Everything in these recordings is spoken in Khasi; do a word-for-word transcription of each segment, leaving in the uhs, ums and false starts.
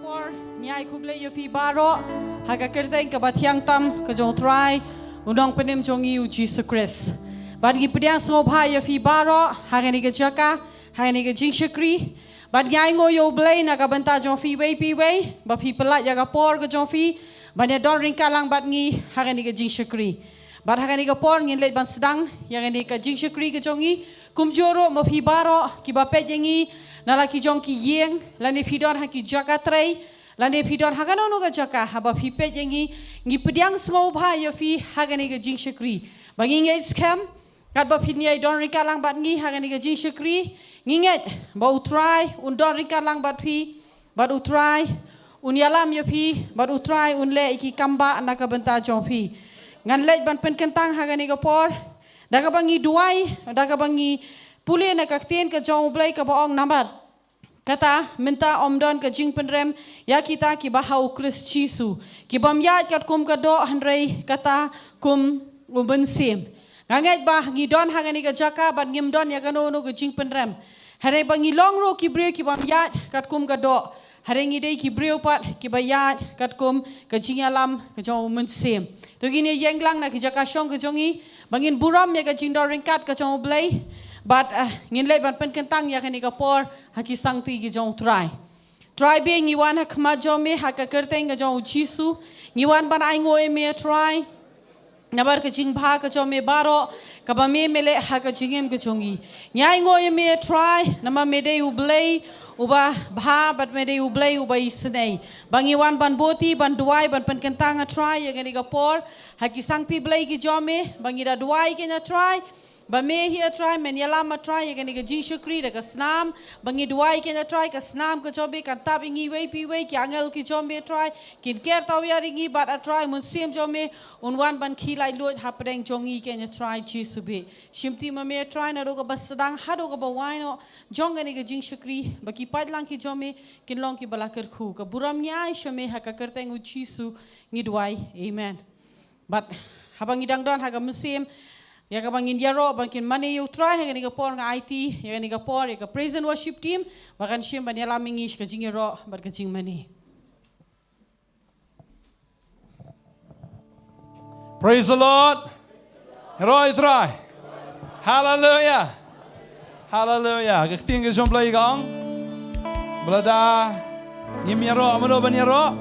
Por, ngi ai khublei ïa phi baroh ha ka kyrteng kaba thiang tam ka jong u Trai, u Nongpynim jong ngi u Jisu Khrist. Bad ngi pdiang sngewbha ïa phi baroh ha kane ka jaka, ha kane ka jingshakri. Bad ngi ainguh ïa u Blei na ka bynta jong phi iwei pa iwei ba phi pynlait ïa ka por ka jong phi ban ïa don ryngkat lang bad ngi ha kane ka jingshakri. Bad ha kane ka por ngin leit ban sdang ïa kane ka jingshakri ka jong ngi. Kumjuh ruh ma phi baroh kiba peit ïa ngi na la ki jong ki ïing, lane phi don ha ki jaka trei, lane phi don ha kano kano ka jaka haba phi peit ïa ngi, ngi pdiang sngewbha ïa phi ha kane ka jingshakri. Ba ngi ngeit skhem katba phin ïai don ryngkat lang bad ngi ha kane ka jingshakri, ngi ngeit ba u Trai un don ryngkat lang bad phi, bad u Trai un ïalam ïa phi, bad u Trai un leh ïa ki kam ba na ka bynta jong phi. Ngan leit ban pynkyntang ha kane ka por da kaba ngi duwai, da kaba ngi pule na ka ktien ka jong u Blei kaba ong namar kata mynta ym don ka jingpynrem ïa kita kiba ha u Khrist Jisu, ki bym ïaid katkum ka doh hynrei kata kum u Mynsiem. Nga ngeit ba ngi don ha kane ka jaka bad ngim don ïa kano kano ka jingpynrem. Hynrei ba ngi long ruh ki briew ki bym ïaid katkum ka doh, hynrei ngi dei ki briew pat kiba ïaid katkum ka jingïalam ka jong u Mynsiem. To ngin ïeng lang na ki jaka shong ka jong ngi ba ngin burom ïa ka jingdon ryngkat ka jong u Blei. Bad, eh, ngin leit ban pynkyntang ïa kane ka por ha ki sangti ki jong u Trai. Trai bha, ngi wan ha khmat jong me ha ka kyrteng ka jong u Jisu. Ngi wan ban ainguh ïa me Trai namar ka jingbha ka jong me baroh kaba me me leh ha ka jingim ka jong ngi. Ngi ainguh ïa me Trai namar me dei u Blei uba bha bad me dei u Blei uba isynei. Ba ngi wan ban buti, ban duwai, ban pynkyntang a Trai ïa kane ka por ha ki sangti Blei ki jong me, ba ngi da duwai kane Trai ba me hi a Trai men ïalam a Trai ïa kane ka jingshakri da ka snam. Ba ngi duwai kane Trai ka snam ka jong me kan tap ïa ngi iwei pa iwei, ki angel ki jong me Trai kin ker tawiar ïa ngi bad a Trai Mynsiem jong me un wan ban khie laitluid hapdeng jong ngi kane Trai Jisu bha. Shimti ma me Trai naduh kaba sdang haduh kaba wai noh jong kane ka jingshakri ba ki paidlang ki jong me kin long kiba la kyrkhu. Ka burom ngi ai sha me ha ka kyrteng u Jisu ngi duwai. Amen. Bad haba ngi dang don ha ka mynsiem ïa kaba ngin ïaroh ban kin mane ïa u Trai ha kane ka por, nga aiti ïa kane ka por ïa ka praise and worship team ba kan shim ban ïalam ïa ngi sha ka jingïaroh bad ka jingmane. Praise the Lord. Ïaroh ïa u Trai. Hallelujah. Hallelujah. Ka ktien ka jong u Blei ka ong ba lada ngim ïaroh, mano ban ïaroh?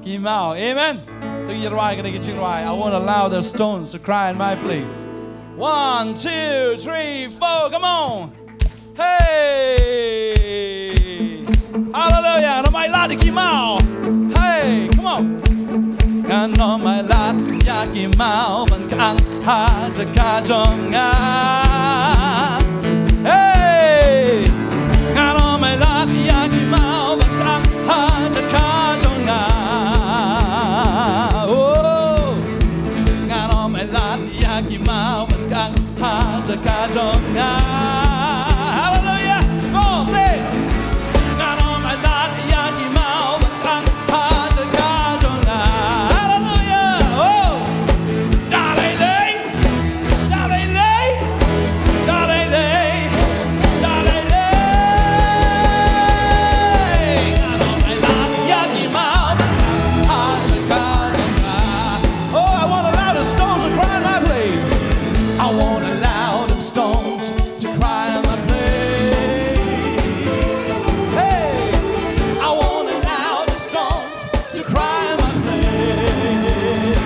Ki maw. Amen. To ngin ïa rwai kane ka jingrwai, I won't allow the stones to cry in my place. One, two, three, four. Come on. Hey. Hallelujah. Ngan ym ailad ïa ki maw. Hey, come on. Ngan ym ailad ïa ki maw ban kyang ha jaka jong nga. Hey. Ngan ym ailad ïa ki maw ban kyang ha jaka jong nga. Oh. Ngan ym ailad ïa ki maw ban kyang ha jaka jong nga. Hallelujah. Come on, say. Ngan ym ailad ïa ki maw ban kyang ha jaka jong nga. Hallelujah. Oh. Da lei lei. Da lei lei. Da lei lei. Da lei lei. Ngan ym ailad ïa ki maw ban kyang ha jaka jong nga. Oh, I won't allow the stones to cry in my place. I won't allow them stones to cry in my place. Hey, I won't allow the stones to cry in my place.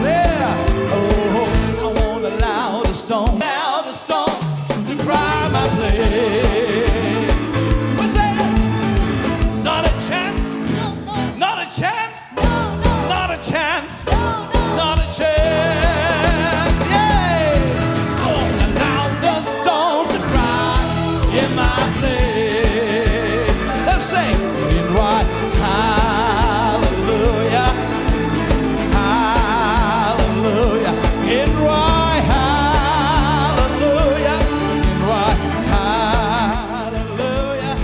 Yeah. Oh, I won't allow the stones, allow the stones to cry in my place. What's that? Not a chance. No, no. Not a chance. No, no. Not a chance. No, no. Not a chance. Yeah. I won't allow the stones to cry in my place. Let's sing. Hallelujah. Hallelujah. Hallelujah. Hallelujah. Hallelujah.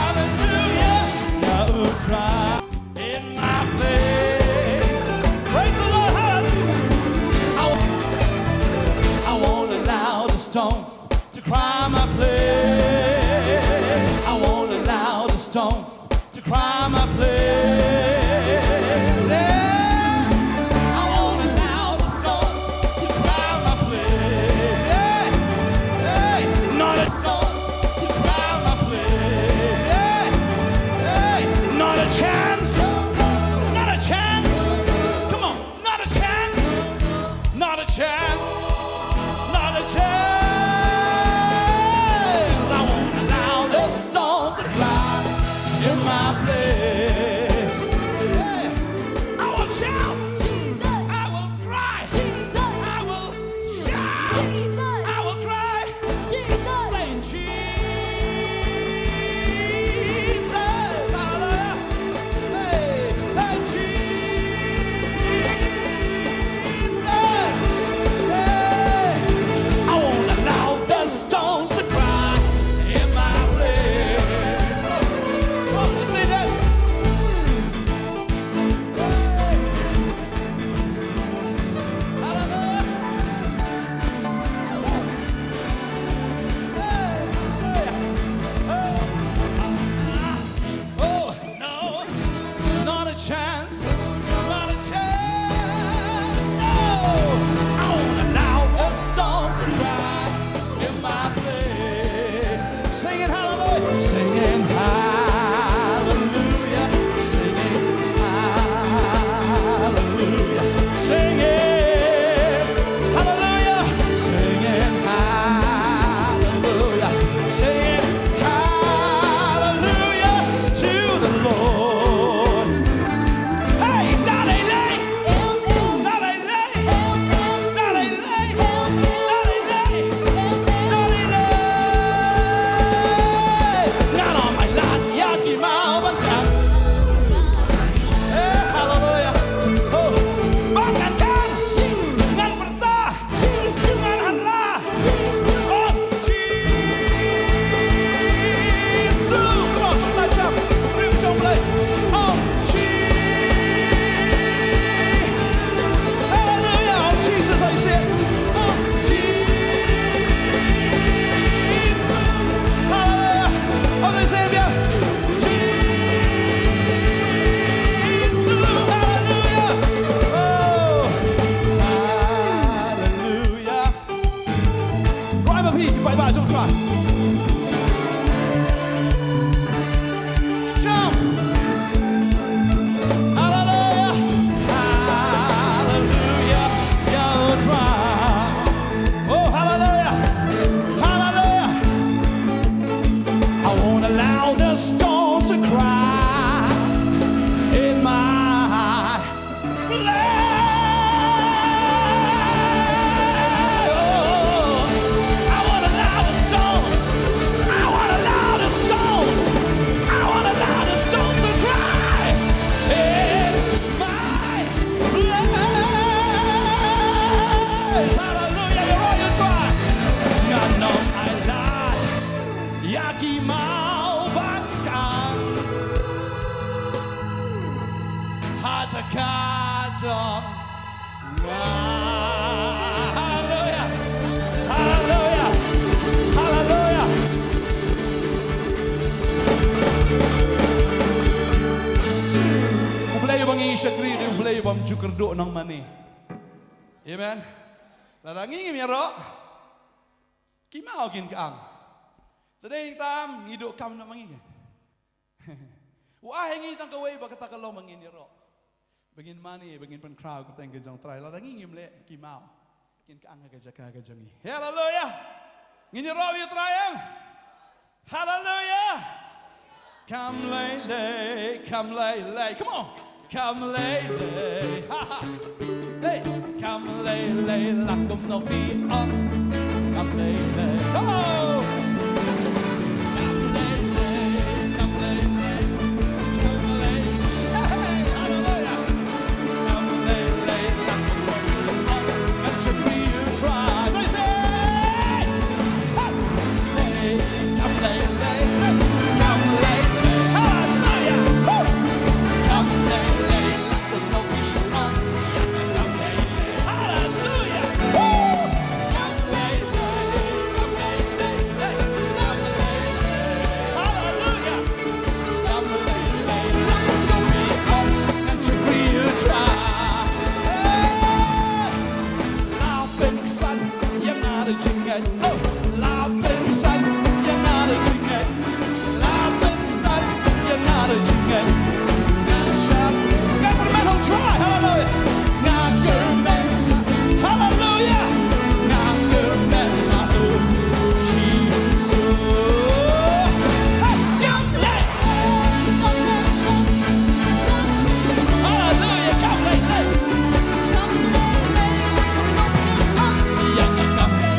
Hallelujah. Now try in my place. Praise the Lord. Hallelujah. I won't, I won't allow the stones to cry my place. I won't allow Jesus. I will cry. Jesus. Saying, "Jesus." Hallelujah. Hey, hey, Jesus. Hey. I wanna allow the stones to cry in my place. Oh, oh, say that. Hey. Hallelujah. Hey, hallelujah. Hey. Oh, no, not a chance, not a chance. No, I wanna allow the storms to cry in my place. Singing hallelujah, singing hallelujah, singing hallelujah, singing hallelujah, singing hallelujah, singing hallelujah to the Lord. Hey, Dalai Lama. Dalai Lama. Dalai Lama. Dalai Lama. Dalai Lama. Dalai Lama. Ngan ym ailad ïa ki mawbyntang. Eh, hallelujah. Oh, ba ngan khan. Ngan pyrta. Ngan hana. Oh, Jisu. Come on, ta jump. Rim jong Blei. Oh, Jisu. Hallelujah. Oh, Jesus, I say. Oh, Jisu. Hallelujah. Oh, they say, yeah. Jisu. Hallelujah. Oh, hallelujah. Rwai ma phi, ki paidbah jong U Trai. Jump. Hallelujah. Hallelujah. Ïa U Trai. Oh, hallelujah. Hallelujah. I won't allow the stones to cry in my Hallelujah, you're all you try. Ngan ym ailad ïa ki mawbyntang. Ha jaka jong nga. Hallelujah. Hallelujah. Hallelujah. U Blei uba ngi shakri u dei U Blei ubym ju kyrduh nongmane. Amen. Lada ngi ngim ïaroh, ki maw kin kyang. Te dei tam ngi duh kam noh ma ngi. U ai ha ngi tang kawei ba kata ka long ba ngin ïaroh, ba ngin mane, ba ngin pynkhraw ka kyrteng ka jong U Trai. Lada ngi ngim leh, ki maw kin kyang ha ka jaka ka jong ngi. Haleluya. Ngin ïaroh ïa U Trai ïa. Haleluya. Kam lei lei, kam lei lei. Come on. Kam lei lei. Ha ha. Hey, kam lei lei la kumno phi ong. Kam lei lei. Come on. Kam lei lei, kam lei lei, kam lei. Hey, hey, hallelujah. Kam lei lei la kumno phi ong. Ngan shakri ïa U Trai. Say, say. Hey. Lap pynsan ïa nga da jingngeit. Oh, lap pynsan ïa nga da jingngeit. Lap pynsan ïa nga da jingngeit. Ngan shah, ngan kyrmen, oh, try, hallelujah. Nga kyrmen, hallelujah. Nga kyrmen, hallelujah. Jesus. Hey, yeah, yeah. Hallelujah, come lei lei. Ïa nga kam lei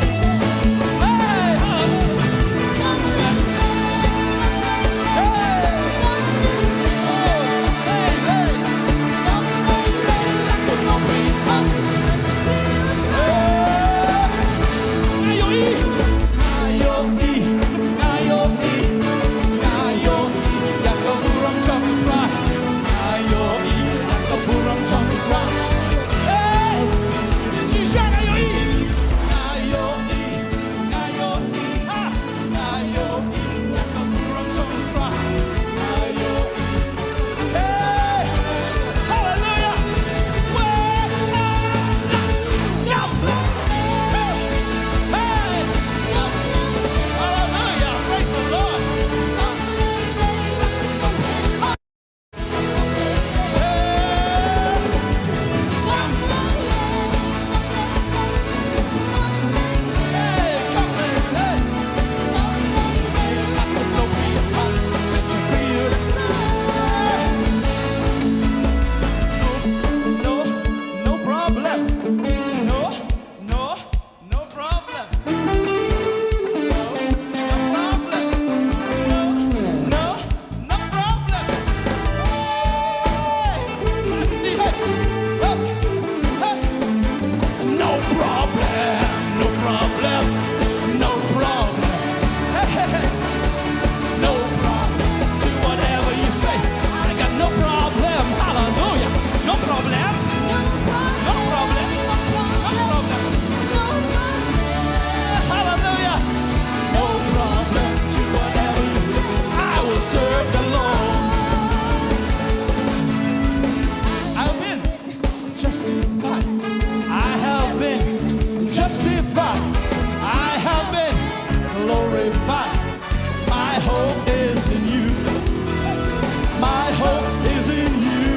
I have been glorified. My hope is in you. My hope is in you.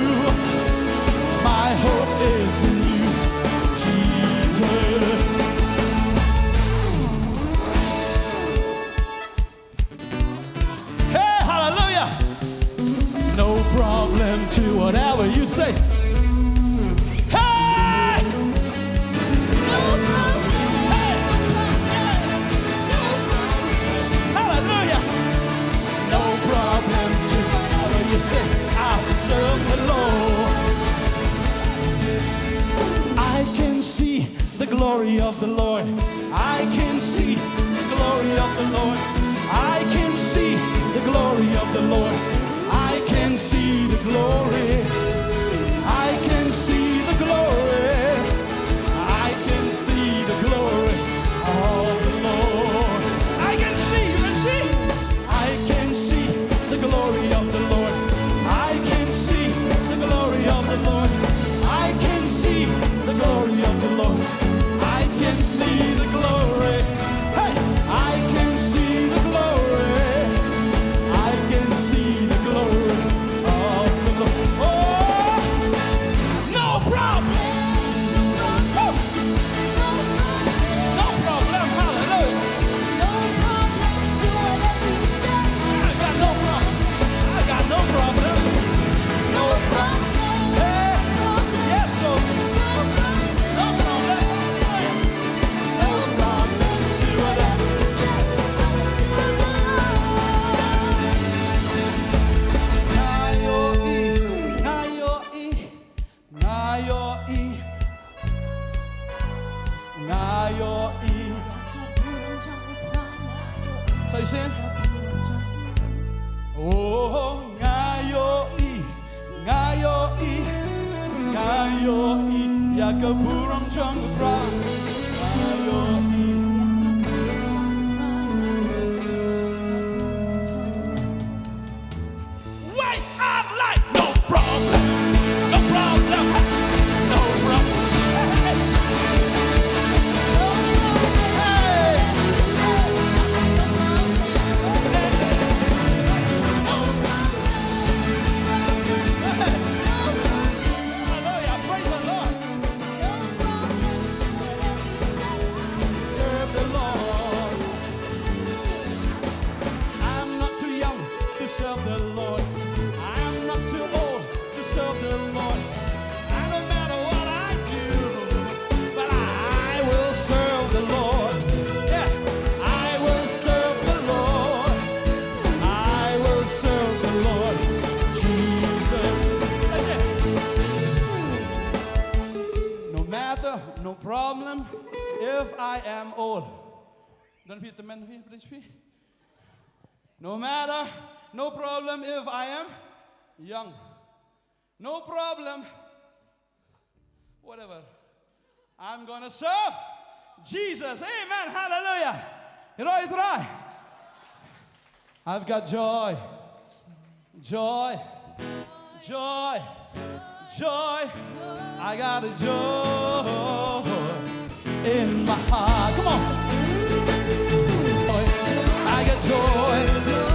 My hope is in you, Jesus. Hey, hallelujah. No problem to whatever you say. Hey! No problem. Hey! No problem. Hallelujah. No problem to whatever you say. I'll serve the Lord. I can see the glory of the Lord. I can see the glory of the Lord. I can see the glory of the Lord. I can see the glory. I can see the glory. I can see the glory of the Lord. I can see, you can see. I can see the glory of the Lord. I can see the glory of the Lord. I can see the glory of the Lord. I can see the glory. Hey, I can see the glory. I can see the glory of the Lord. Oh, no problem. Woo! No problem. Hallelujah. No problem to whatever you say. I got no problem. I got no problem. No problem. Hey. No problem. Yes, sir. No problem. No problem. No problem to whatever you say. I will serve the Lord. Nga ïohi, nga ïohi. Nga ïohi, nga ïohi. So you sing? Oh, nga ïohi, nga ïohi, nga ïohi ïa ka burom jong U Trai. Nga ïohi. Wait, I'm like, no problem, no problem, no problem. Hey, hey, hey. Hey. Hallelujah, praise the Lord. Serve the Lord. I'm not too young to serve the Lord. I'm not too old to serve the Lord. And no matter what I do, but I will serve the Lord. Yeah, I will serve the Lord. I will serve the Lord Jesus. That's it. No matter, no problem if I am old. Don phi tymmen phi, please phi. No matter, no problem if I am young. No problem. Whatever. I'm gonna serve Jesus. Amen. Hallelujah. Ïaroh ïa U Trai. I've got joy. Joy. Joy. Joy. I got a joy in my heart. Come on. I got joy.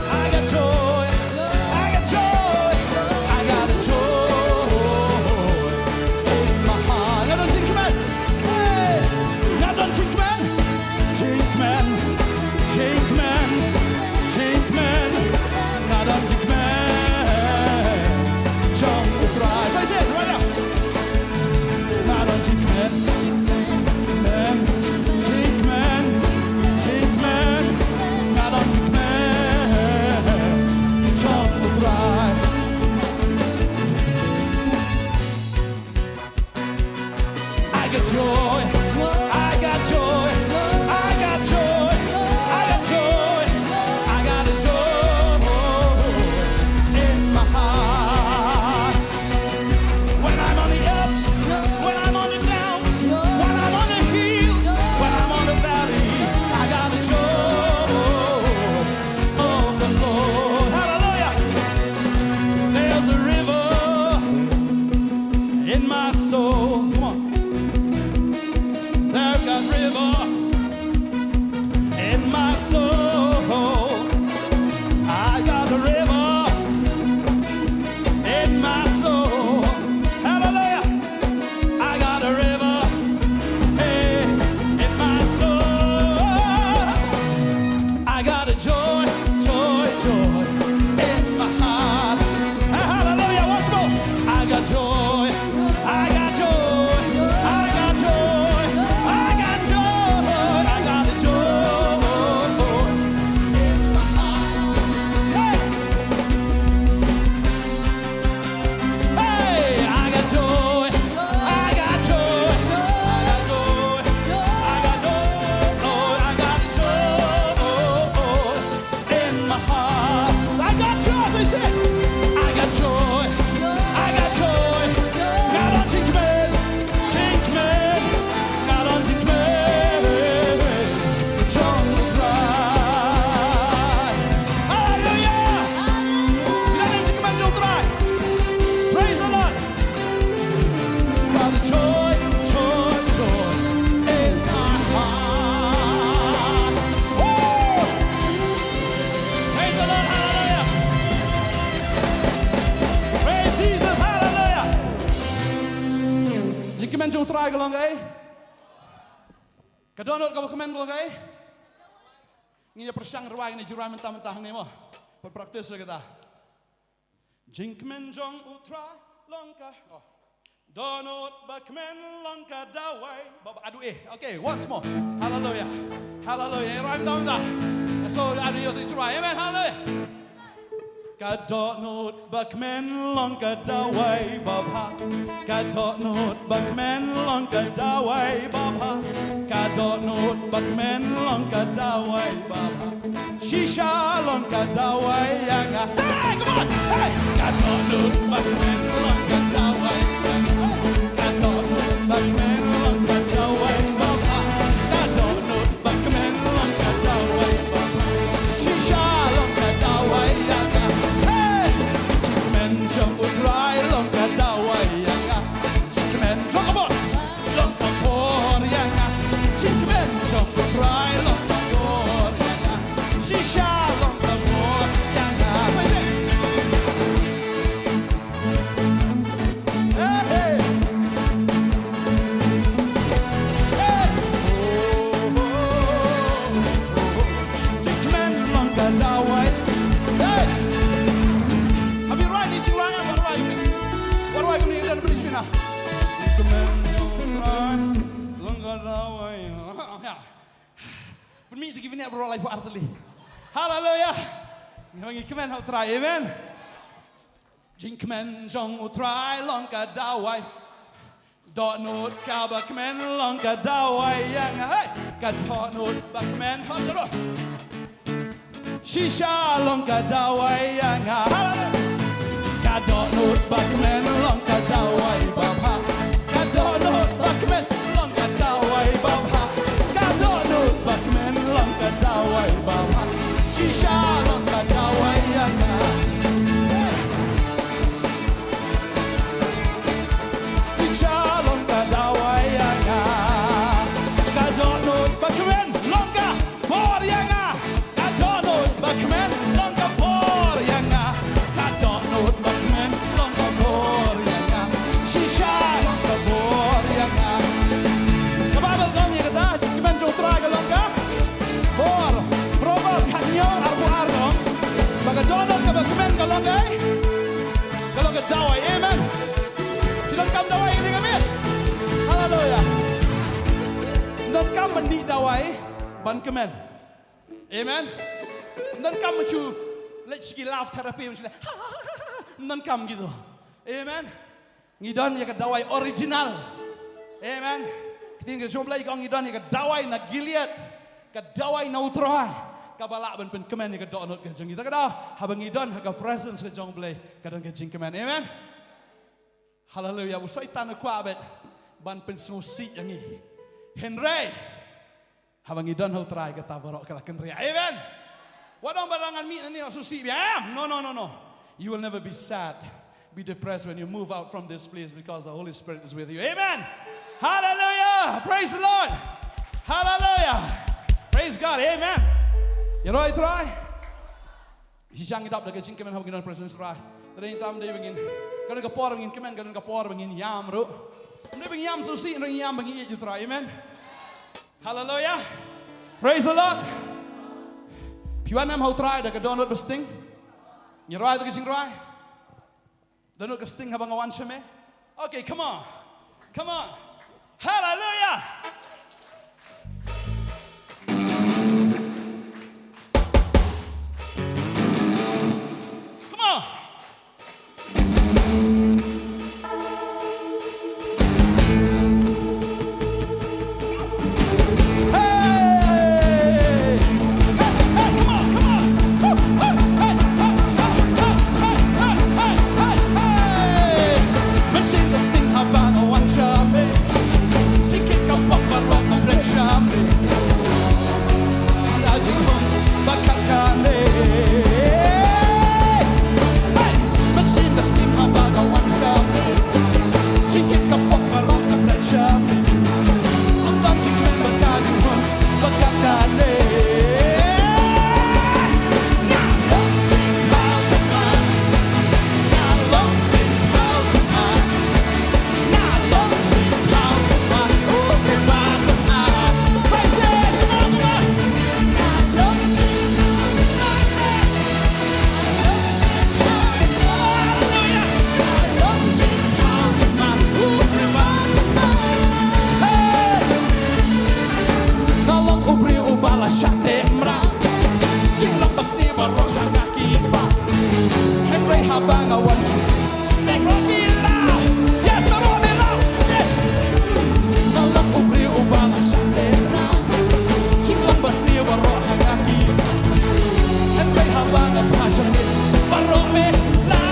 I got joy. I got joy. I got a joy in my heart. Nga don jingkmen. Hey. Nga don jingkmen. Jingkmen. Jingkmen. Jingkmen. Nga don jingkmen jong U Trai. Say, say it right now. Nga don jingkmen. Kmen. Jingkmen. Long kaei? Ka dohnud kaba kmen ka long kaei? Ngin ïa pyrshang rwai, ngin ïa rwai mynta mynta hangne mo. Bad practice ïa kata. Jingkmen jong U Trai long ka, oh. Dohnud ba kmen long ka dawai. Ba, ba, aduh eh. Okay, once more. Hallelujah. Hallelujah. Rwai mynta mynta. So, aduh ïa u Trai. Amen. Hallelujah. Ka dohnud ba kmen long ka dawai babha. Ka dohnud ba kmen long ka dawai babha. Ka dohnud ba kmen long ka dawai babha. Shisha long ka dawai ïa nga. Hey, come on. Hey. Ka dohnud ba kmen long ka dawai babha. Ka dohnud ba kmen long ka dawai babha. Ka dohnud ba kmen long ka dawai babha. Shisha long ka dawai ïa nga. Hey! Jingkmen jong U Trai long ka dawai ïa nga. Jingkmen jong, come on. Long ka bor ïa nga. Jingkmen jong U Trai long ka bor ïa nga. Shisha long ka bor ïa nga. Come on, sing. Hey, hey. Hey. Oh, oh, oh, oh. Jingkmen long ka dawai. Hey. Abi rwai ni, jingkmen long ka dawai. Wat rwai kumne, ïa don bris mina. Jingkmen long ka dawai. Pynmih te ki bniah baroh laiphew artylli. Haleluya. Ngi kmen ha U Trai. Amen. Jingkmen jong U Trai long ka dawai. Dohnud kaba kmen long ka dawai ïa nga. Hey! Ka dohnud ba kmen, haleluya. Shisha long ka dawai ïa nga. Haleluya. Ka dohnud ba kmen long ka dawai babha. Ka dohnud ba kmen long ka dawai babha. Ka dohnud ba kmen long ka dawai babha. Shisha long ka dawai ïa nga. Shisha long ka dawai ïa nga. Ka dohnud ba kmen long ka bor ïa nga. Ka dohnud ba kmen long ka bor ïa nga. Ka dohnud ba kmen long ka bor ïa nga. Shisha long ka bor ïa nga. Ka Baibl ka ong ïa kata, jingkmen jong U Trai ka long ka bor. Proverb khathynñiew arphew ar ka ong ba ka dohnud kaba kmen ka long ka, ka long ka dawai. Amen. Phi donkam dawai, ïa ka miet. Haleluya. Donkam ban dih dawai ban kmen. Amen. Ym donkam ban shu leit sha ki laugh therapy, ban shu leh, ym donkam kito. Amen. Ngi don ïa ka dawai original. Amen. Ka ktien ka jong U Blei ka ong ngi don ïa ka dawai na Gilead. Ka dawai na U Trai. Kaba lah ban pynkmen ïa ka dohnud ka jong ngi. Ta ka daw, haba ngi don ha ka presence ka jong U Blei, ka don ka jingkmen. Amen. Haleluya. U Soitan u kwah beit ban pynsngewsih ïa ngi. Hynrei haba ngi don ha U Trai, kata baroh ka la kynriah. Amen. Wat ong ba la ngan mih nangne la sngewsih biang. No, no, no, no. You will never be sad, be depressed when you move out from this place because the Holy Spirit is with you. Amen. Hallelujah. Praise the Lord. Hallelujah. Praise God. Amen. Ïaroh ïa U Trai. Shisha ngi dap da ka jingkmen haba ngi don ha ka presence U Trai. Te dei tam dei ba ngin, ka don ka por ba ngin kmen, ka don ka por ba ngin ïam ruh. Ym dei ba ngin ïam sngewsih, hynrei ngin ïam ba ngin ïeit ïa U Trai. Amen. Hallelujah. Praise the Lord. Phi wan em ha U Trai da ka dohnud ba sting? Ngi rwai da ka jingrwai. Dohnud ka sting haba nga wan sha me. Okay, come on. Come on. Hallelujah. Come on. Hey! Hey, hey, come on, come on. Woo! Hey, hey, hey, hey, hey, hey, hey, hey, hey, hey. Mynsiem ka sting haba nga wan sha me. Jingkit ka pop baroh. Shatei mra. Jinglong ba sniew baroh ha nga ki ba. Hynrei haba nga wan sha. Baroh ki la. Yes, baroh ki la. Nga long u briew uba la shatei mra. Jinglong ba sniew baroh ha nga ki ba. Hynrei haba nga phah sha. Baroh me la.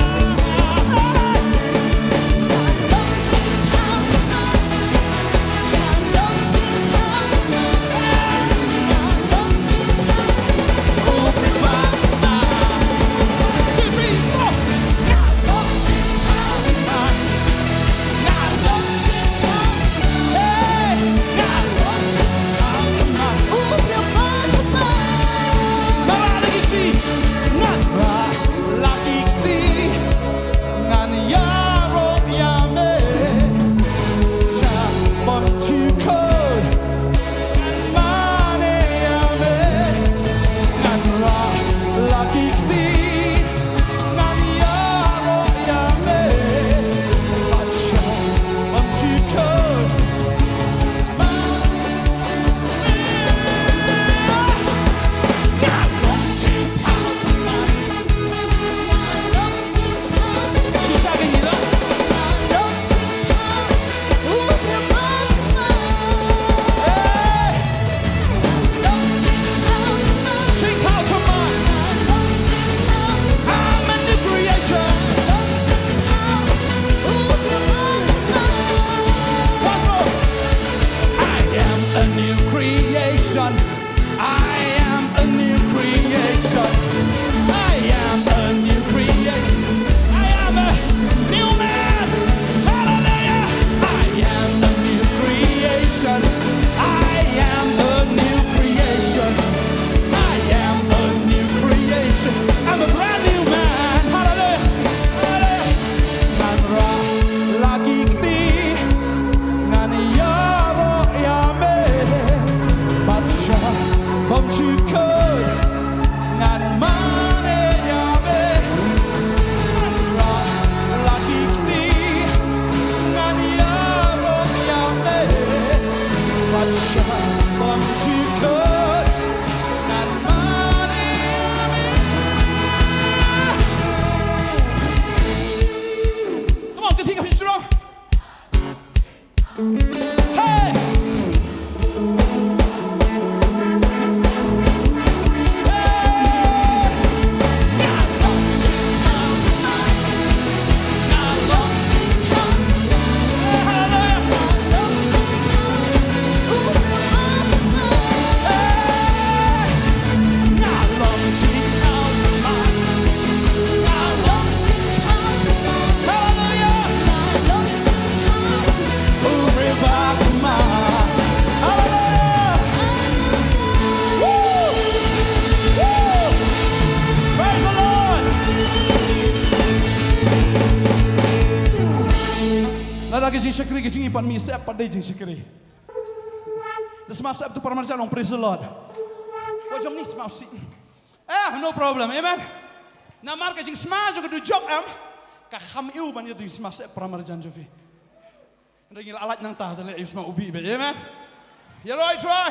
Ngan ïaroh ïa me sha bym ju kut. Ngan mane ïa me, ngan rah la ki kti. Ngan ïaroh ïa me bad sha bym ju kut. Once more. I am a new creation. I am a new creation. I am a new creation. I am a new man. Hallelujah. I am a new creation. I am a new creation. I am a new creation. I'm a brand new man. Hallelujah. Hallelujah. Ngan rah la ki kti. Ngan ïaroh ïa me bad sha bym ju kut. Ngan mane ïa me. Ngan rah la ki kti. Ngan ïaroh ïa me bad sha bym ju kut. Ngan mane ïa me. Come on, can you think of it strong? Hey! Hallelujah! Woo! Woo! Praise the Lord! Lada ka jingshakri ka jingim pat mih sep pat dei jingshakri. Da sma sep tu para marjan ong praise the Lord. Wa jong ni sma u si. Eh, no problem. Amen. Namar ka jingsma jong ka dujok em. Ka kham ïa u ban ïa tu jingsma sep para marjan jong phi. Hynrei ngi la lait nangta te leh ïa u sma u bih beit. Amen. Ïaroh ïa U Trai.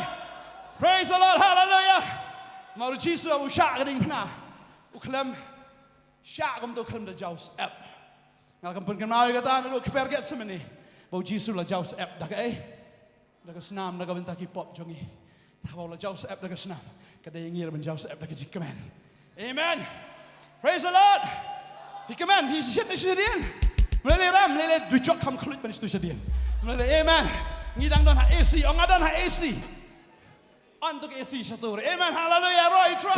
Praise the Lord. Hallelujah. Namar u Jisu u shah ka diengphna. U khlem shah kumta u khlem da jaw syep. Nga la pynkynmaw ïa kata naduh kper Gethsemane. Ba u Jisu la jaw syep da kaei? Da ka snam, da ka bynta ki pop jong ngi. Haba u la jaw syep da ka snam, ka dei ïa ngi ruh ban jaw syep da ka jingkmen. Amen. Praise the Lord. Phi kmen, phi shit na shadien. Mlei lei ram, mlei lei dujok kham khluit ban shit na shadien. Mlei lei, amen. Ngi dang don ha A C, ong nga don ha A C. On to ka A C shatur. Amen. Hallelujah. Roy Tra.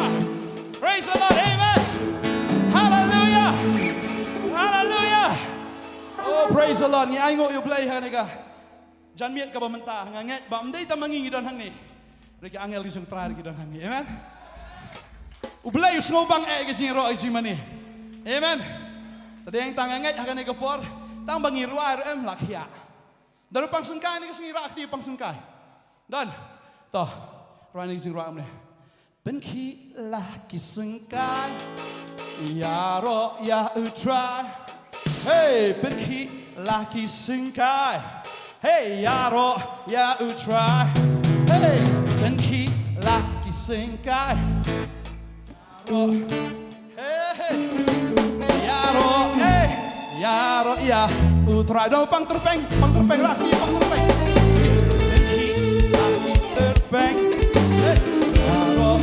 Praise the Lord. Amen. Hallelujah. Hallelujah. Oh, praise the Lord. Ngi ainguh ïa U Blei ha kane ka janmiet kaba mynta, nga ngeit ba ym dei tang ma ngi ngi don hangne. Hynrei ki angel ki jong U Trai ruh ki don hangne. Amen. U Blei u sngewbang eh ka jingïaroh ka jingmane. Amen. Te dei tang nga ngeit ha kane ka por, tang ba ngi rwai ruh em lah khiah. Don u pang syngkai ne ka sngi, rah kti u pang syngkai. Don. To. Rwai ne ka jingrwai kumne. Pynkhih la ki syngkai, ïaroh ïa U Trai. Hey, pynkhih la ki syngkai. Hey, ïaroh ïa U Trai. Hey, pynkhih la ki Sing kai. Ïaroh. Hey, hey. Ïaroh, hey. Ïaroh ïa U Trai. Dang pang tyrpeng, pang tyrpeng, Raki, pang tyrpeng. Raki, Raki tyrpeng. Hey. Ïaroh.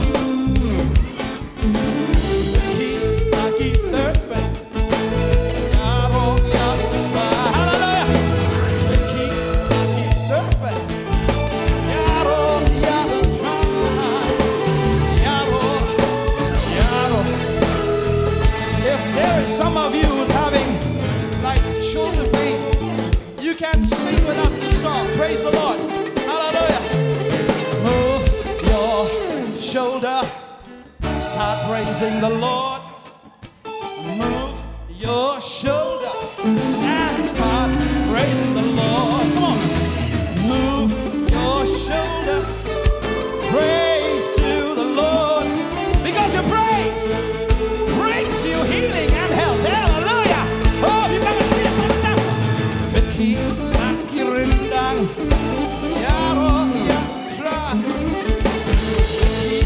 Raki, Raki tyrpeng. Hallelujah. If there is some of you who's having, like, shoulder pain, you can sing with us this song. Praise the Lord. Hallelujah. Move your shoulder. Start praising the Lord. Move your shoulder and start praising the Lord. Come on. Move your shoulder. Praise to the Lord. Because your praise brings you healing and health. Hallelujah. Oh, you gotta feel it. Bit ki, bit ki rindang. Ïaroh, ïa, tra. Bit ki,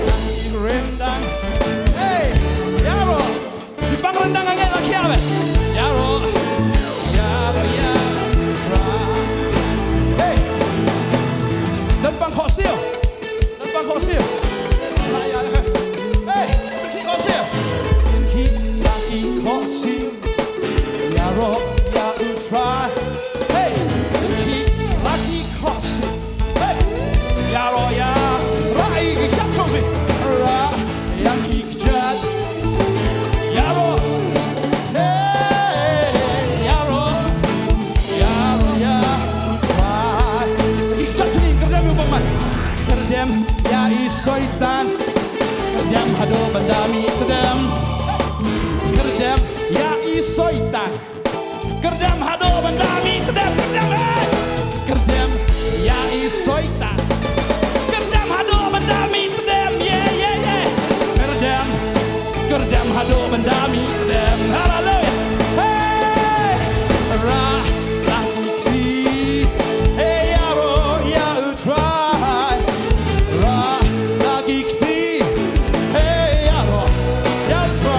bit ki rindang. Hey! Hey! Ïaroh! Ki pang rindang hangne la khia bha. Ïaroh! Ïaroh, ïaroh! Hey! Don pang khohsiew. Don pang khohsiew. Hey! Khohsiew. Ki la ki khohsiew. Ïaroh ïa U Trai. Hey! Ki la ki khohsiew. Hey! Ïaroh ïa U Trai, ki shap shong phi. Ïaroh ïa ki kjat. Ïaroh. Hey! Ïaroh. Ïaroh ïa U Trai. Ki kjat shong phi, kyrdem ïa u bymman. Kyrdem ïa i Soitan. Kyrdem haduh ban da mih tdem. Kyrdem ïa i Soitan. Kyrdem haduh ban da mih tdem, kyrdem, eh. Kyrdem ïa i Soitan. Kyrdem haduh ban da mih tdem, yeah, yeah, yeah. Kyrdem, kyrdem haduh ban da mih tdem. Hallelujah. Hey! Rah, rah, rah. Hey, ïaroh ïa U Trai. Rah la ki kti. Hey, ïaroh ïa U Trai.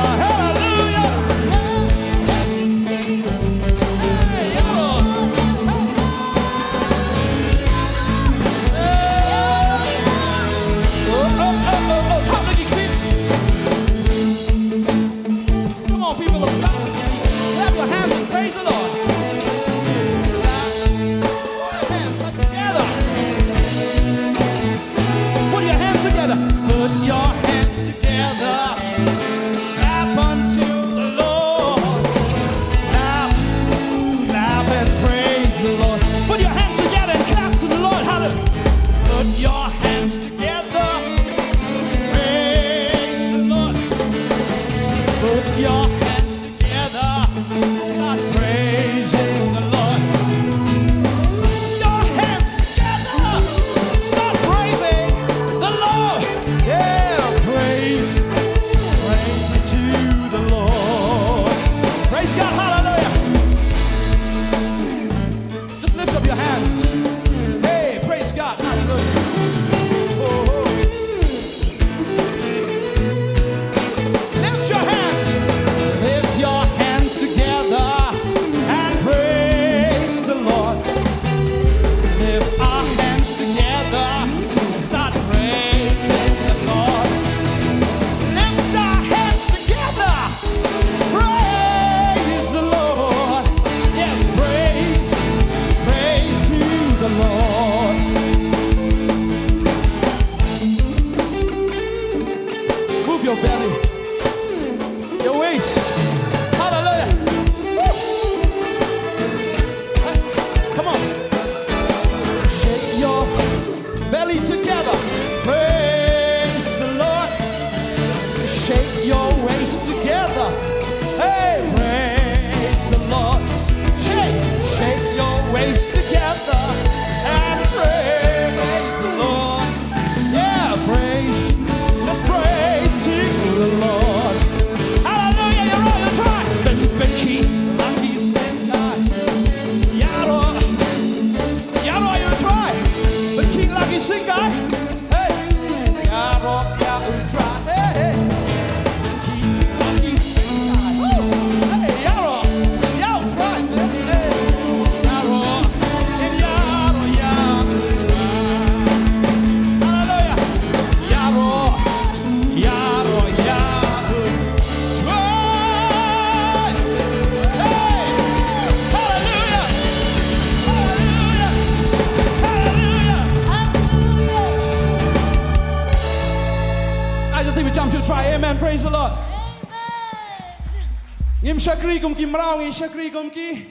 Ngim shakri kum ki mraw, ngi shakri kum ki,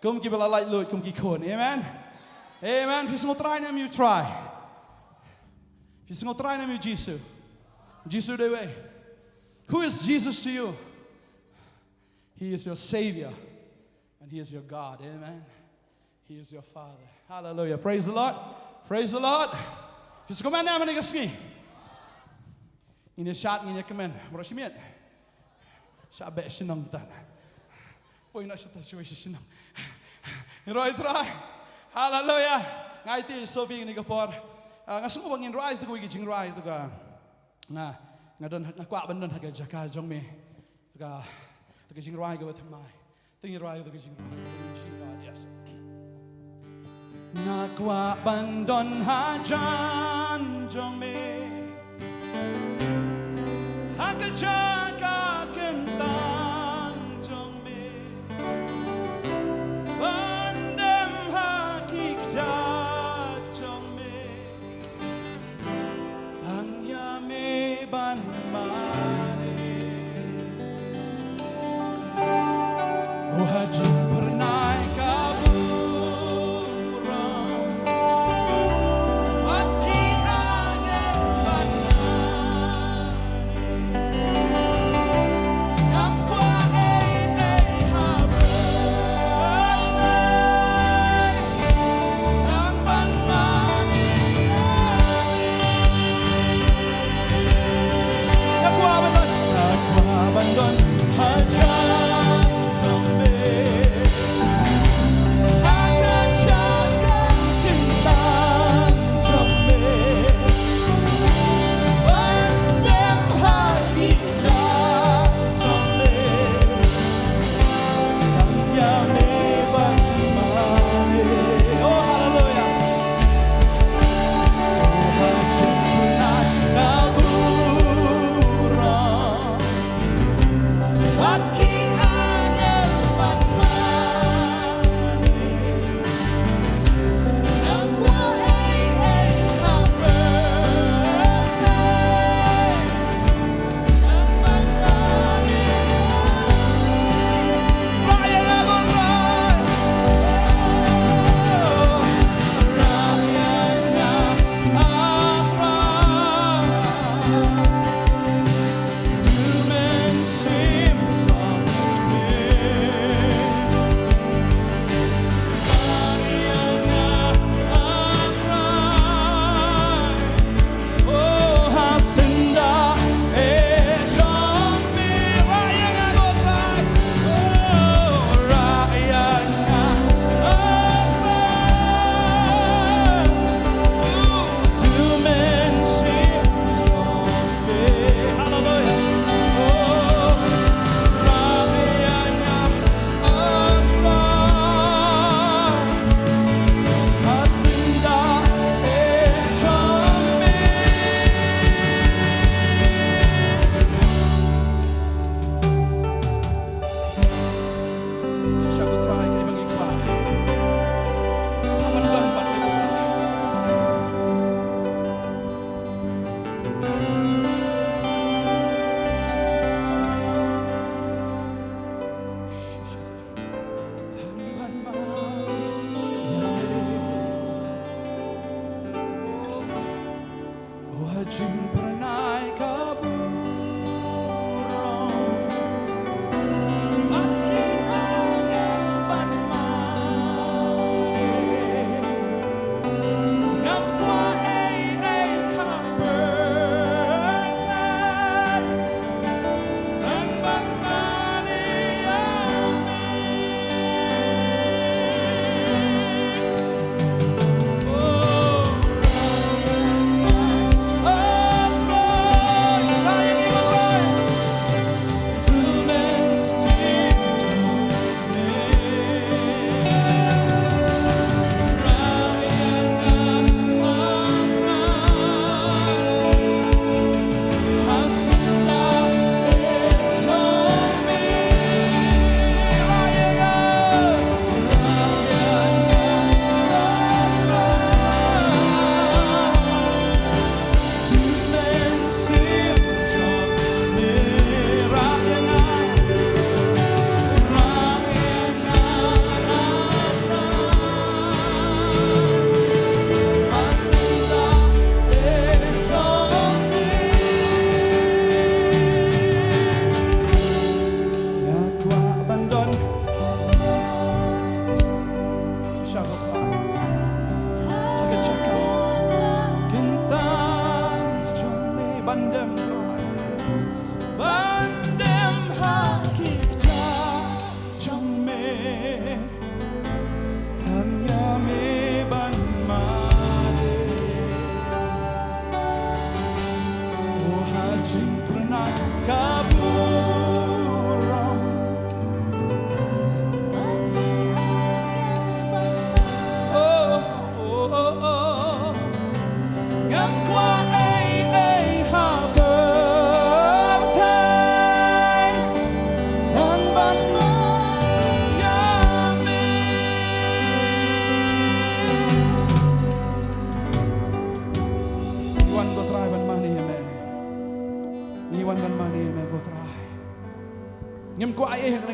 kum ki ba la laitluid, kum ki khun. Amen. Amen. Phi sngew trai ne em ïohi trai? Phi sngew trai ne em ïohi Jisu? Jisu dei wei. Who is Jesus to you? He is your Savior and He is your God. Amen. He is your Father. Hallelujah. Praise the Lord. Praise the Lord. Phi sngew kmen ne em ha kane ka sngi? Ngin ïa shad, ngin ïa kmen. Baroh shi miet. Shah beh shnong tan. Poi noh shata shuwa sha shnong. Ngin rwai trai. Hallelujah. Nga aiti Sophie kane ka por. Ah, nga sngew ba ngin rwai kawei ka jingrwai kaba nga, nga don, nga kwah ban don ha ka jaka jong me. Kata ka, kata ka jingrwai kaba thymmai. Te ngin rwai kata ka jingrwai. Yes. Nga kwah ban don hajan jong me, ha ka jaka kyntang jong me, ban dem ha ki kjat jong me. Tang ïa me ban mane. O ha jingpyrnai ka burom, wat ki angel ban mane.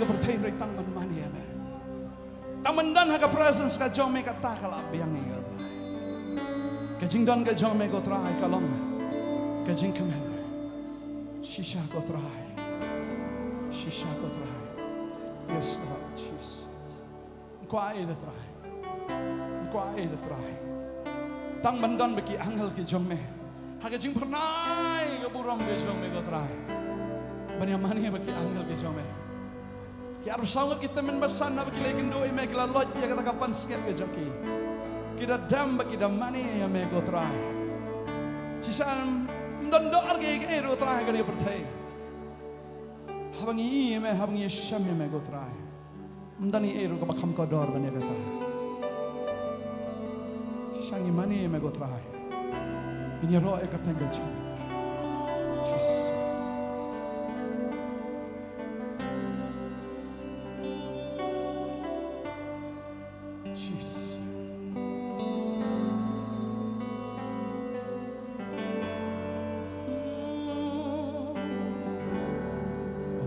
ka pyrthei hynrei tang ban mane ïa me. Tang ban don ha ka presence ka jong me, kata ka la biang ïa ka. Ka jingdon ka jong me ko Trai ka long ka jingkmen. Shisha ko Trai. Shisha ko Trai. Yes, Lord Jesus. Kwah ïa ka Trai. Kwah ïa ka Trai. Tang ban don bad ki angel ki jong me ha ka jingphyrnai ka burom ka jong me ko Trai. Ban ïa mane bad ki angel ki jong me. Ki arphew saw ngut ki tymmen basan haba ki la ïakynduh ïa me ki la lait ïa kata ka pansngiat ka jong ki. Ki da dem bad ki da mane ïa me ko Trai. Shisha ym don dor kiei kiei ruh Trai ha kane ka pyrthei. Haba ngi ïohi ïa me, haba ngi ïashem ïa me ko Trai. Ym don ei ei ruh kaba kham kordor ban ïa kata. Shisha ngi mane ïa me ko Trai. Ngin ïaroh ïa ka kyrteng ka jong me. Jesus. Jesus.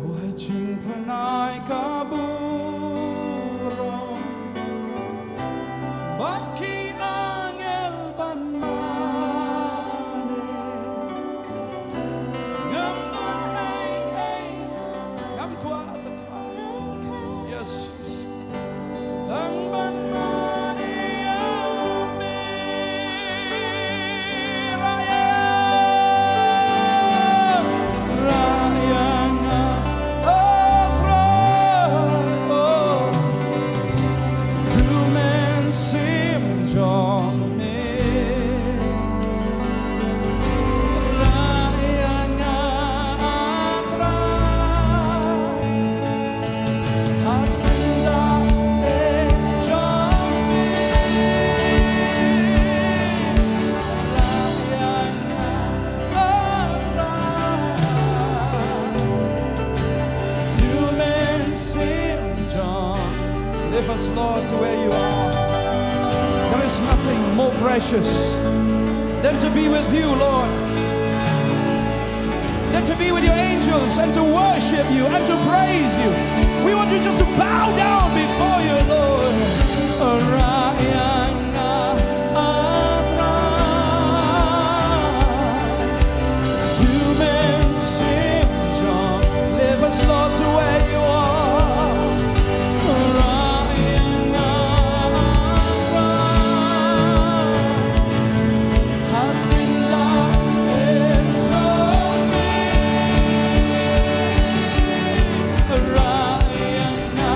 O ha jingphyrnai ka burom bad ki angel ban mane. Ngam don ei ei, ngam kwah tang ban, yes, Jesus. Tang ban mane ïa me. Rah ïa, rah ïa nga, oh Trai, oh. Tu mynsiem jong me. Rah ïa nga, ah Trai. Ha syndah ei jong me. Rah ïa nga, ah Trai. Tu mynsiem jong. Lift us, Lord, to where you are. There is nothing more precious than to be with you, Lord. Than to be with your angels and to worship you and to praise you. We want you just to bow down before you, Lord. Rah ïa nga, ah Trai. Tu mynsiem jong. Lift us, Lord, to where you are. Rah ïa nga, ah Trai. Ha syndah ei jong me. Rah ïa nga,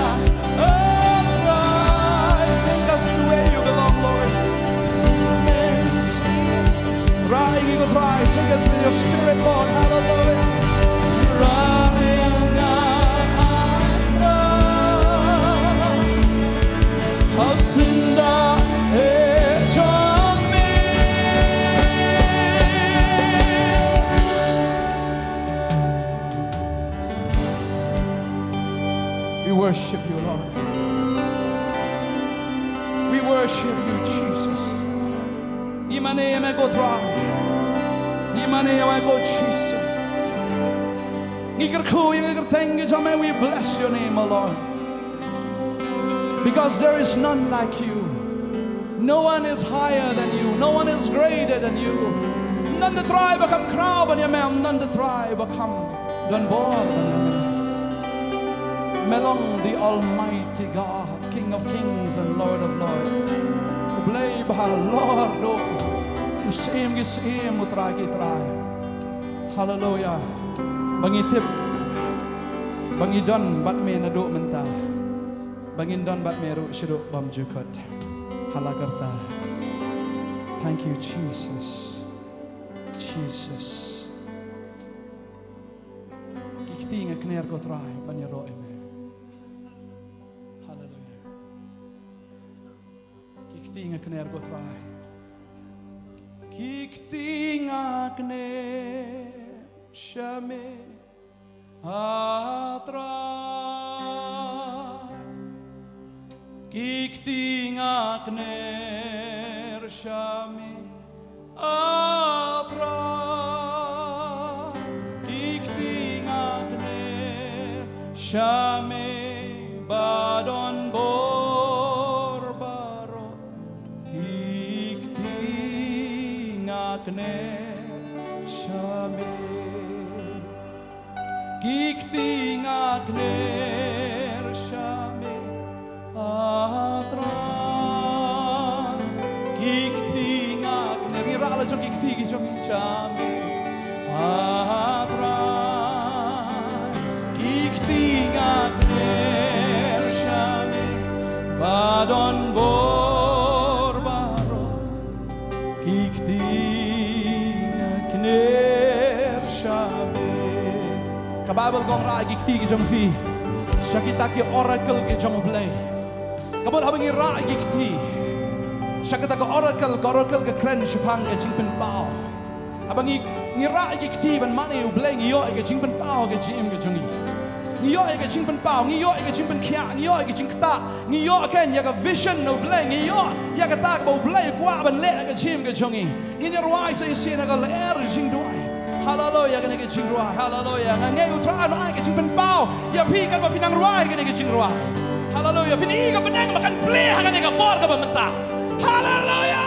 oh Trai. Take us to where you belong, Lord. Rah ïa ngi ko Trai. Take us with your spirit, Lord. Hallelujah. Rah ïa nga, ah Trai. Ha syndah ei jong me. We worship you, Lord. We worship you, Jesus. Ngi mane ïa me ko Trai. Ngi mane ïa me ko Jesus. Ngi kyrkhu ïa ka kyrteng ka jong me, we bless your name, O Lord. Because there is none like you. No one is higher than you. No one is greater than you. Ym don trai ba kham khraw ban ïa me, ym don trai ba kham don bor ban ïa me. Me long the Almighty God, King of kings and Lord of lords. U Blei ba halor duh, u Syiem ki syiem, u Trai ki trai. Haleluia. Ba ngi tip ba ngi don bad me naduh mynta, ba ngin don bad me ruh shaduh bymjukut. Ha la karta. Thank you, Jesus. Jesus. Ki kti nga kner ko Trai ban ïaroh ïa me. Haleluia. Ki kti nga kner ko Trai. Ki kti nga kner sha me, A Trai. Ki kti nga kner sha me, A Trai. Ki kti nga kner sha me, kner sha me. Ki kti nga kner sha me, A Trai. Ki kti nga kner, ngi rah la jong ki kti ki jong sha me, A Trai. Ki kti nga kner sha me, ba don bor baroh. Ki kti nga kner sha me. Ka Baibl ka ong rah ki kti ki jong phi sha kita ki oracle ki jong U Blei. Ka mut haba ngi rah ki kti sha kita ka oracle, ka oracle ka kren shaphang ka jingpynpaw. Haba ngi, ngi rah ki kti ban mane U Blei, ngi ïoh ïa ka jingpynpaw ha ka jingim ka jong ngi. Ngi ïoh ïa ka jingpynpaw, ngi ïoh ïa ka jingpynkhiah, ngi ïoh ïa ka jingktah, ngi ïoh ken ïa ka vision na U Blei, ngi ïoh ïa kata kaba U Blei u kwah ban leh ha ka jingim ka jong ngi. Ngin ïa rwai sa shisien ha ka lyer jingduwai. Haleluya, kane ka jingrwai. Haleluya. Nga ngeit U Trai un ai ka jingpynpaw ïa phi katba phi nang rwai kane ka jingrwai. Haleluya. Phin i ka bneng ba kan plie ha kane ka por kaba mynta. Haleluya.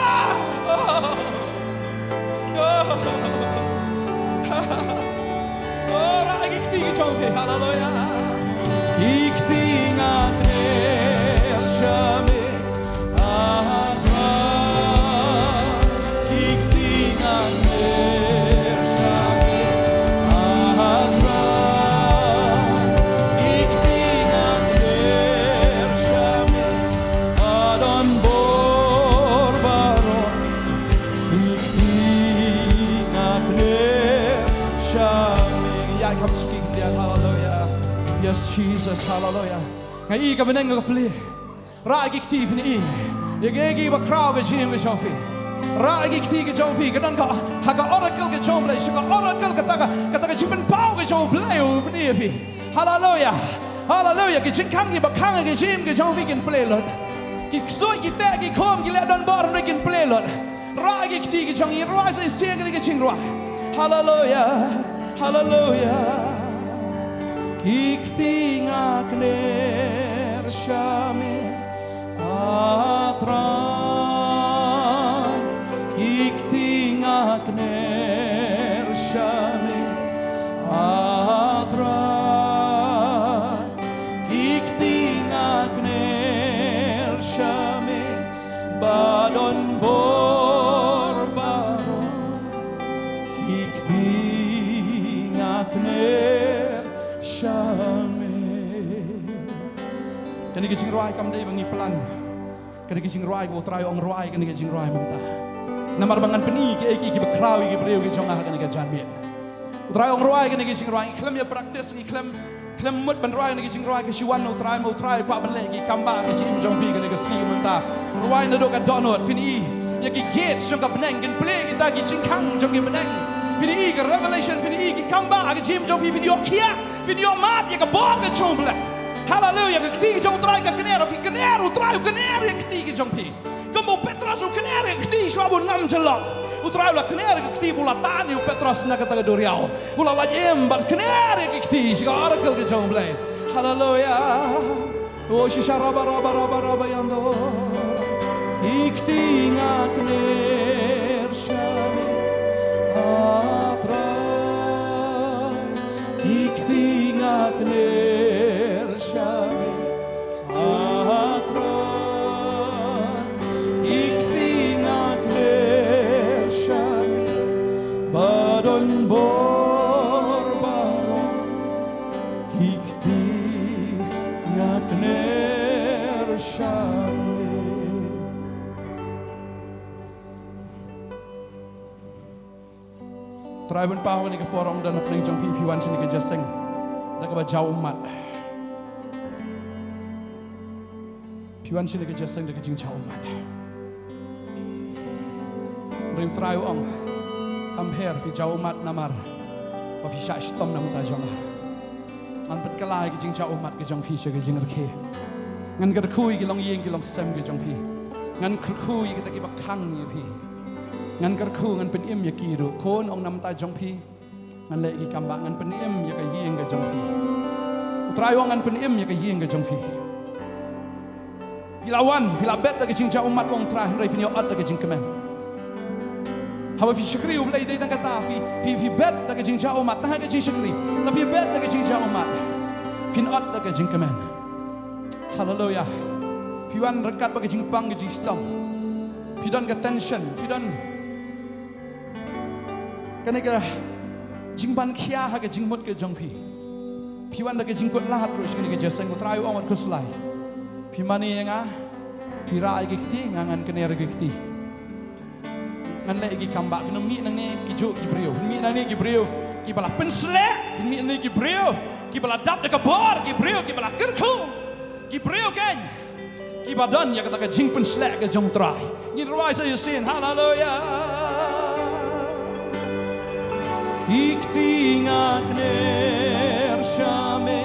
Oh, rah ki kti ki jong phi. Haleluya. Ki kti nga kner sha me, A Trai. Ki kti nga kner sha me, A Trai. Ki kti nga kner sha me, ba don bor baroh. Ki kti nga kner sha me. Ïa, kham suki kti, haleluya. Yes, Jesus, haleluya. Nga i ka bneng ka plie. Rah ki kti, phin i. Ïa ki, ïa ki bakhraw ka jingim ka jong phi. Rah ki kti ki jong phi. Ka don ka, ha ka oracle ka jong U Blei. Sha ka oracle kata ka, kata ka jingpynpaw ka jong U Blei, u pynpaw ïa phi. Haleluya. Haleluya. Ki jingkhang kiba khang ha ka jingim ka jong phi kin plie lut. Ki ksuid, ki teh, ki khum, ki leh donbor, hynrei kin plie lut. Rah ki kti ki jong ngi, rwai sa shisien kane ka jingrwai. Haleluya. Haleluya. Ki kti nga kner sha me, A Trai. Ki kti nga kner sha me, A Trai. Ki kti nga kner sha me, ba don bor baroh. Ki kti nga kner sha me. Kane ka jingrwai kam dei ba ngi plan. Kane ka jingrwai kaba U Trai u ong rwai kane ka jingrwai mynta. Namar ba ngan pyni kiei kiei kiba khraw ïa ki briew ki jong nga ha kane ka janmiet. U Trai u ong rwai kane ka jingrwai, ngi khlem ïa practice, ngi khlem, khlem mut ban rwai kane ka jingrwai, ka shu wan na U Trai, ma U Trai u kwah ban leh ïa ki kam ba ha ka jingim jong phi kane ka sngi mynta. Rwai naduh ka dohnud, phin i ïa ki gates jong ka bneng, kin plie kita ki jingkhang jong ki bneng. Phin i ka revelation, phin i ki kam ba ha ka jingim jong phi, phin ïoh khiah, phin ïoh mad ïa ka bor ka jong U Blei. Haleluya, ka kti ka jong U Trai ka kner, phi kner, U Trai u kner ïa ka kti ka jong phi. Kumba u Petros u kner ïa ka kti shuwa ba un ngam jyllop. U Trai u la kner ïa ka kti ba u la tan ïa u Petros na kata ka duriaw. U la lait im bad kner ïa ka kti sha ka oracle ka jong U Blei. Haleluya. O shisha raba raba raba raba ïando. Ki kti nga kner sha me, A Trai. Ki kti nga kner sha me, A Trai. Ki kti nga kner sha me, ba don bor baroh. Ki kti nga kner sha me. Trai ban paw kane ka por, ong da na pdeng jong phi, phi wan shane ka jingïaseng da kaba jaw ummat. Phi wan shane ka jingïaseng da ka jingjaw ummat. Hynrei U Trai u ong, kam pher, phi jaw ummat namar ba phi shah shitom na ka bynta jong nga. Ngan pynkylla ïa ka jingjaw ummat ka jong phi sha ka jingrkhie. Ngan kyrkhu ïa ki longïing ki longsem ka jong phi. Ngan kyrkhu ïa kita kiba khang ïa phi. Ngan kyrkhu, ngan pynim ïa ki ruh. Khun, ong na ka bynta jong phi ngan leh ïa ki kam ba, ngan pynim ïa ka ïing ka jong phi. U Trai u ong ngan pynim ïa ka ïing ka jong phi. Phi la wan, phi la bet da ka jingjaw ummat, ong U Trai, hynrei phin ïoh ot da ka jingkmen. Haba phi shakri U Blei dei tang kata, phi, phi, phi bet da ka jingjia ummat, tang ha ka jingshakri. La phi bet da ka jingjia ummat, phin ot da ka jingkmen. Haleluya. Phi wan ryngkat bad ka jingpang ka jingshitom. Phi don ka tension, phi don kane ka jingban khia ha ka jingmut ka jong phi. Phi wan da ka jingkut lad ruh sha kane ka jingïaseng, U Trai u ong wat khuslai. Phi mane ïa nga, phi rah ïa ki kti, nga ngan kner ïa ki kti. Ngan leh ïa ki kam ba, phin ym mih nangne ki juh ki briew. Phin mih nangne ki briew kiba la pynsleh, phin mih nangne ki briew kiba la dap da ka bor, ki briew kiba la kyrkhu, ki briew kein kiba don ïa kata ka jingpynsleh ka jong U Trai. Ngin rwai sa ïasien, haleluya. Ki kti nga kner sha me,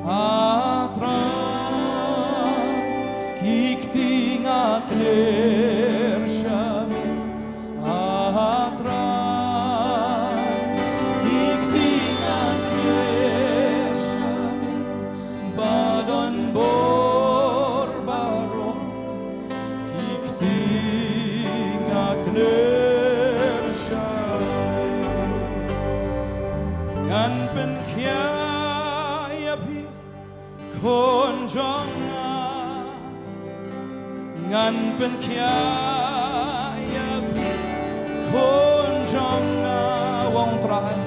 A Trai. Ki kti nga kner sha me, A Trai. Ki kti nga kner sha me, ba don bor baroh. Ki kti nga kner sha me, ngan pynkhiah ïa phi, khun jong nga. Ngan pynkhiah ïa phi, khun jong nga, ong U Trai.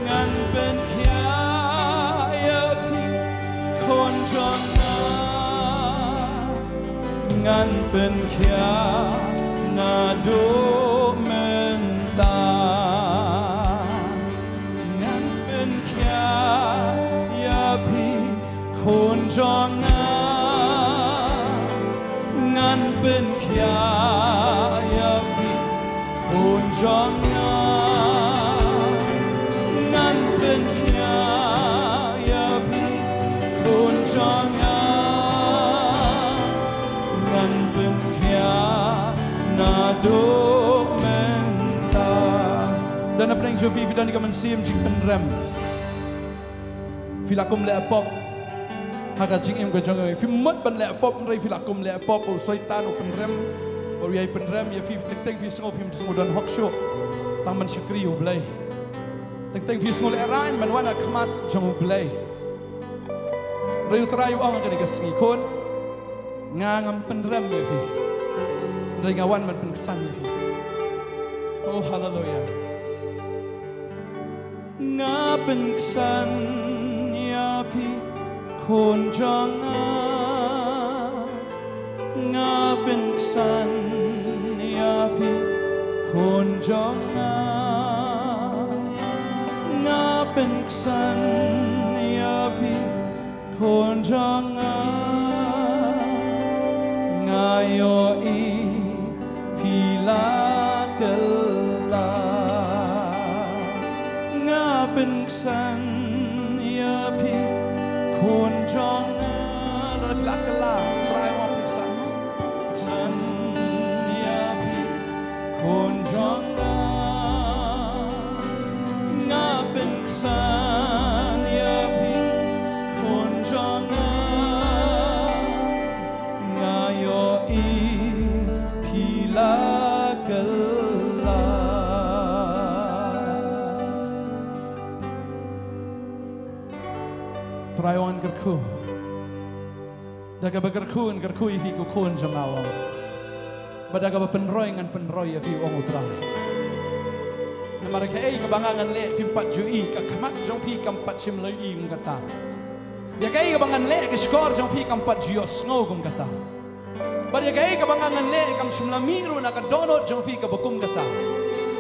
Ngan pynkhiah ïa phi, khun jong nga. Ngan pynkhiah naduh mynta. Ngan pynkhiah ïa phi, khun jong nga. Ngan pynkhiah ïa phi, khun jong nga. Ngan pynkhiah ïa phi, khun jong nga. Ngan pynkhiah naduh mynta. Don na pdeng jong phi, phi don ïa ka mynsiem jingpynrem. Phi la kum leh pop ha ka jingim ka jong phi. Phim mut ban leh pop, hynrei phi la kum leh pop. U Soitan u pynrem, u ïai pynrem ïa phi. Teng teng phi sngew phim sngew don hok shuh tang ban shakri U Blei. Teng teng phi sngew lehraiñ ban wan ha khmat jong U Blei. Hynrei U Trai u ong ha kane ka sngi, khun, nga ngam pynrem ïa phi, hynrei nga wan ban pynksan ïa phi. Oh, haleluya. Nga pynksan ïa phi, khun jong nga. Nga pynksan ïa phi, khun jong nga. Nga pynksan ïa phi, khun jong nga. Nga ïohi phi la kylla. Nga pynksan ïa phi, khun jong nga. Lada phi la kylla, Trai u ong pynksan. Pynksan ïa phi, khun jong nga. Nga pynksan ïa phi, khun jong nga. Nga ïohi phi la kylla. Trai u ong ngan kyrkhu. Da kaba kyrkhu ngan kyrkhu ïa phi ko khun jong nga, u ong. Bad da kaba pynroi ngan pynroi ïa phi, u ong U Trai. Namar kaei kaba nga ngan leh phim pat ju ïohi, ka khmat jong phi kam pat shym la ïohi kum kata. Ïa kaei kaba ngan leh ka shkor jong phi kam pat ju ïohsngew kum kata. Bad ïa kaei kaba nga ngan leh kam shym la mih ruh na ka dohnud jong phi kaba kum kata.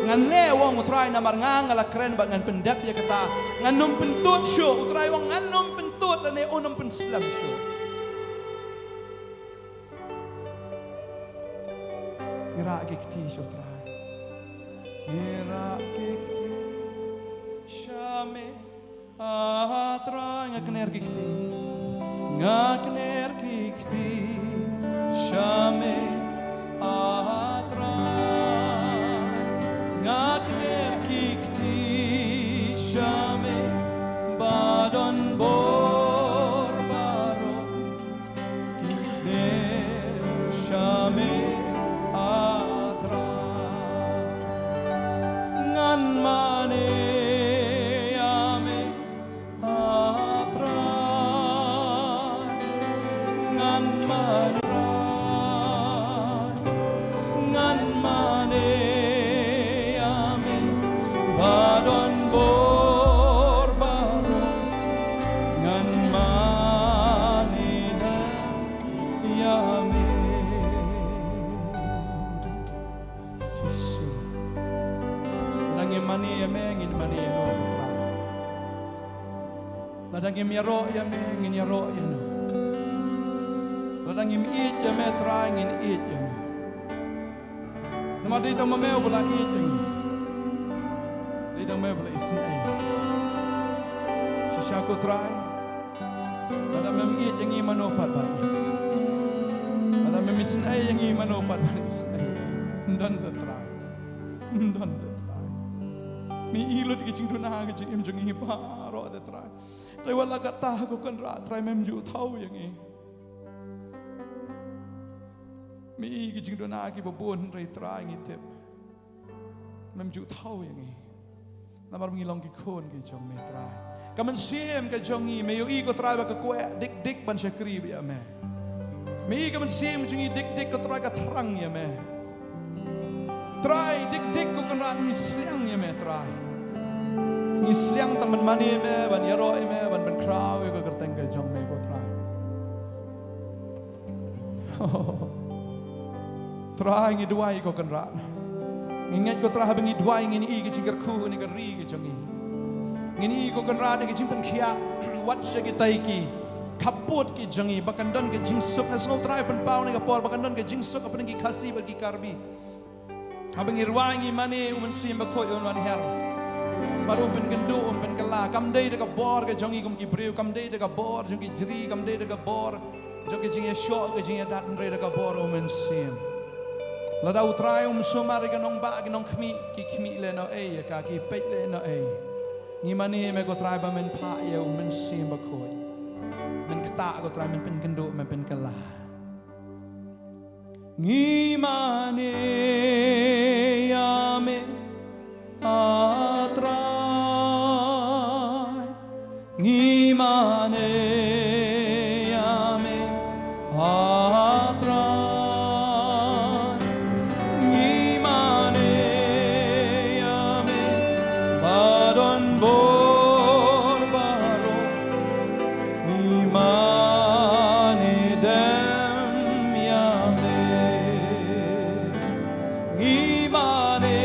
Ngan leh, u ong U Trai, namar nga nga la kren bad ngan pyndep ïa kata. Ngan ym pyntud shuh, U Trai u ong, ngan ym pyntud lane un ym pynslem shuh. Ngi rah ki kti sha U Trai. Ngi rah ki kti sha me, A Trai. Nga kner ki kti. Nga kner ki kti sha me, A Trai. Nga kner ki kti sha me, ba don bor baroh. Ki kner sha me, A Trai. me ngin mane ïa no, Trai. Lada ngim ïaroh ïa me ngin ïaroh ïa no. Lada ngim ïeit ïa me, Trai, ngin ïeit ïa no. Namar dei tang ma me uba la ïeit ïa ngi. Dei tang ma me uba la isynei. Shisha ko Trai, lada mem ïeit ïa ngi mano pat ban ïeit ïa ngi. Lada mem isynei ïa ngi mano pat ban isynei ïa ngi. Ym don de Trai. Ym don de Trai. Me i lut ki jingduna ki jingim jong ngi baroh de Trai. Trai wat la katta ko Kynrad Trai mem ju thaw ïa ngi. Me i ki jingduna kiba bun hynrei Trai ngi tip mem ju thaw ïa ngi. Namar ngi long ki khun ki jong me Trai. Ka mynsiem ka jong ngi me ïohi ko Trai ba ka kwah dik dik ban shakri ïa me. Me i ka mynsiem jong ngi dik dik ko Trai ka thrang ïa me. Trai dik dik ko Kynrad ngi sliang ïa me Trai. Ngi sliang tang ban mane ïa me, ban ïaroh ïa me, ban pynkhraw ïa ka kyrteng ka jong me ko Trai. Trai ngi duwai ko Kynrad. Ngi ngeit ko Trai haba ngi duwai ngin i ka jingkyrkhu ne ka ri ka jong ngi. Ngin i ko Kynrad ka jingpynkhiah wat sha kitai ki khappud ki jong ngi ba kan don ka jingsuk. Nga sngew Trai pynpaw ne ka por ba kan don ka jingsuk hapdeng ki Khasi bad ki Karbi. Haba ngi rwai ngi mane U Mynsiem Bakhuid un wan hiar. Bad un pynkynduh un pynkylla. Kam dei da ka bor ka jong ngi kum ki briew, kam dei da ka bor jong ki jri, kam dei da ka bor jong ki jingïashoh ki jingïadat hynrei da ka bor U Mynsiem. Lada U Trai um sumar ïa ka nongbah ki nongkhmih ki khmih lehnohei ïa ka ki peit lehnohei. Ngi mane me ko Trai ba men phah ïa U Mynsiem Bakhuid. Men ktah ko Trai men pynkynduh men pynkylla. Ngi mane ïa me a Trai. Ngi mane ïa me a Trai. Ngi mane ïa me ba don bor baroh. Ngi mane dem ïa me. Ngi mane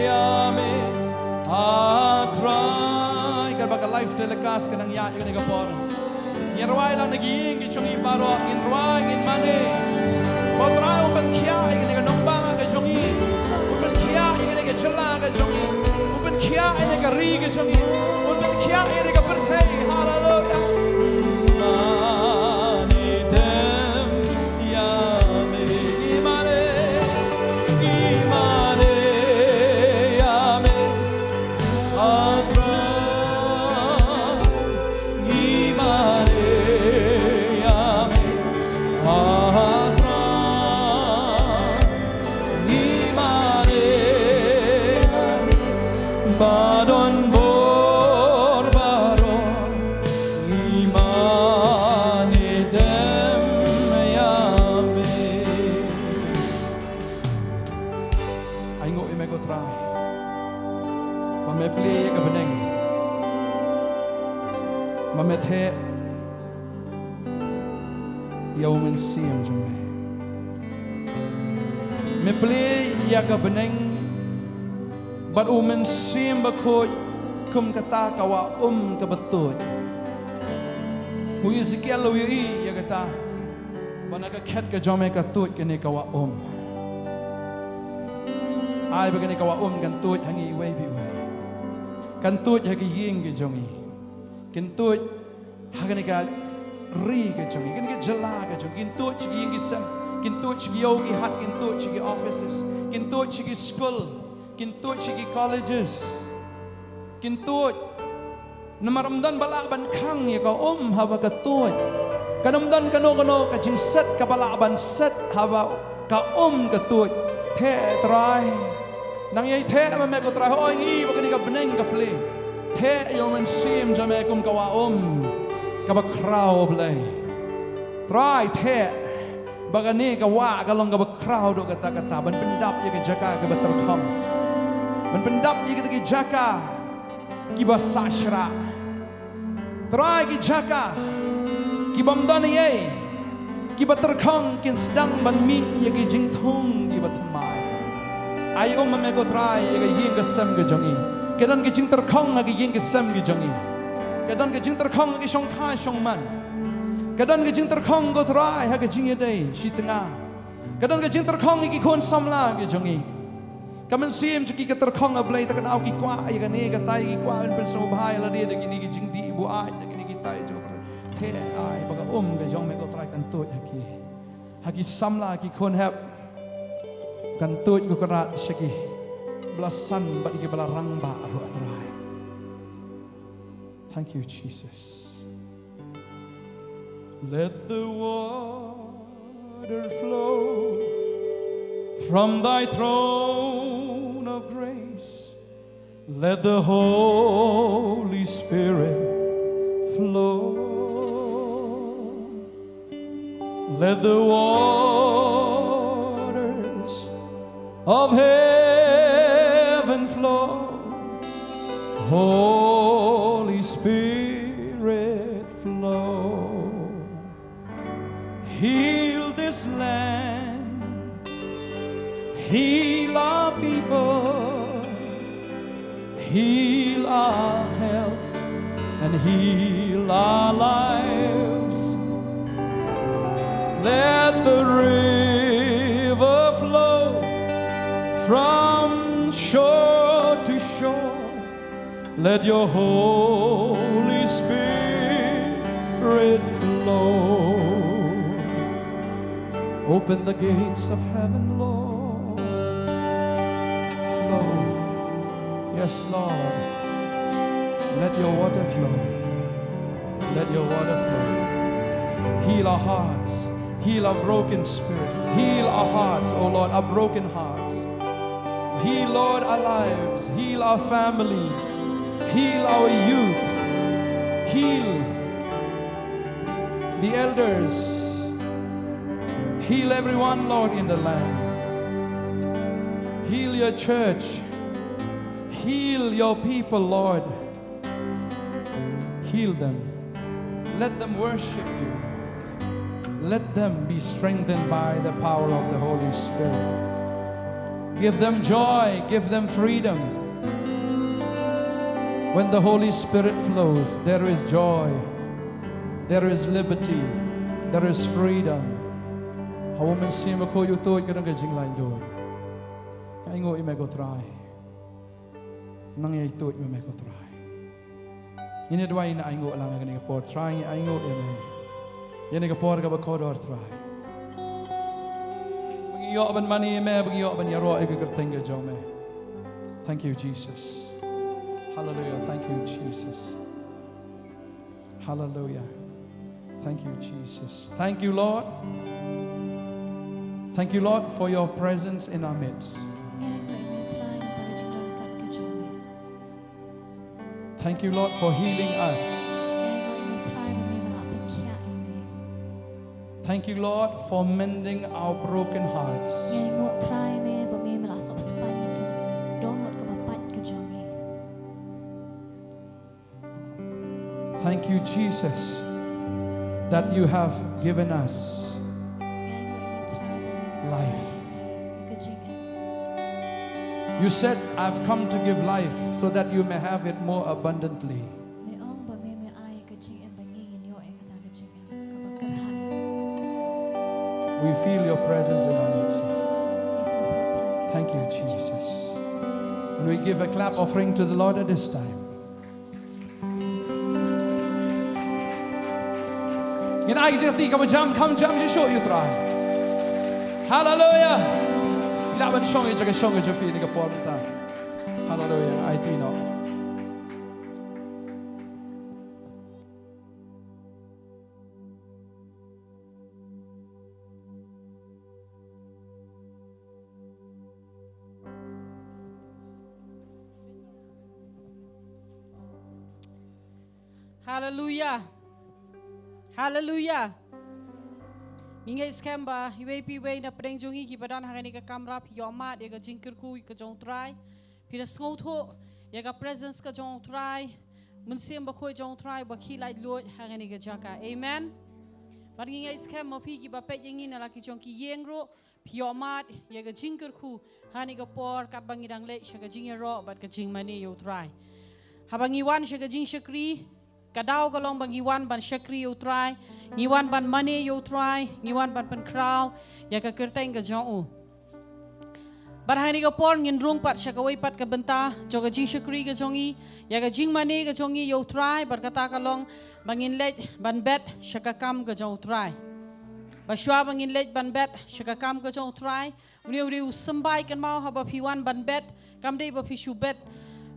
ïa me a Trai. Katba ka live telecast ka nang ïaid ïa kane ka por, ngin rwai lang na ki ïing ki jong ngi baroh, ngin rwai ngin mane. Ko Trai un pynkhiah ïa kane ka nongbah ka jong ngi. Un pynkhiah ïa kane ka jylla ka jong ngi. Un pynkhiah ïa kane ka ri ka jong ngi. Un pynkhiah ïa kane ka pyrthei. Haleluya. Mane dem ïa me. Ngi mane. Ngi mane ïa me a Trai. Ngi mane ïa me a Trai. Ngi mane ïa me ba don bor baroh. Ngi mane dem ïa me. Ai nguh ïa me ko Trai. Ba me plie ïa ka bneng. Ba me theh ïa U Mynsiem jong me. Me plie ïa ka bneng bad U Mynsiem Bakhuid kum kata ka wah um kaba tuid. U Ezekiel u ïohi ïa kata. Ba na ka khet ka jong me ka tuid kane ka wah um. Ai ba kane ka wah um kan tuid ha ngi iwei pa iwei. Kan tuid ha ki ïing ki jong ngi. Kan tuid ha kane ka ri ka jong ngi, kane ka jylla ka jong ngi. Kin tuid sha ki ïing ki sem, kin tuid sha ki ïew ki hat, kin tuid sha ki offices, kin tuid sha ki skul, kin tuid sha ki colleges. Kin tuid. Namar ym don ba lah ban khang ïa ka um haba ka tuid. Kan ym don kano kano ka jingset kaba lah ban set haba ka um ka tuid. Theh Trai. Nang ïai theh ma me ko Trai, hooid ngi ba kane ka bneng ka plie. Theh ïa U Mynsiem jong me kum ka wah um kaba khraw, Blei. Trai, theh ba kane ka wah ka long kaba khraw haduh katta katta ban pyndap ïa ka jaka kaba tyrkhong. Ban pyndap ïa kita ki jaka kiba sah shrah. Trai, ki jaka ki bym don ei ei, kiba tyrkhong kin sdang ban mih ïa ki jingthung kiba thymmai. Ai um ma me ko Trai ïa ka ïing ka sem ka jong ngi. Ka don ka jingtyrkhong ha ka ïing ka sem ka jong ngi. Ka don ka jingtyrkhong ha ka shongkha shongman. Ka don ka jingtyrkhong ko Trai ha ka jingïadei shi tnga. Ka don ka jingtyrkhong ïa ki khun samla ka jong ngi. Ka mynsiem jong ki ka tyrkhong, A Blei, te ka daw ki kwah ïa kane katai, ki kwah ban pynsngewbha ïa lade da kine ki jingdih buaid, da kine kitai jong ka. Te ai ba ka um ka jong me ko Trai kan tuid ha ki, ha ki samla, ki khun hep. Kan tuid ko Kynrad sha ki ba la san bad ki ba la rangbah ruh, A Trai. Thank you, Jesus. Let the water flow from thy throne of grace. Let the Holy Spirit flow. Let the waters of heaven flow. Holy Spirit, flow. Heal this land. Heal our people. Heal our health and heal our lives. Let the river flow from shore to shore. Let your Holy Spirit flow. Open the gates of heaven, Lord. Flow. Yes, Lord. Let your water flow. Let your water flow. Heal our hearts. Heal our broken spirit. Heal our hearts, oh Lord, our broken hearts. Heal, Lord, our lives. Heal our families. Heal our youth. Heal the elders. Heal everyone, Lord, in the land. Heal your church. Heal your people, Lord. Heal them. Let them worship you. Let them be strengthened by the power of the Holy Spirit. Give them joy, give them freedom. When the Holy Spirit flows, there is joy, there is liberty, there is freedom. Ha U Mynsiem Bakhuid u tuid ka don ka jinglaitluid. Ai nguh ïa me ko Trai. Nang ïai tuid ma me ko Trai. Ngin ïa duwai, ngin ai nguh lang ha kane ka por Trai, ngin ai nguh ïa me. Ïa kane ka por kaba kordor Trai. Ba ngi ïoh ban mane ïa me, ba ngi ïoh ban ïaroh ïa ka kyrteng ka jong me. Thank you, Jesus. Hallelujah. Thank you, Jesus. Hallelujah. Thank you, Jesus. Thank you, Lord. Thank you, Lord, for your presence in our midst. Ngi ai nguh ïa me Trai namar ka jingdon ryngkat ka jong me. Thank you, Lord, for healing us. Ngi ai nguh ïa me Trai ba me me la pynkhiah ïa ngi. Thank you, Lord, for mending our broken hearts. Ngi ai nguh Trai me ba me me la sop spaiñ ïa ka dohnud kaba pait ka jong ngi. Thank you, Jesus, that you have given us life. You said, "I've come to give life so that you may have it more abundantly." We feel your presence in our midst. Thank you, Jesus. And we give a clap offering to the Lord at this time. Ngin ai ka jingkti kaba jam, kham jam ïa u Trai. Hallelujah. Lah ban shong ïa ka jaka shong ka jong phi ha kane ka por mynta. Hallelujah. Ai ti no. Haleluya. Haleluya. Ngi ngeit skhem ba iwei pa iwei na pdeng jong ngi kiba don ha kane ka kamra phi ïohmad ïa ka jingkyrkhu ka jong u Trai. Phi da sngewthuh ïa ka presence ka jong u Trai. Mynsiem Bakhuid jong u Trai ba khie laitluid ha kane ka jaka. Amen. Bad ngi ngeit skhem ma phi kiba peit ïa ngi na la ki jong ki ïing ruh, phi ïohmad ïa ka jingkyrkhu ha kane ka por katba ngi dang leit sha ka jingïaroh bad ka jingmane ïa U Trai. Haba ngi wan sha ka jingshakri, ka daw ka long ba ngi wan ban shakri ïa U Trai, ngi wan ban mane ïa U Trai, ngi wan ban pynkhraw ïa ka kyrteng ka jong U. Bad ha kane ka por ngin rung pat sha kawei pat ka bynta jong ka jingshakri ka jong ngi, ïa ka jingmane ka jong ngi ïa U Trai, bad kata ka long ba ngin leit ban bet sha ka kam ka jong U Trai. Ba shuwa ba ngin leit ban bet sha ka kam ka jong U Trai, une u dei u symbai. Kynmaw, haba phi wan ban bet, kam dei ba phi shu bet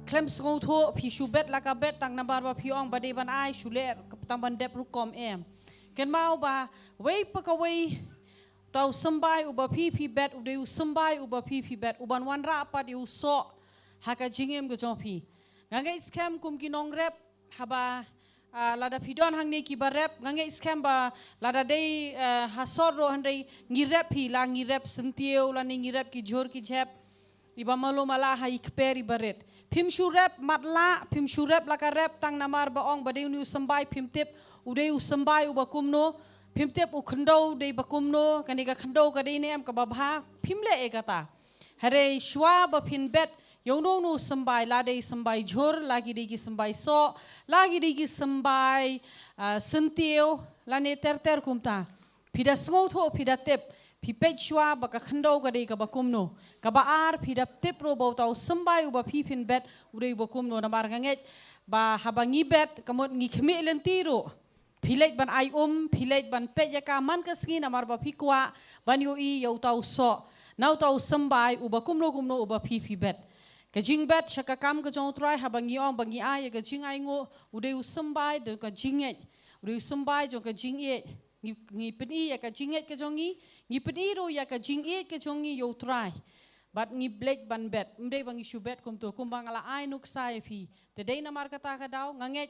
khlem sngewthuh, phi shu bet la ka bet tang namar ba phi ong ba dei ban ai, shu leh tang ban dep rukom, em. Kynmaw ba wei pa kawei, uta u symbai uba phi phi bet u dei u symbai uba phi phi bet uban wanrah pat ïa u soh ha ka jingim ka jong phi. Nga ngeit skhem kum ki nongrep, haba, ah, lada phi don hangne kiba rep, nga ngeit skhem ba lada dei, eh, ha sor ruh, hynrei ngi rep hi, la ngi rep syntiew lane ngi rep ki jhur ki jhep, iba malu mala ha i kper iba rit. Phim shu rep matlah, phim shu rep la ka rep tang namar ba ong ba dei une u symbai, phim tip u dei u symbai uba kumno, phim tip u khyndew dei ba kumno, kane ka khyndew ka dei ne em kaba bha, phim leh ïa kata. Hynrei shuwa ba phin bet ïa uno uno u symbai, la dei symbai jhur, la ki dei ki symbai soh, la ki dei ki symbai, ah, syntiew, lane ter ter kumta, phi da sngewthuh, phi da tip, phi peit shuwa ba ka khyndew ka dei kaba kumno. Kaba ar, phi da tip ruh ba uta u symbai uba phi phin bet u dei uba kumno, namar nga ngeit ba haba ngi bet, ka mut ngi khmih lynti ruh, phi leit ban ai um, phi leit ban peit ïa ka man ka sngi namar ba phi kwah ban ïohi ïa uta u soh na uta u symbai uba kumno kumno uba phi phi bet. Ka jingbet sha ka kam ka jong U Trai, haba ngi ong ba ngi ai ïa ka jingainguh, u dei u symbai jong ka jingngeit, u dei u symbai jong ka jingïeit. Ngi, ngi pyni ïa ka jingngeit ka jong ngi, ngi pyni ruh ïa ka jingïeit ka jong ngi ïa U Trai. Bad ngi leit ban bet, ym dei ba ngi shu bet kumto, kumba nga la ai nuksa ïa phi. Te dei namar kata ka daw, nga ngeit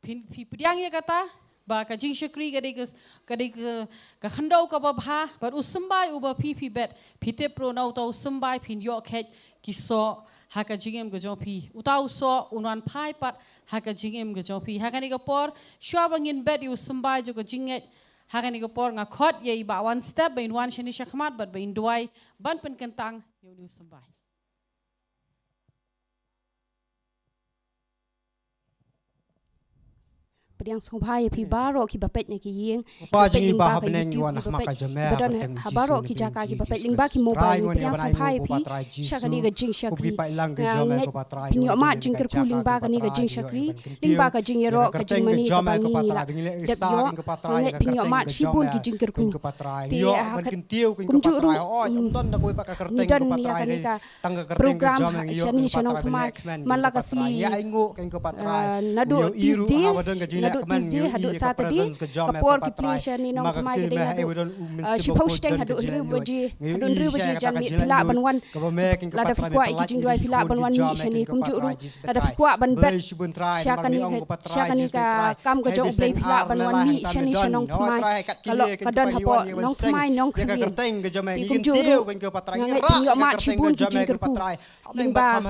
phi, phi pdiang ïa kata ba ka jingshakri ka dei ka, ka dei ka, ka khyndew kaba bha, bad u symbai uba phi phi bet, phi tip ruh na uta u symbai phin ïoh kheit ki soh ha ka jingim ka jong phi. Uta u soh un wan phai pat ha ka jingim ka jong phi. Ha kane ka por, shuwa ba ngin bet ïa u symbai jong ka jingngeit, ha kane ka por nga khot ïa i Bah One Step ba in wan shane shakhmat bad ba in duwai ban pynkyntang ïa une u symbai. Pdiang sngewbha ïa phi baroh kiba peit na ki ïing, kiba peit lyngba ka YouTube, kiba peit, kiba don ha baroh ki jaka kiba peit lyngba ki mobile. Pdiang sngewbha ïa phi sha kane ka jingshakri. Nga ngeit phin ïohmad jingkyrkhu lyngba kane ka jingshakri, lyngba ka jingïaroh, ka jingmane kaba ngi la dep ïoh. Nga ngeit phin ïohmad shibun ki jingkyrkhu. Te ha ka, kumjuh ruh, mm, ngi don ïa kane ka program shane sha Nongthymmai man la ka sngi, ah, naduh Tuesday, naduh Tuesday haduh Saturday. Ka por ki plie shane Nongthymmai ka dei naduh, ah, shiphew shiteng haduh hynriew baje, haduh hynriew baje janmiet. Phi lah ban wan, lada phi kwah ïa ki jingduwai phi lah ban wan mih shane. Kumjuh ruh lada phi kwah ban bet sha kane ka, sha kane ka kam ka jong U Blei phi lah ban wan mih shane sha Nongthymmai. Ka lok ka don hapoh Nongthymmai, Nongkhyrien. Te kumjuh ruh nga ngeit phin ïohmad shibun ki jingkyrkhu lyngba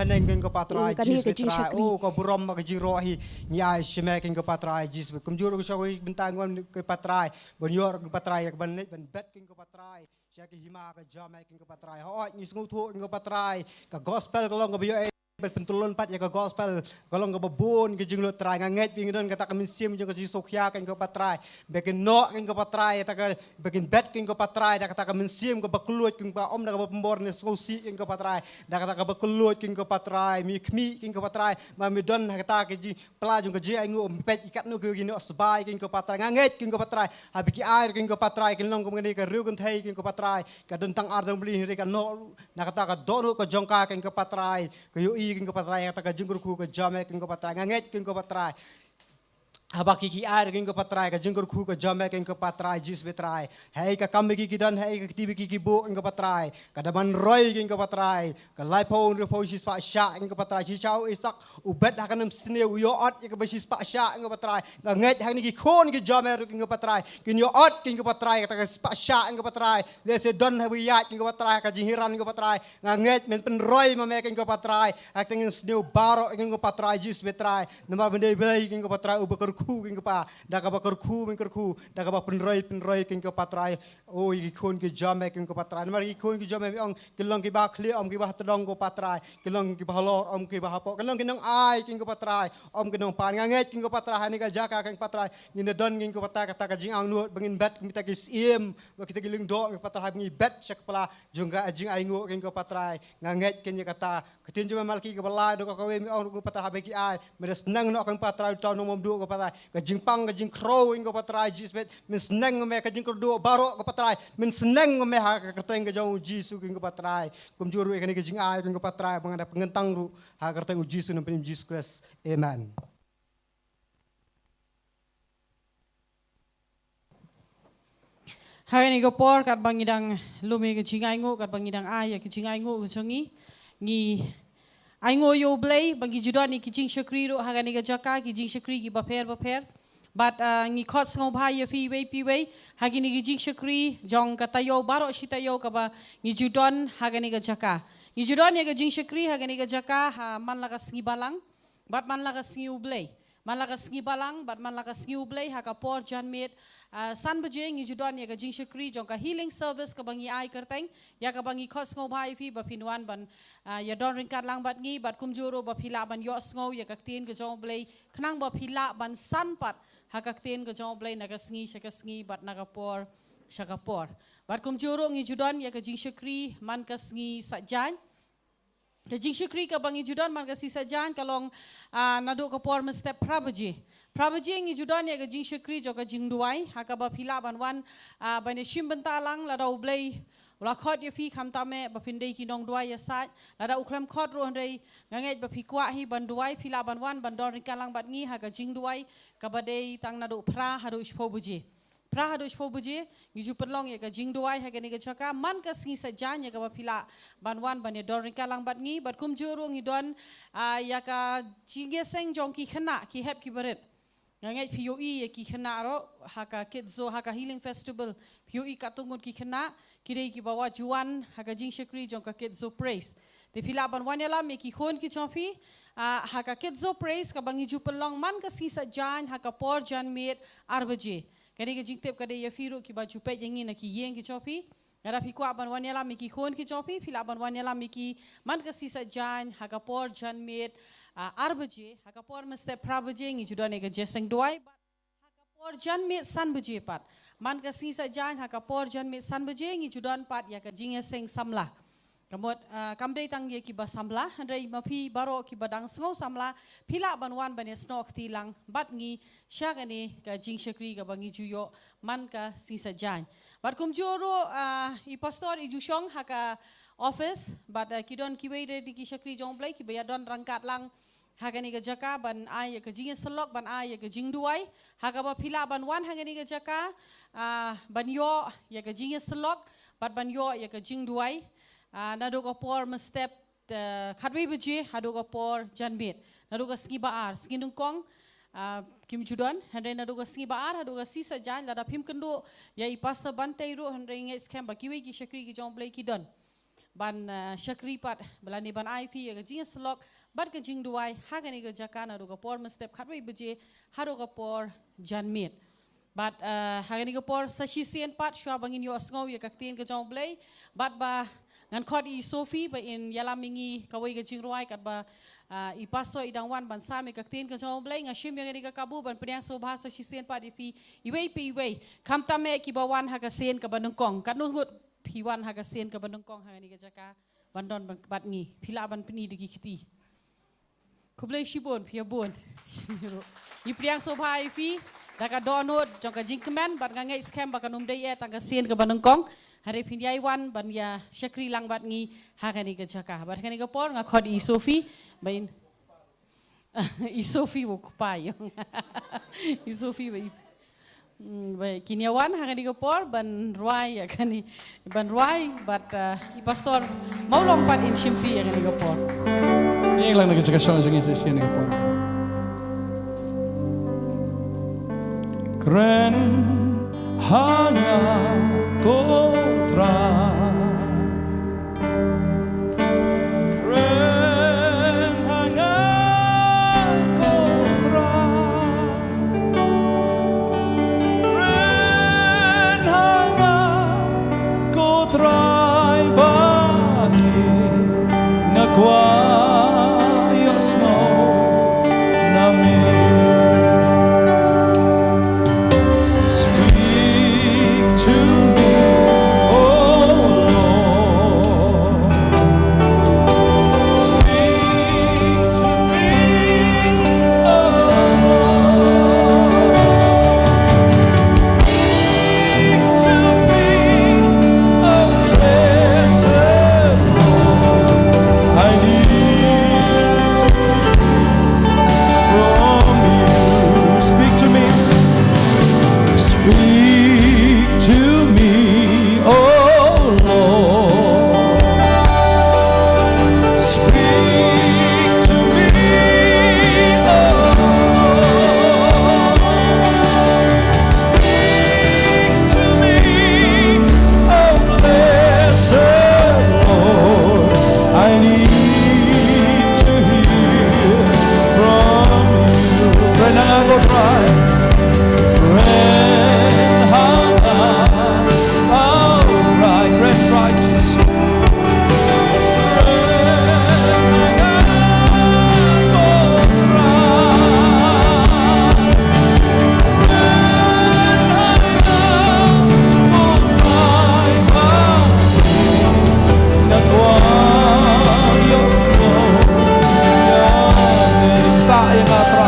kane ka jingshakri. Oh, ka burom bad ka jingroh hi ngi ai sha me, Kynrad ko Pa Trai Jisu. Kumjuh ruh ka shong bynta ngi wan, Kynrad ko Pa Trai, ban ïoh, Kynrad ko Pa Trai, ïa ka ban leit ban bet, Kynrad ko Pa Trai, sha ka hima ka jong me, Kynrad ko Pa Trai. Hooid, ngi sngewthuh, Kynrad ko Pa Trai, ka gospel ka long kaba ïoh, eh, ban pyntyllun pat ïa ka gospel ka long kaba bun ka jinglut, Trai. Nga ngeit ba ngi don kata ka mynsiem jong ka jingsngewkhia, Kynrad ko Pa Trai, ba kin noh, Kynrad ko Pa Trai, kata ka, ba kin bet, Kynrad ko Pa Trai, da kata ka mynsiem kaba kylluid, Kynrad ko Pa, ym da kaba pynbor ne sngewsih, Kynrad ko Pa Trai, da kata kaba kylluid, Kynrad ko Pa Trai. Mi khmih, Kynrad ko Pa Trai, ba mi don ha kata ka jingpla jong ka jingainguh, peit ïa katno ki, ki noh sbai, Kynrad ko Pa Trai. Nga ngeit, Kynrad ko Pa Trai, haba ki ai, Kynrad ko Pa Trai, kin long kum kane ka riew kynthei, Kynrad ko Pa Trai, ka don tang ar dang bli, hynrei ka noh na kata ka dohnud ka jong ka, Kynrad ko Pa Trai. Ka ïohi, Kynrad ko Pa Trai, kata ka jingkyrkhu ka jong me, Kynrad ko Pa Trai. Nga ngeit, Kynrad ko Pa Trai, haba ki, ki ai, Kynrad ko Pa Trai, ka jingkyrkhu ka jong me, Kynrad ko Pa Trai Jisu Trai. Hei ka kam ba ki, ki don, hei ka kti ba ki, ki buh, Kynrad ko Pa Trai, ka da ban roi, Kynrad ko Pa Trai. Ka laiphew, hynriewphew, shispah shah, Kynrad ko Pa Trai. Shisha u Isaak u bet ha ka nemsniew, u ïoh ot ïa kaba shispah shah, Kynrad ko Pa Trai. Nga ngeit hangne ki khun ki jong me ruh, Kynrad ko Pa Trai, kin ïoh ot, Kynrad ko Pa Trai, kata ka shispah shah, Kynrad ko Pa Trai. Lehse don ha ba ïaid, Kynrad ko Pa Trai, ka jinghiar, Kynrad ko Pa Trai. Nga ngeit men pynroi ma me, Kynrad ko Pa Trai, ha ka nemsniew baroh, Kynrad ko Pa Trai Jisu Trai. Namar ba me dei Blei, Kynrad ko Pa Trai, uba kyr kyrkhu, ko Pa, da kaba kyrkhu men kyrkhu, da kaba pynroi pynroi, ko Pa Trai. O, ïa ki khun ki jam, ko Pa Trai. Namar ki khun ki jam, ong, ki long kiba khlieh, ym kiba tdong, ko Pa Trai. Ki long kiba halor, ym kiba hapoh. Ki long ki nongai, ko Pa Trai. Ym ki nongpan. Nga ngeit, ko Pa Trai, ha kane ka jaka, ko Pa Trai, ngin da don, ko Pa Trai, kata ka jingangnud ba ngin bet kita ki syiem, bad kita ki lyngdoh, ko Pa Trai, ba ngin bet sha ka pla jong ka jingainguh, ko Pa Trai. Nga ngeit ïa kata. Ka ktien jong me ha Malaki kaba lai, dkhot kawei, me ong ruh, ko Pa Trai, haba ki ai, me da sneng noh, ko Pa Trai, uta u nongmamduh, ko Pa Trai. Ka jingpang, ka jingkhrew, ko Pa Trai Jisu, men sneng me, ka jingkyrduh baroh, ko Pa Trai, men sneng me ha ka kyrteng ka jong u Jisu, ko Pa Trai. Kumjuh ruh ïa kane ka jingai, ko Pa Trai, ba nga da pynkyntang ruh ha ka kyrteng u Jisu, na ka bynta u Jisu Khrist. Amen. Ha kane ka por, katba ngi dang lum ïa ka jingainguh, katba ngi dang ai ïa ka jingainguh ka jong ngi, ngi ainguh ïa U Blei ba ngi ju don ïa ki jingshakri ruh ha kane ka jaka, ki jingshakri kiba pher bapher. Bad, ah, ngi khot sngewbha ïa phi iwei pa iwei ha kine ki jingshakri jong ka taïew baroh shi taïew kaba ngi ju don ha kane ka jaka. Ngi ju don ïa ka jingshakri ha kane ka jaka, ha man la ka sngi Balang bad man la ka sngi U Blei. Man la ka sngi Balang bad man la ka sngi U Blei, ha ka por janmiet, ah, san baje, ngi ju don ïa ka jingshakri jong ka healing service kaba ngi ai kyrteng, ïa kaba ngi khot sngewbha ïa phi ba phin wan ban, ah, ïa don ryngkat lang bad ngi, bad kumjuh ruh ba phi lah ban ïohsngew ïa ka ktien ka jong U Blei, khnang ba phi lah ban san pat ha ka ktien ka jong U Blei na ka sngi sha ka sngi bad na ka por sha ka por. Bad kumjuh ruh ngi ju don ïa ka jingshakri man ka sngi Saitjaiñ. Ka jingshakri kaba ngi ju don man ka sngi Saitjaiñ ka long, ah, naduh ka por mynstep phra baje. Phra baje ngi ju don ïa ka jingshakri jong ka jingduwai, ha kaba phi lah ban wan, ah, ban ïa shim bynta lang, lada U Blei u la khot ïa phi, khamtam eh ba phin dei ki nongduwai ïasaid, lada u khlem khot ruh, hynrei nga ngeit ba phi kwah hi ban duwai, phi lah ban wan ban don ryngkat lang bad ngi ha ka jingduwai kaba dei tang naduh phra haduh shiphew baje. Phra haduh shiphew baje ngi ju pynlong ïa ka jingduwai ha kane ka jaka man ka sngi Saitjaiñ, ïa kaba phi lah ban wan ban ïa don ryngkat lang bad ngi, bad kumjuh ruh ngi don, ah, ïa ka jingïaseng jong ki khynnah, ki hep ki barit. Nga ngeit phi ïohi ïa ki khynnah ruh ha ka Kids Zo-, ha ka Healing Festival, phi ïohi katto ngut ki khynnah, ki dei kiba wat ju wan ha ka jingshakri jong ka Kids Zo Praise. Te phi lah ban wan ïalam ïa ki khun ki jong phi, ah, ha ka Kids Zo Praise kaba ngi ju pynlong man ka sngi Saitjaiñ ha ka por janmiet ar baje. Kane ka jingtip ka dei ïa phi ruh kiba ju peit ïa ngi na ki ïing ki jong phi. Lada phi kwah ban wan ïalam ïa ki khun ki jong phi, phi lah ban wan ïalam ïa ki man ka sngi Saitjaiñ ha ka por janmiet, ah, ar baje, ha ka por mynstep phra baje ngi ju don ïa ka jingïaseng duwai. Ha ka por janmiet san baje pat, man ka sngi Saitjaiñ ha ka por janmiet san baje ngi ju don pat ïa ka jingïaseng samla. Ka mut, ah, kam dei tang ïa kiba samla, hynrei ma phi baroh kiba dang sngew samla, phi lah ban wan ban ïasnoh kti lang bad ngi sha kane ka jingshakri kaba ngi ju ïoh man ka sngi Saitjaiñ. Bad kumjuh ruh, ah, i pastor i ju shong ha ka office, bad, ah, ki don kiwei de ki shakri jong U Blei kiba ïa don ryngkat lang ha kane ka jaka ban ai ïa ka jingïasyllok, ban ai ïa ka jingduwai, ha kaba phi lah ban wan ha kane ka jaka, ah, ban ïoh ïa ka jingïasyllok bad ban ïoh ïa ka jingduwai, ah, naduh ka por mynstep, eh, khatwei baje haduh ka por janmiet, naduh ka sngi ba ar, sngi nyngkong, ah, kim ju don, hynrei naduh ka sngi ba ar haduh ka sngi Saitjaiñ, lada phim kynduh ïa i pastor ban tei ruh, hynrei ngeit skhem ba kiwei ki shakri ki jong U Blei ki don ban, eh, shakri pat, ba lane ban ai phi ïa ka jingïasyllok bad ka jingduwai ha kane ka jaka naduh ka por mynstep khatwei baje haduh ka por janmiet. Bad, eh, ha kane ka por sa shisien pat shuwa ba ngin ïohsngew ïa ka ktien ka jong U Blei, bad ba ngan khot i Sophie ba in ïalam ïa ngi kawei ka jingrwai katba, eh, i pastor i dang wan ban sam ïa ka ktien ka jong U Blei, nga shim ïa kane ka kabu ban pdiang sngewbha sa shisien pat ïa phi iwei pa iwei, khamtam eh kiba wan ha ka sien kaba nyngkong. Katno ngut phi wan ha ka sien kaba nyngkong ha kane ka jaka ban don bad ngi? Phi lah ban pyni da ki kti. Khublei shibun, phi ïa bun. Ngi pdiang sngewbha ïa phi da ka dohnud jong ka jingkmen, bad nga ngeit skhem ba kan ym dei eh tang ka sien kaba nyngkong, hynrei phin ïai wan ban ïa shakri lang bad ngi ha kane ka jaka. Bad ha kane ka por nga khot i Sophie ba in I Sophie ba u kpa ïong. I Sophie ba i, mm, ba kin ïa wan ha kane ka por ban rwai ïa kane, ban rwai bad, uh, i pastor Mawlong pat in shimti ïa kane ka por. Ïeng lang na ka jaka shong jong ngi sa shisien ka por. Kren ha nga ko Trai. Kren ha nga ko Trai. Nga kwah ïohsngew na me. Speak to me, oh Lord. Speak to me, oh Lord. Speak to me, oh blessed Lord. I need to hear from you. Speak to me. Speak to me, oh Lord. Speak to me, oh Lord. Speak to me, oh blessed Lord. I need to hear from you. Kren ha nga ko Trai. Kren ha nga. Oh Trai, kren Trai Jisu. Kata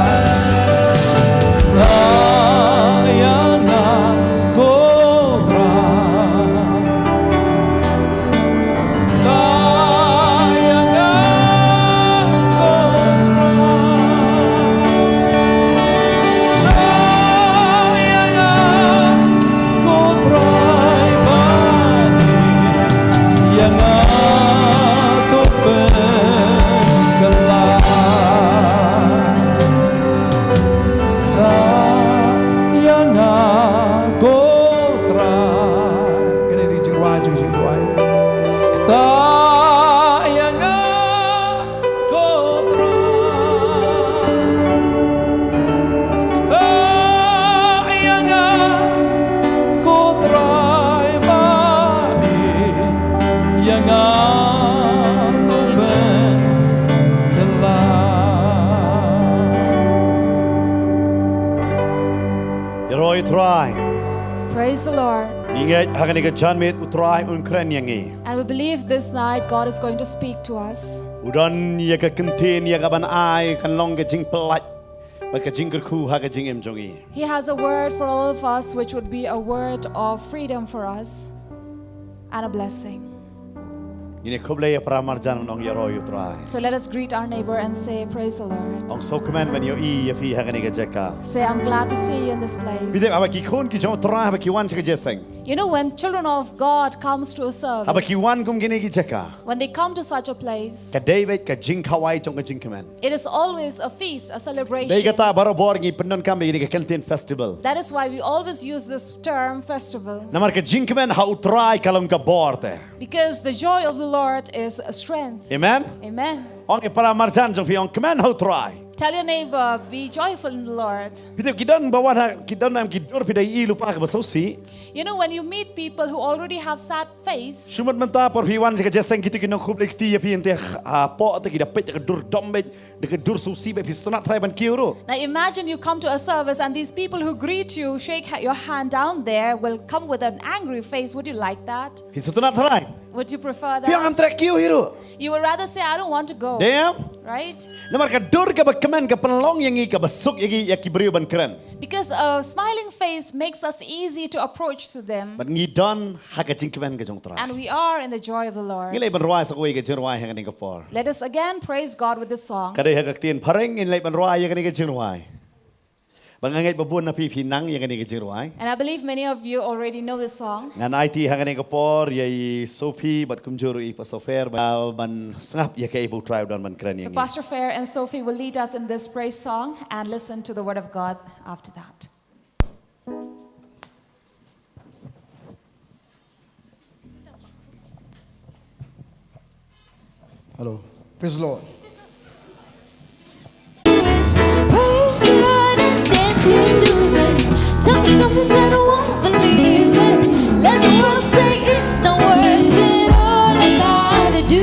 ïa nga ko Trai. Kata ïa nga ko Trai, ba ïa nga to pynkylla. Ïaroh ïa u Trai. Praise the Lord. Ngi ngeit ha kane ka janmiet u Trai un kren ïa ngi. And we believe this night God is going to speak to us. U don ïa ka kyntien ïa ka ban ai kan long ka jingpyllait bad ka jingkyrkhu ha ka jingim jong ngi. He has a word for all of us, which would be a word of freedom for us and a blessing. Ngin ïa khublei ïa para marjan, ong ïaroh ïa u Trai. So let us greet our neighbor and say, "Praise the Lord." Ong sngewkmen ban ïohi ïa phi ha kane ka jaka. Say, "I'm glad to see you in this place." Phi tip, haba ki khun ki jong u Trai, haba ki wan sha ka jingïaseng, you know, when children of God comes to a service, haba ki wan kum kine ki jaka, when they come to such a place, ka dei beit ka jingkhawai jong ka jingkmen. It is always a feast, a celebration. Dei kata barabor ngi pyndonkam ïa kane ka kyntien festival. That is why we always use this term festival. Namar ka jingkmen ha u Trai ka long ka bor te. Because the joy of the Lord is a strength. Amen. Amen. Ong ïa para marjan jong phi, ong kmen ha u Trai. Tell your neighbor, "Be joyful in the Lord." Phi tip, ki don ba wan ha, ki don em ki dur, phi da ïohi lypa kaba sngewsih. You know, when you meet people who already have sad face, shu mut mynta por phi wan sha ka jingïaseng, kito ki nongkhublei kti ïa phi, hangtei hapoh te ki da peit da ka dur dom beit, da ka dur sngewsih beit, phi sngewtynnat trai ban kiew ruh. Now imagine you come to a service and these people who greet you, shake ha-, your hand down there, will come with an angry face. Would you like that? Phi sngewtynnat trai. Would you prefer that? Phi ong ngam treh kiew hi ruh. You would rather say, "I don't want to go." Dei em? Right? Namar ka dur kaba kmen ka pynlong ïa ngi, kaba suk ïa ngi, ïa ki briew ban kren. Because a smiling face makes us easy to approach to them. Bad ngi don ha ka jingkmen ka jong u Trai. And we are in the joy of the Lord. Ngi leit ban rwai sa kawei ka jingrwai ha kane ka por. Let us again praise God with this song. Ka dei ha ka ktien Phareng, ngi leit ban rwai ïa kane ka jingrwai. Bad nga ngeit ba bun na phi phi nang ïa kane ka jingrwai. And I believe many of you already know this song. Ngan aiti ha kane ka por ïa i Sophie bad kumjuh ruh i Pastor Fair ba-, ban sngap ïa kaei ba u Trai u don ban kren ïa ngi. So Pastor Fair and Sophie will lead us in this praise song and listen to the word of God after that. Hello. Praise the Lord. Praise God and dance into this. Tell me something that I won't believe it. Let the world say it's not worth it. All I gotta do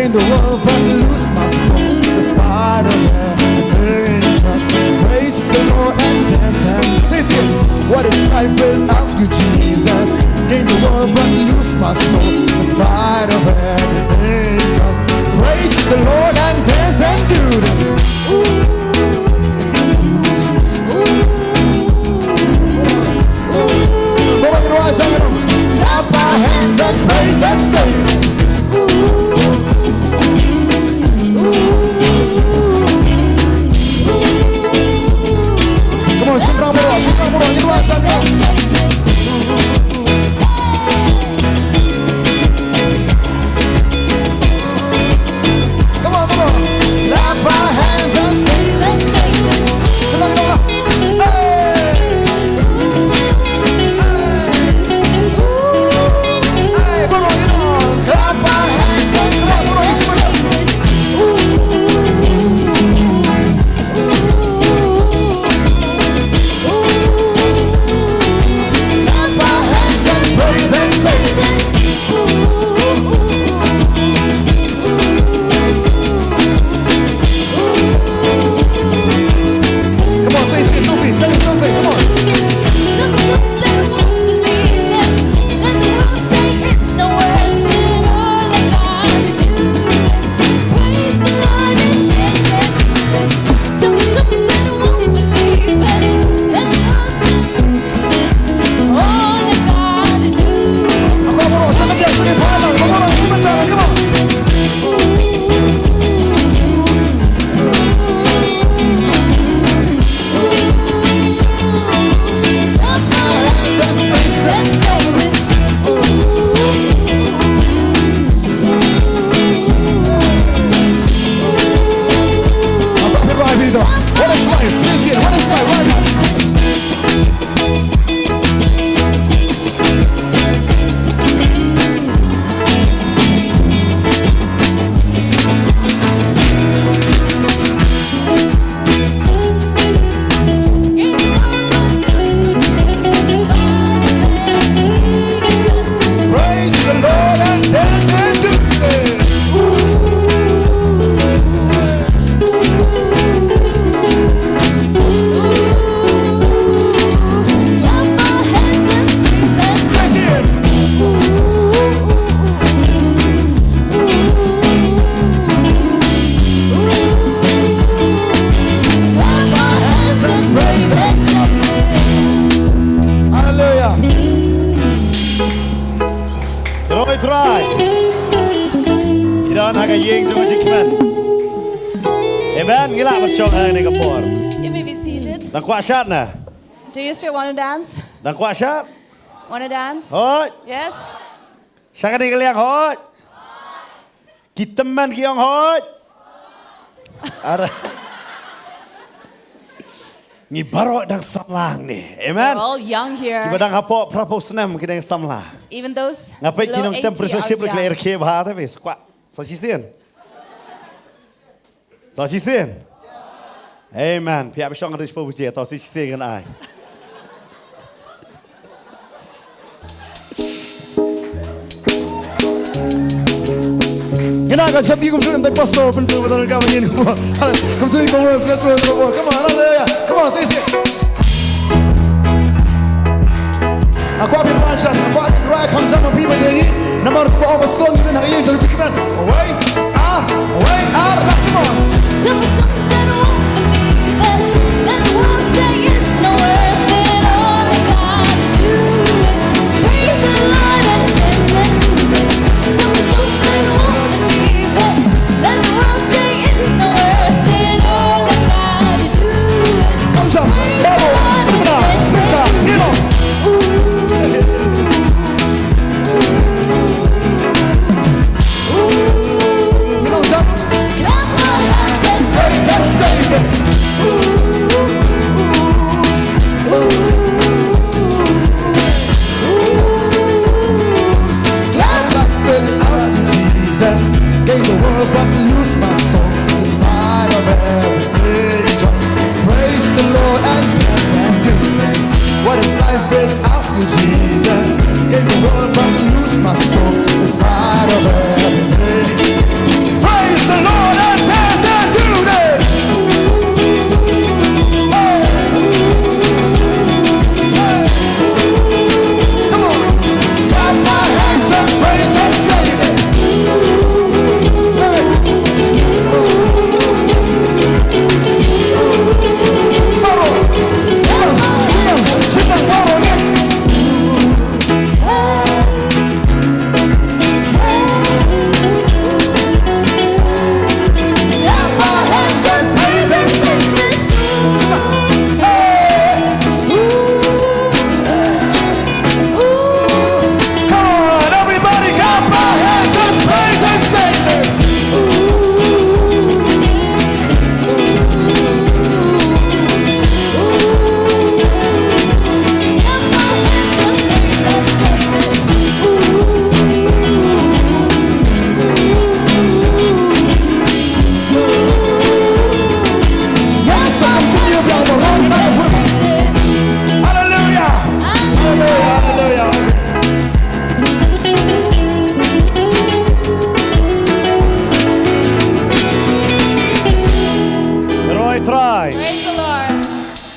In the world but lose my soul in spite of everything. Just praise the Lord and dance and say, say, what is life without you, Jesus? Gain the world but lose my soul in spite of everything. Just praise the Lord and dance and do this. Come on, you know, I jump it up. Clap our hands and praise and say, come on, shimprang baroh, shimprang baroh, you know, I jump it up. Come on, come on. Clap our hands and say, come on, come on. Hey. Hey, come on, come on. Clap our hands and, come on, come on, come on. Clap our hands and praise and say, come on, say, say something, say something, come on. Some, some that won't believe it. Let the world say it's not worth it. All I gotta do is praise the Lord and dance and do this. Some, some that won't believe it. Let the world say all I gotta do is come on, come on, come on, come on. What is life? What is life? Praise the Lord and dance and do this. Hallelujah. Trai, trai. Ida na ka ïing jong ka jingkmen. Amen. Ngi lah ban shong ha kane ka por. You may be seated. Dang kwah shad na? Do you still want to dance? Dang kwah shad? Want to dance? Hooid. Yes. Sha kane ka liang hooid. Ki tymmen ki ong hooid. Ara. Ngi baroh dang samla hangne. Amen. We're all young here. Kiba dang hapoh phra phew snem ki dang samla. Even those below eighty are young. Nga peit ki nongtem principalship ki la rkhie bha te phi. Kwah. Sa shisien. Sa shisien. Amen. Phi ap shong ri shiphew baje, to shisien ngan ai. Kane ka shakti kumjuh, pastor, pynjuh, pastor, ka ba ngin. Kumjuh, kumjuh, let's go, let's go. Come on, hallelujah. Come on, say, say. Nga kwah phi pan sha, nga kwah phi rai kham jam phi ba dei ni. Namar ba ong ba song ni na ïing jong jingkmen. Wei, ah, wei, ah, come on. Tell me something that won't believe it. Let the world say it's not worth it. All I gotta do is praise the Lord and dance and do this. Tell me something that won't believe it. Let the world say it's not worth it. All I gotta do is praise the Lord and dance and do this. Ooh, ooh, ooh, ooh. Praise the Lord.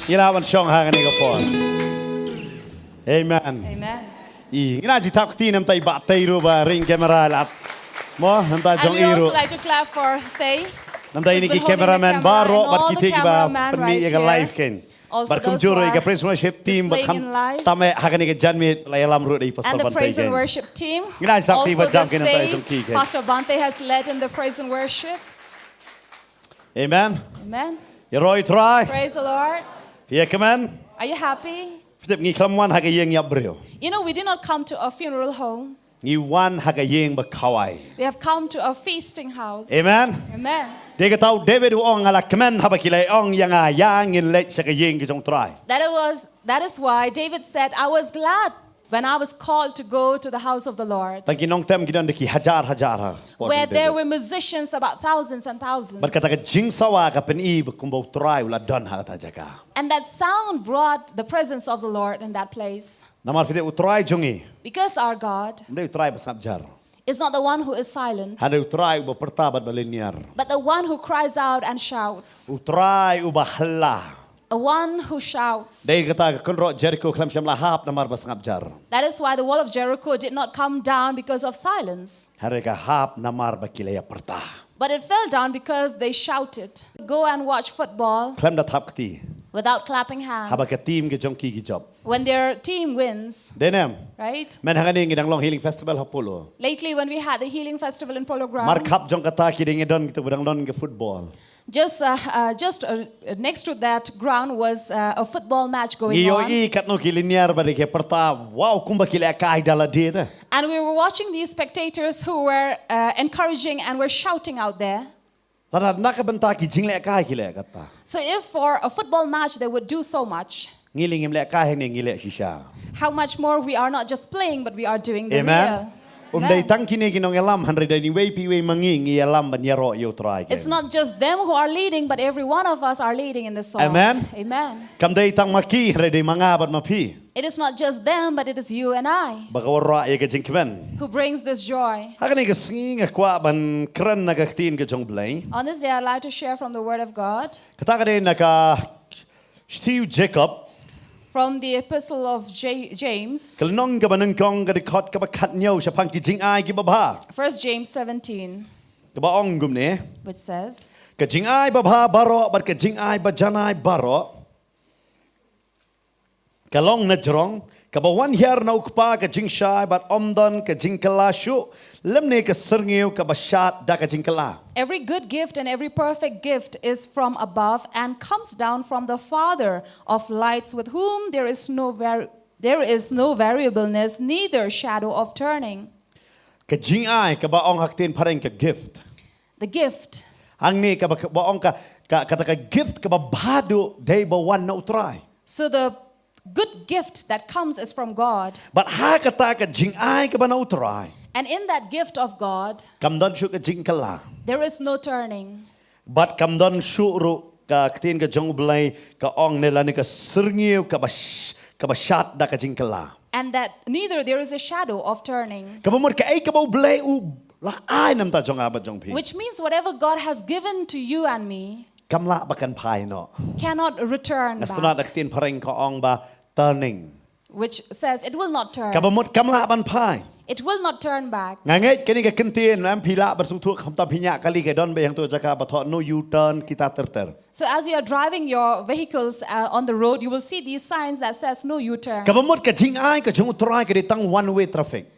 Ngi la ban shong ha kane ka por. Amen. Amen. I, ngi la ju thap kti namta i Bah Tei ruh ba ring camera la. Mo, namta jong i ruh. And we also like to clap for Tei. Namta ini ki cameraman baroh bad kite kiba pynmih ïa ka live kein. Bad kumjuh ruh ïa ka praise and worship team ba kham tam eh ha kane ka janmiet la ïalam ruh da i Pastor Bante kein. Ngi la ju thap kti ba jam kein namta jong ki kein. Pastor Bante has led in the praise and worship. Amen. Amen. Ïaroh ïa u Trai. Praise the Lord. Phi ïa kmen? Are you happy? Phi tip ngi khlem wan ha ka ïing ïap briew. You know, we did not come to a funeral home. Ngi wan ha ka ïing ba khawai. We have come to a feasting house. Amen. Amen. Dei kata u David u ong, nga la kmen haba ki la ong ïa nga, ïa ngin leit sha ka ïing ka jong u Trai. That was, that is why David said, "I was glad when I was called to go to the house of the Lord." Tang ki nongtem ki don da ki hajar hajar ha. Where there were musicians, about thousands and thousands. Bad kata ka jingsawa ka pyni ba kumba u Trai u la don ha kata jaka. And that sound brought the presence of the Lord in that place. Namar phi tip u Trai jong ngi. Because our God. Ym dei u Trai ba sngap jar. Is not the one who is silent. Hynrei u Trai uba pyrta bad ba lynñiar. But the one who cries out and shouts. U Trai uba hla. A one who shouts. Dei kata ka kynroh Jericho khlem shym la hap namar ba sngap jar. That is why the wall of Jericho did not come down because of silence. Hynrei ka hap namar ba ki la ïa pyrta. But it fell down because they shouted. Go and watch football. Khlem da thap kti. Without clapping hands. Haba ka team ka jong ki ki jop. When their team wins. Dei ne em? Right? Mynhynnin ngi dang long Healing Festival ha Polo. Lately, when we had the Healing Festival in Polo Ground. Markhap jong kata ki dang don, kita dang don ka football. Just, uh, uh, just uh, next to that ground was uh, a football match going on. Ngi ïohi katno ki lynñiar bad ki pyrta, wow, kumba ki lehkai da lade te. And we were watching these spectators who were uh, encouraging and were shouting out there. Lada na ka bynta ki jinglehkai ki leh kata. So if for a football match they would do so much, ngi leh, ngim lehkai hangne, ngi leh shisha. How much more we are not just playing, but we are doing the real. Amen. Um dei tang kine ki nongïalam, hynrei dei iwei pa iwei ma ngi ngi ïalam ban ïaroh ïa u Trai. It's not just them who are leading, but every one of us are leading in this song. Amen. Amen. Kam dei tang ma ki, hynrei dei ma nga bad ma phi. It is not just them, but it is you and I. Ba ka wanrah ïa ka jingkmen. Who brings this joy. Ha kane ka sngi nga kwah ban kren na ka ktien ka jong u Blei. On this day, I'd like to share from the Word of God. Kata ka dei na ka shithi u Jakob. From the Epistle of J- James. Ka lynnong kaba nyngkong, ka dkhot kaba khathynñiew, shaphang ki jingai kiba bha. First James seventeen. Kaba ong kumne. Which says. Ka jingai babha baroh bad ka jingai bajanai baroh ka long na jrong, kaba wan hiar na u Kpa ka jingshai bad ym don ka jingkylla shuh, lymne ka syrngiew kaba shad da ka jingkylla. Every good gift and every perfect gift is from above and comes down from the Father of lights, with whom there is no var- there is no variableness, neither shadow of turning. Ka jingai kaba ong ha ktien phareng ka gift. The gift. Hangne kaba, kaba ong ka, ka, kata ka gift kaba bha duh dei ba wan na u Trai. So the good gift that comes is from God. Bad ha kata ka jingai kaba na u Trai. And in that gift of God, kam don shuh ka jingkylla. There is no turning. Bad kam don shuh ruh ka ktien ka jong u Blei ka ong ne lane ka syrngiew kaba sh- kaba shad da ka jingkylla. And that neither there is a shadow of turning. Kaba mut kaei kaba u Blei u la ai na bynta jong nga bad jong phi. Which means whatever God has given to you and me, kam lah ba kan phai noh. Cannot return back. Nga sngewtynnad ka ktien phareng ka ong ba turning. Which says it will not turn. Kaba mut kam lah ban phai. It will not turn back. Nga ngeit kane ka kyntien, em phi lah ban sngewthuh khamtam phi ñiah kali, ka don beit hangto jaka ba thoh no U-turn kita ter ter. So as you are driving your vehicles uh, on the road, you will see these signs that says no U-turn. Kaba mut ka jingai ka jong u Trai ka dei tang one way traffic.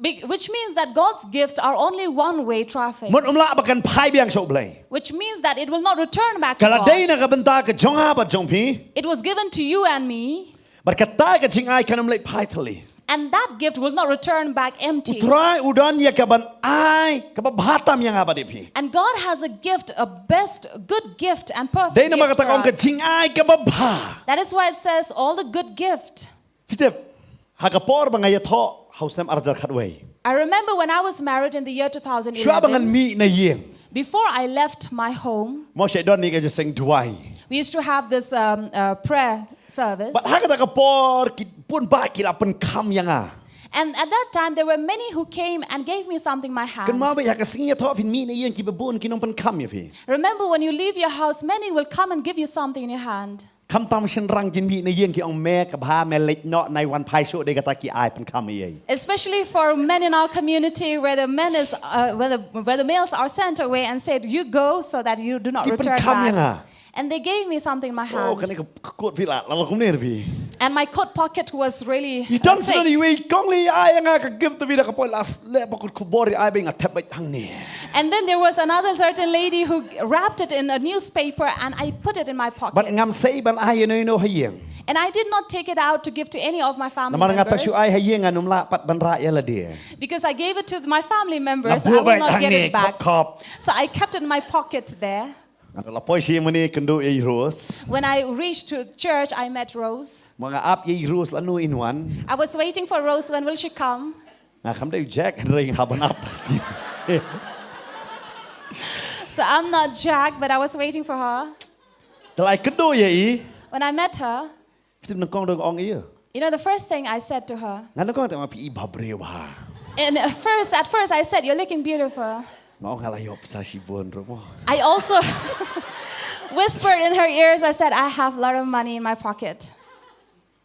Be- which means that God's gifts are only one way traffic. Mut um lah ba kan phai biang sha u Blei. Which means that it will not return back to God. Ka la dei na ka bynta ka jong nga bad jong phi. It was given to you and me. Bad kata ka jingai kan ym leit phai tylli. And that gift will not return back empty. U Trai u don ïa kaban ai kaba bha tam ïa nga bad ïa phi. And God has a gift, a best, good gift and perfect gift for us. Dei namar kata ka ong ka jingai kaba bha. That is why it says all the good gift. Phi tip, ha ka por ba nga ïathoh ha u snem ar hajar khatwei. I remember when I was married in the year two thousand eleven. Shuwa ba ngan mih na ïing. Before I left my home, mo shu don ïa ka jingseng duwai. We used to have this um, uh, prayer service. Bad ha kata ka por ki pun ba ki la pynkham ïa nga. And at that time, there were many who came and gave me something in my hand. Kynmaw ba ha ka sngi ïathoh phin mih na ïing ki babun ki nongpynkham ïa phi. Remember, when you leave your house, many will come and give you something in your hand. Khamtam shynrang kin mih na ïing ki ong me ka bha me leit noh, nai wan phai shuh, dei kata ki ai pynkham ïa i. Especially for men in our community, where the men is, uh, where the, where the males are sent away and said, "You go so that you do not return back." Ki pynkham ïa nga. And they gave me something in my hand. Oh, kane ka coat phi la, la kumne phi. And my coat pocket was really, uh, thick. You don't know, you kong li ai nga ka gift phi da ka poi las le ba kut khubor ai ba nga thep bad hangne. And then there was another certain lady who wrapped it in a newspaper and I put it in my pocket. Bad ngam sei ban ai ïa no ïa no ha ïing. And I did not take it out to give to any of my family members. Namar nga ta shu ai ha ïing, ngam lah pat ban rah ïa lade. Because I gave it to my family members, I will not get it back. Nga buh bad hangne, khop, khop. So I kept it in my pocket there. Nga la poi sha ïing mynne, kynduh ïa i Rose. When I reached to church, I met Rose. Ma nga ap ïa i Rose lano in wan. I was waiting for Rose, when will she come? Nga kham dei u Jack, hynrei nga hap ban ap ta sngi. So I'm not Jack, but I was waiting for her. Te la kynduh ïa i. When I met her, Phi tip nyngkong dong ong ïa. You know, the first thing I said to her. Nga nyngkong te ma phi i bha briew bha. And at first, at first I said, "You're looking beautiful." Nga ong nga la ïoh pisa shibun ruh mo. I also whispered in her ears, I said, "I have a lot of money in my pocket."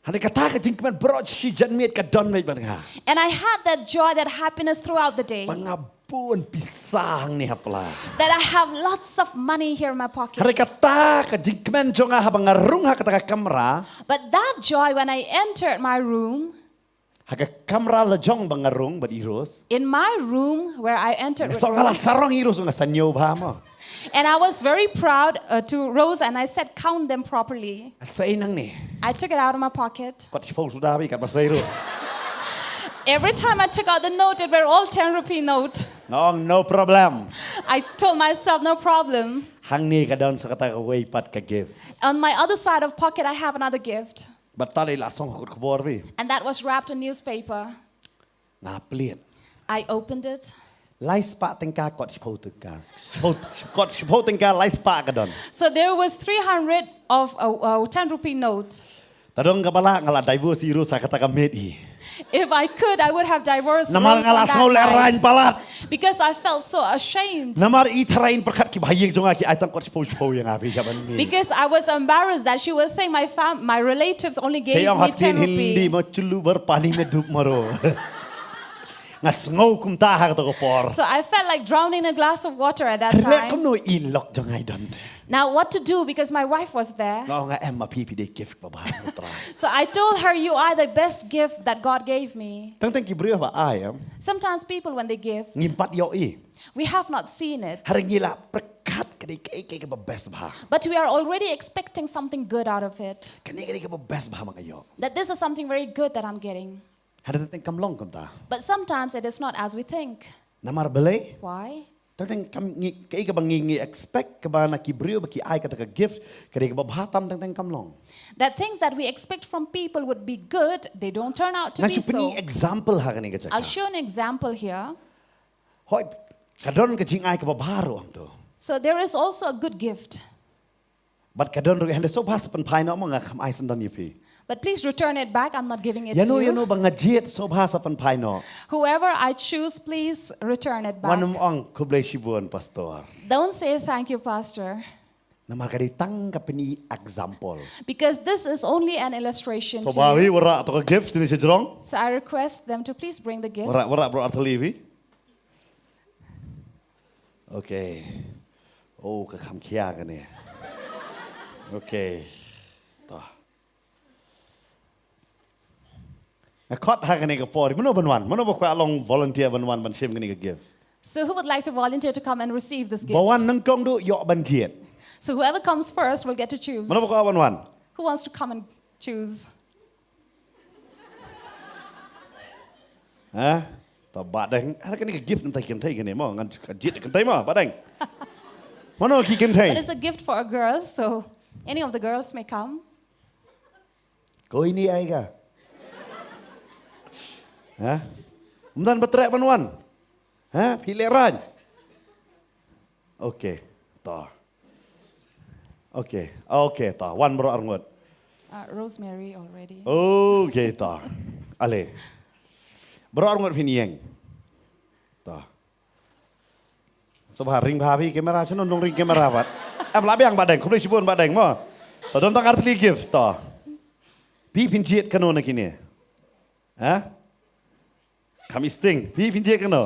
Hynrei kata ka jingkmen baroh shi janmiet ka don beit bad nga. And I had that joy, that happiness throughout the day. Ba nga bun pisa hangne ha pla. That I have lots of money here in my pocket. Hynrei kata ka jingkmen jong nga haba nga rung ha kata ka kamra. But that joy when I entered my room, ha ka kamra la jong ba nga rung bad i Rose. In my room where I entered with Rose. Nga sngew nga la sarong ïa i Rose, nga sngew bha mo. And I was very proud, uh, to Rose and I said, "Count them properly." Nga sei nangne. I took it out of my pocket. Kot shiphew suda bha, kat ba sei ruh. Every time I took out the note, it were all ten rupee note. Nga ong, "No problem." I told myself, "No problem." Hangne ka don sa kata kawei pat ka gift. On my other side of pocket, I have another gift. Bad kata la song ha kot khubor phi. And that was wrapped in newspaper. Nga plied. I opened it. Lai spah tyngka kot shiphew tyngka. Shiphew, kot shiphew tyngka lai spah ka don. So there was three hundred of a, a ten rupee note. Tang dong kaba lah nga la divorce ïa i Rose ha kata ka miet hi. If I could, I would have divorced Rose on that night. Namar nga la sngew lehraiñ palat. Because I felt so ashamed. Namar i tharai in pyrkhat ki ba ha ïing jong nga ki ai tang kot shiphew shiphew ïa nga, phi, sha ban mih. Because I was embarrassed that she would think my fam-, my relatives only gave me ten rupee. Sa ïa ong ha ktien Hindi mo, "Chullu bhar pani mein dub maro." Nga sngew kumta ha kato ka por. So I felt like drowning in a glass of water at that time. Hynrei kumno, i lok jong nga i don. Now what to do, because my wife was there. Nga ong, "Em ma phi, phi dei gift ba bha na U Trai." So I told her, "You are the best gift that God gave me." Teng teng ki briew ba ai, em. Sometimes people, when they give, ngim pat ïohi. We have not seen it. Hynrei ngi la pyrkhat ka dei kaei kaei kaba best bha. But we are already expecting something good out of it. Kane ka dei kaba best bha ma nga ïoh. That this is something very good that I'm getting. Hynrei teng teng kam long kumta. But sometimes it is not as we think. Namar balei? Why? Teng teng kam ngi, kaei kaba ngi, ngi expect kaba na ki briew ba ki ai kata ka gift, ka dei kaba bha tam, teng teng kam long. That things that we expect from people would be good, they don't turn out to be so. Nga shu pyni example ha kane ka jaka. I'll show an example here. Hooid, ka don ka jingai kaba bha ruh hangto. So there is also a good gift. Bad ka don ruh, hynrei sngewbha sa pynphai noh mo, nga kam ai syndon ïa phi. But please return it back. I'm not giving it to you. Ïano ïano ba nga jied, sngewbha sa pynphai noh. Whoever I choose, please return it back. Wat nym ong, "Khublei shibun, Pastor." Don't say, "Thank you, Pastor." Namar ka dei tang ka pyni example. Because this is only an illustration to you. Sngewbha phi wanrah to ka gift shane shajrong. So I request them to please bring the gifts. Wanrah, wanrah baroh artylli phi. Okay. Oh, ka kham khia kane. Okay. To. Nga khot ha kane ka por. Mano ban wan? Mano ba kwah long volunteer ban wan ban shim kane ka gift? So who would like to volunteer to come and receive this gift? Ba wan nyngkong duh ïoh ban jied. So whoever comes first will get to choose. Mano ba kwah ban wan? Who wants to come and choose? Ha? To Bah Deng. Hynrei kane ka gift na ki kynthei kane mo, ngan jied kynthei mo, Bah Deng. Mano ki kynthei? It is a gift for a girl, so any of the girls may come. Koi ni ai ka. Ha? Ym don ba treh ban wan. Ha? Phi lehraiñ. Okay, to. Okay, okay, to. Wan baroh arngut. Uh, Rosemary already. Okay, to. Ale. Baroh arngut phin ïeng. To. Sngewbha ring bha phi camera, shano nongring camera pat. Em, la biang Bah Deng, khublei shibun Bah Deng mo. To, don tang artylli gift to. Phi phin jied kano na kine? Ha? Kham i sting. Phi phin jied kano?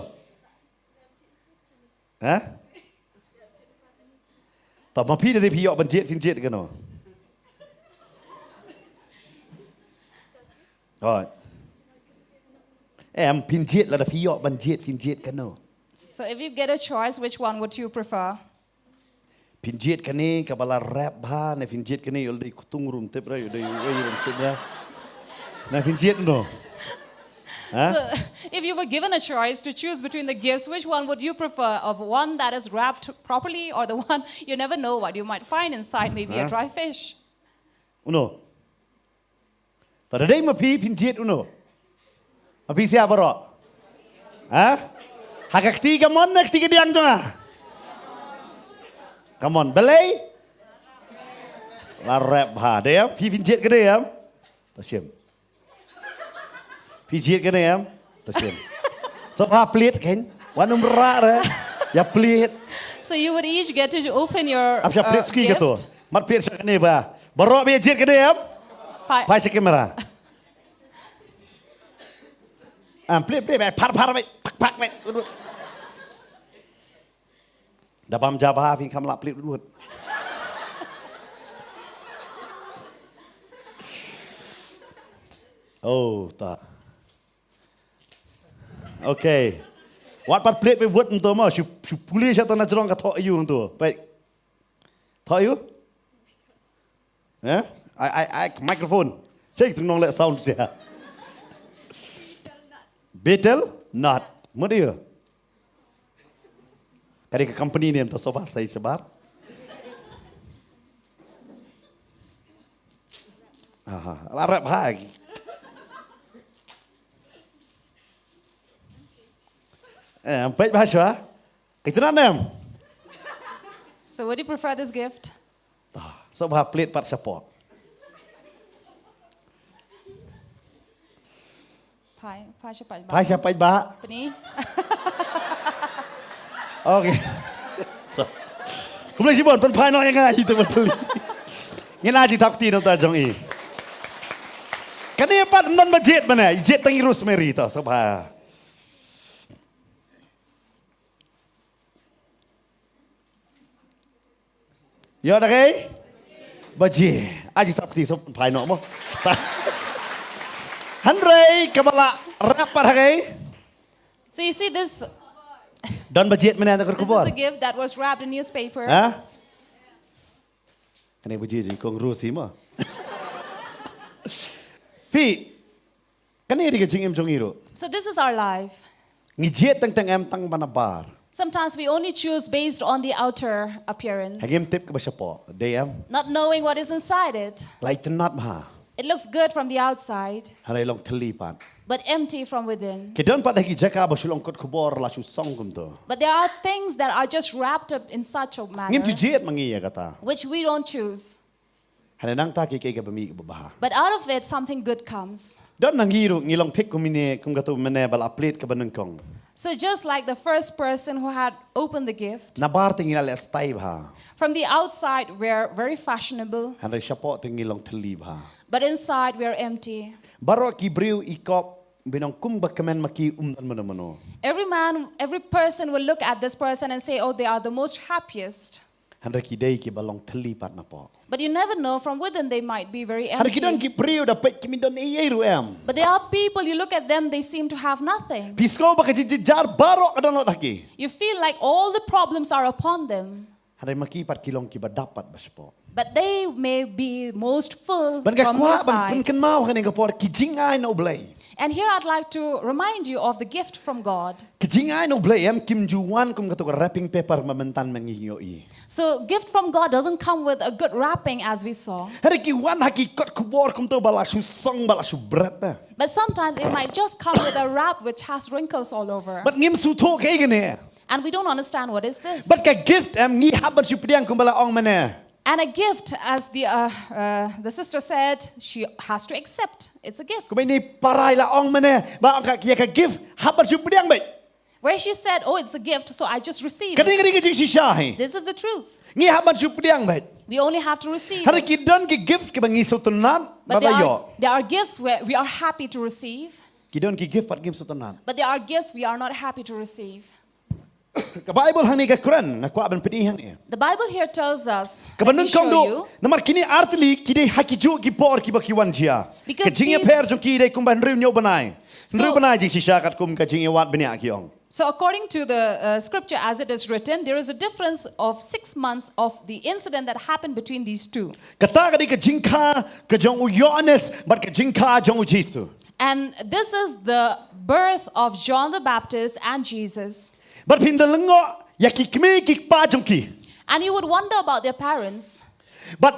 Ha? To, ma phi da dei phi ïoh ban jied, phin jied kano? Hooid. Em, phin jied, lada phi ïoh ban jied, phin jied kano? So if you get a choice, which one would you prefer? Phin jied kane kaba la rep bha, ne phin jied kane ïoh dei ktung rum tip ra, ïoh dei ïoh rum tip ra. Ne phin jied no. Ha? So, if you were given a choice to choose between the gifts, which one would you prefer? Of one that is wrapped properly, or the one you never know what you might find inside, maybe a Huh? dry fish? Uno. To da dei ma phi, phin jied uno? Ma phi sia baroh? Ha? Ha ka kti kamon ne kti kadiang jong nga? Kamon. Balei? La rep bha. Dei em? Phi phin jied kane em? To shim. Phi jied kane em? To shim. Sngewbha plie kein. Wat nym rah re. Ïa plie. So you would each get to open your Ap sha plie uh, ski ka to. gift. Mat plie sha kane ba. Baroh ba ïa jied kane em? Phai. Phai sha camera. Am plie plie ba, phar phar ba, phak phak ba. Da bam jaba phi kham lah plie dut. Oh, ta. Okay. Wat pat plie plie wut nto mo, shu shu pule sha ta na jrong ka thoh ïu nto. Peit. Thoh ïu? Eh? Ai ai ai microphone. Check tu nong leh sound sia. Betel not. Mut ïu. Ka dei ka company name to, sngewbha sei shabar. Aha, la rep ha. Eh, peit bha shuwa. Ka itynnad ne em? So would you prefer this gift? Ah, sngewbha plie pat shapoh. Phai, phai shapoh ba. Phai shapoh ba. Pynï. Okay. Khublei shibun, pynphai noh ïa nga ïa ito ba tylli. Ngin ai jingthap kti na bynta jong i. Kane pat ym don ba jied mane, jied tang i Rosemary to, sngewbha. Ïoh da kaei? Ba jied. Ai jingthap kti, sngewbha pynphai noh mo. Hynrei kaba la rep pat ha kaei? So you see this, Don ba jied mane na ka this is khubor. a gift that was wrapped in newspaper. Ha? Kane ba jied jong i Kong Rosie mo. Phi, kane dei ka jingim jong i ruh. So this is our life. Ngi jied teng teng em tang ba na bar. Sometimes we only choose based on the outer appearance, Ha ngim tip kaba shapoh. Dei em? not knowing what is inside it. La itynnad bha. It looks good from the outside, Hynrei long thylli pat. but empty from within. Ki don pat ha ki jaka ba shu long kot khubor la shu song kumto. But there are things that are just wrapped up in such a manner, Ngim ju jied ma ngi ïa kata. which we don't choose. Hynrei nangta ki kaei kaba mih kaba bha. But out of it, something good comes. Don na ngi ruh ngi long thik kum ine, kum kato mane ba la plie kaba nyngkong. So just like the first person who had opened the gift, Na bar te ngi la leh style bha. from the outside, we're very fashionable, Hynrei shapoh te ngi long thylli bha. but inside, we're empty. Baroh ki briew i kop ba ong kumba kmen ma ki, um don mano mano. Every man, every person will look at this person and say, "Oh, they are the most happiest." Hynrei ki dei kiba long thylli pat napoh. But you never know, from within they might be very Hynrei ki don empty. ki briew da peit kim don ei ei ruh em. But there are people, you look at them, they seem to have nothing. Phi sngew ba ka jingjynjar baroh ka don lut ha ki. You feel like all the problems are upon them. Hynrei ma ki pat ki long kiba dap pat ba shapoh. But they may be most full Ban ka from kwah ban inside. pynkynmaw ha kane ka por ki jingai na U Blei. And here I'd like to remind you of the gift from God. Ki jingai na U Blei em kim ju wan kum kato ka wrapping paper ma mynta ma ngi ïohi. So gift from God doesn't come with a good wrapping, as we saw. Hynrei ki wan ha ki kot khubor kumto ba la shu song ba la shu bret na. But sometimes it might just come with a wrap which has wrinkles all over. Bad ngim sngewthuh kaei kane. And we don't understand what is this. Bad ka gift em ngi hap ban shu pdiang kumba la ong mynne. And a gift, as the, uh, uh, the sister said, she has to accept. It's a gift. Kumba ine i para i la ong mynne, ba ong ka, ïa ka gift, hap ban shu pdiang beit. Where she said, "Oh, it's a gift, so I just receive it." Kane ka dei ka jingshisha hi. This is the truth. Ngi hap ban shu pdiang beit. We only have to receive it. Hynrei ki don ki gift kiba ngi sngewtynnat, but there are, there are gifts where we are happy to receive. Ki don ki gift pat ngim sngewtynnat. But there are gifts we are not happy to receive. Ka Bible hangne ka kren, nga kwah ban pyni hangne. The Bible here tells us, kaba nyngkong duh, namar kine artylli ki dei ha ki juh ki por kiba ki wan jia. Ka jingïapher jong ki dei kumba hynriew hynñiew bnai. Hynriew bnai jingshisha katkum ka jingïawad bniah ki ong. So according to the, uh, scripture as it is written, there is a difference of six months of the incident that happened between these two. Kata ka dei ka jingkha ka jong u Ïoannis bad ka jingkha jong u Jisu. And this is the birth of John the Baptist and Jesus. Bad phin da lyngngoh ïa ki kmie ki kpa jong ki. And you would wonder about their parents. Bad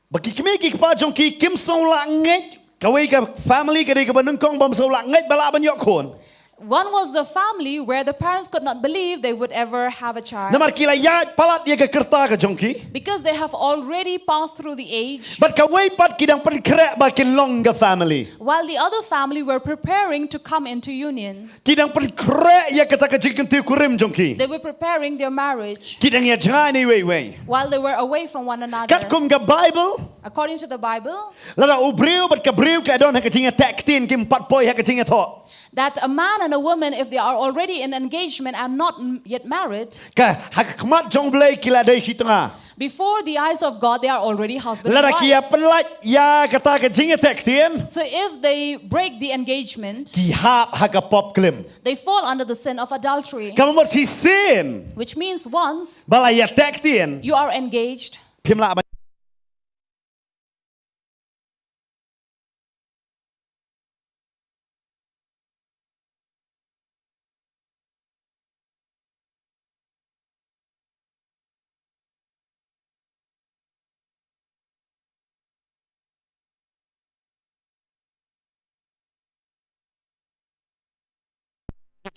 ba ki kmie ki kpa jong ki kim sngew lah ngeit, kawei ka family ka dei kaba nyngkong bym sngew lah ngeit ba lah ban ïoh khun. One was the family where the parents could not believe they would ever have a child. Namar ki la ïaid palat ïa ka rta ka jong ki. Because they have already passed through the age. Bad kawei pat ki dang pynkhreh ba kin long ka family. While the other family were preparing to come into union. Ki dang pynkhreh ïa kata ka jingkyntiew kurim jong ki. They were preparing their marriage. Ki dang ïa jngai na iwei iwei. While they were away from one another. Katkum ka Bible. According to the Bible. Lada u briew bad ka briew ka don ha ka jingïateh ktien, kim pat poi ha ka jingïathoh. That a man and a woman, if they are already in engagement and not m-, yet married, ka ha ka khmat jong U Blei ki la dei shi tnga. Before the eyes of God, they are already husband and wife. Lada ki ïa pynlait ïa kata ka jingïateh ktien. So if they break the engagement, ki hap ha ka pop klim. They fall under the sin of adultery. Ka mut shisien. Which means once, ba la ïateh ktien, you are engaged, phim lah ban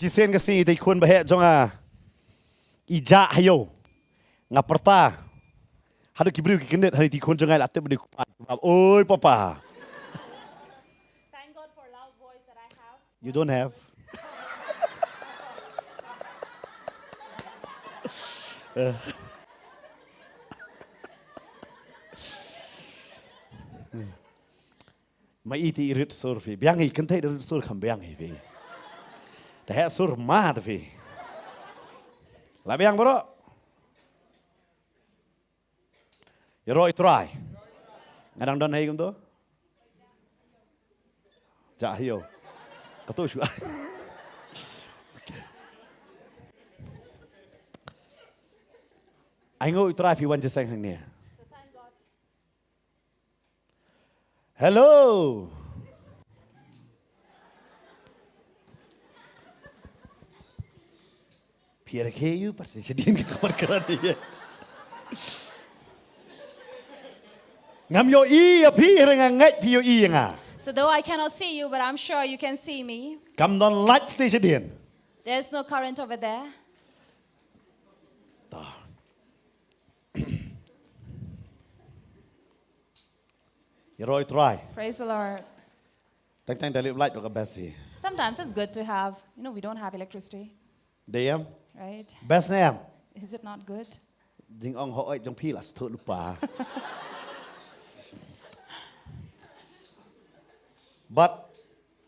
Shisien ka sngi i tei khun ba heh jong nga i jah ha ïew. Nga pyrta haduh ki briew ki kyndit, haduh i tei khun jong nga i la tip ba dei u kpa. Oi papa. Thank God for loud voice that I have. You don't have. Eh. Ma i te i rit sur phi. Biang i kynthei da rit sur kham biang i phi. Da heh sur ma te phi. La biang baroh. Ïaroh ïa u Trai. Nga dang don ha i kumto. Jah ha ïew. Kato shuwa. Ai nguh ïa u Trai phi wan jingïaseng hangne. Hello. Phi ïa rakhe ïa u pat sa shadien ka khubor krat ïa. Ngam ïohi ïa phi, hynrei nga ngeit phi ïohi ïa nga. So though I cannot see you, but I'm sure you can see me. Kam don light sha shadien. There's no current over there. Ta. Ïaroh ïa u Trai. Praise the Lord. Teng teng da lip light ruh ka best hi. Sometimes it's good to have, you know, we don't have electricity. Dei em? Right? Best ne em? Is it not good? Jingong hooid jong phi la sdang lypa. But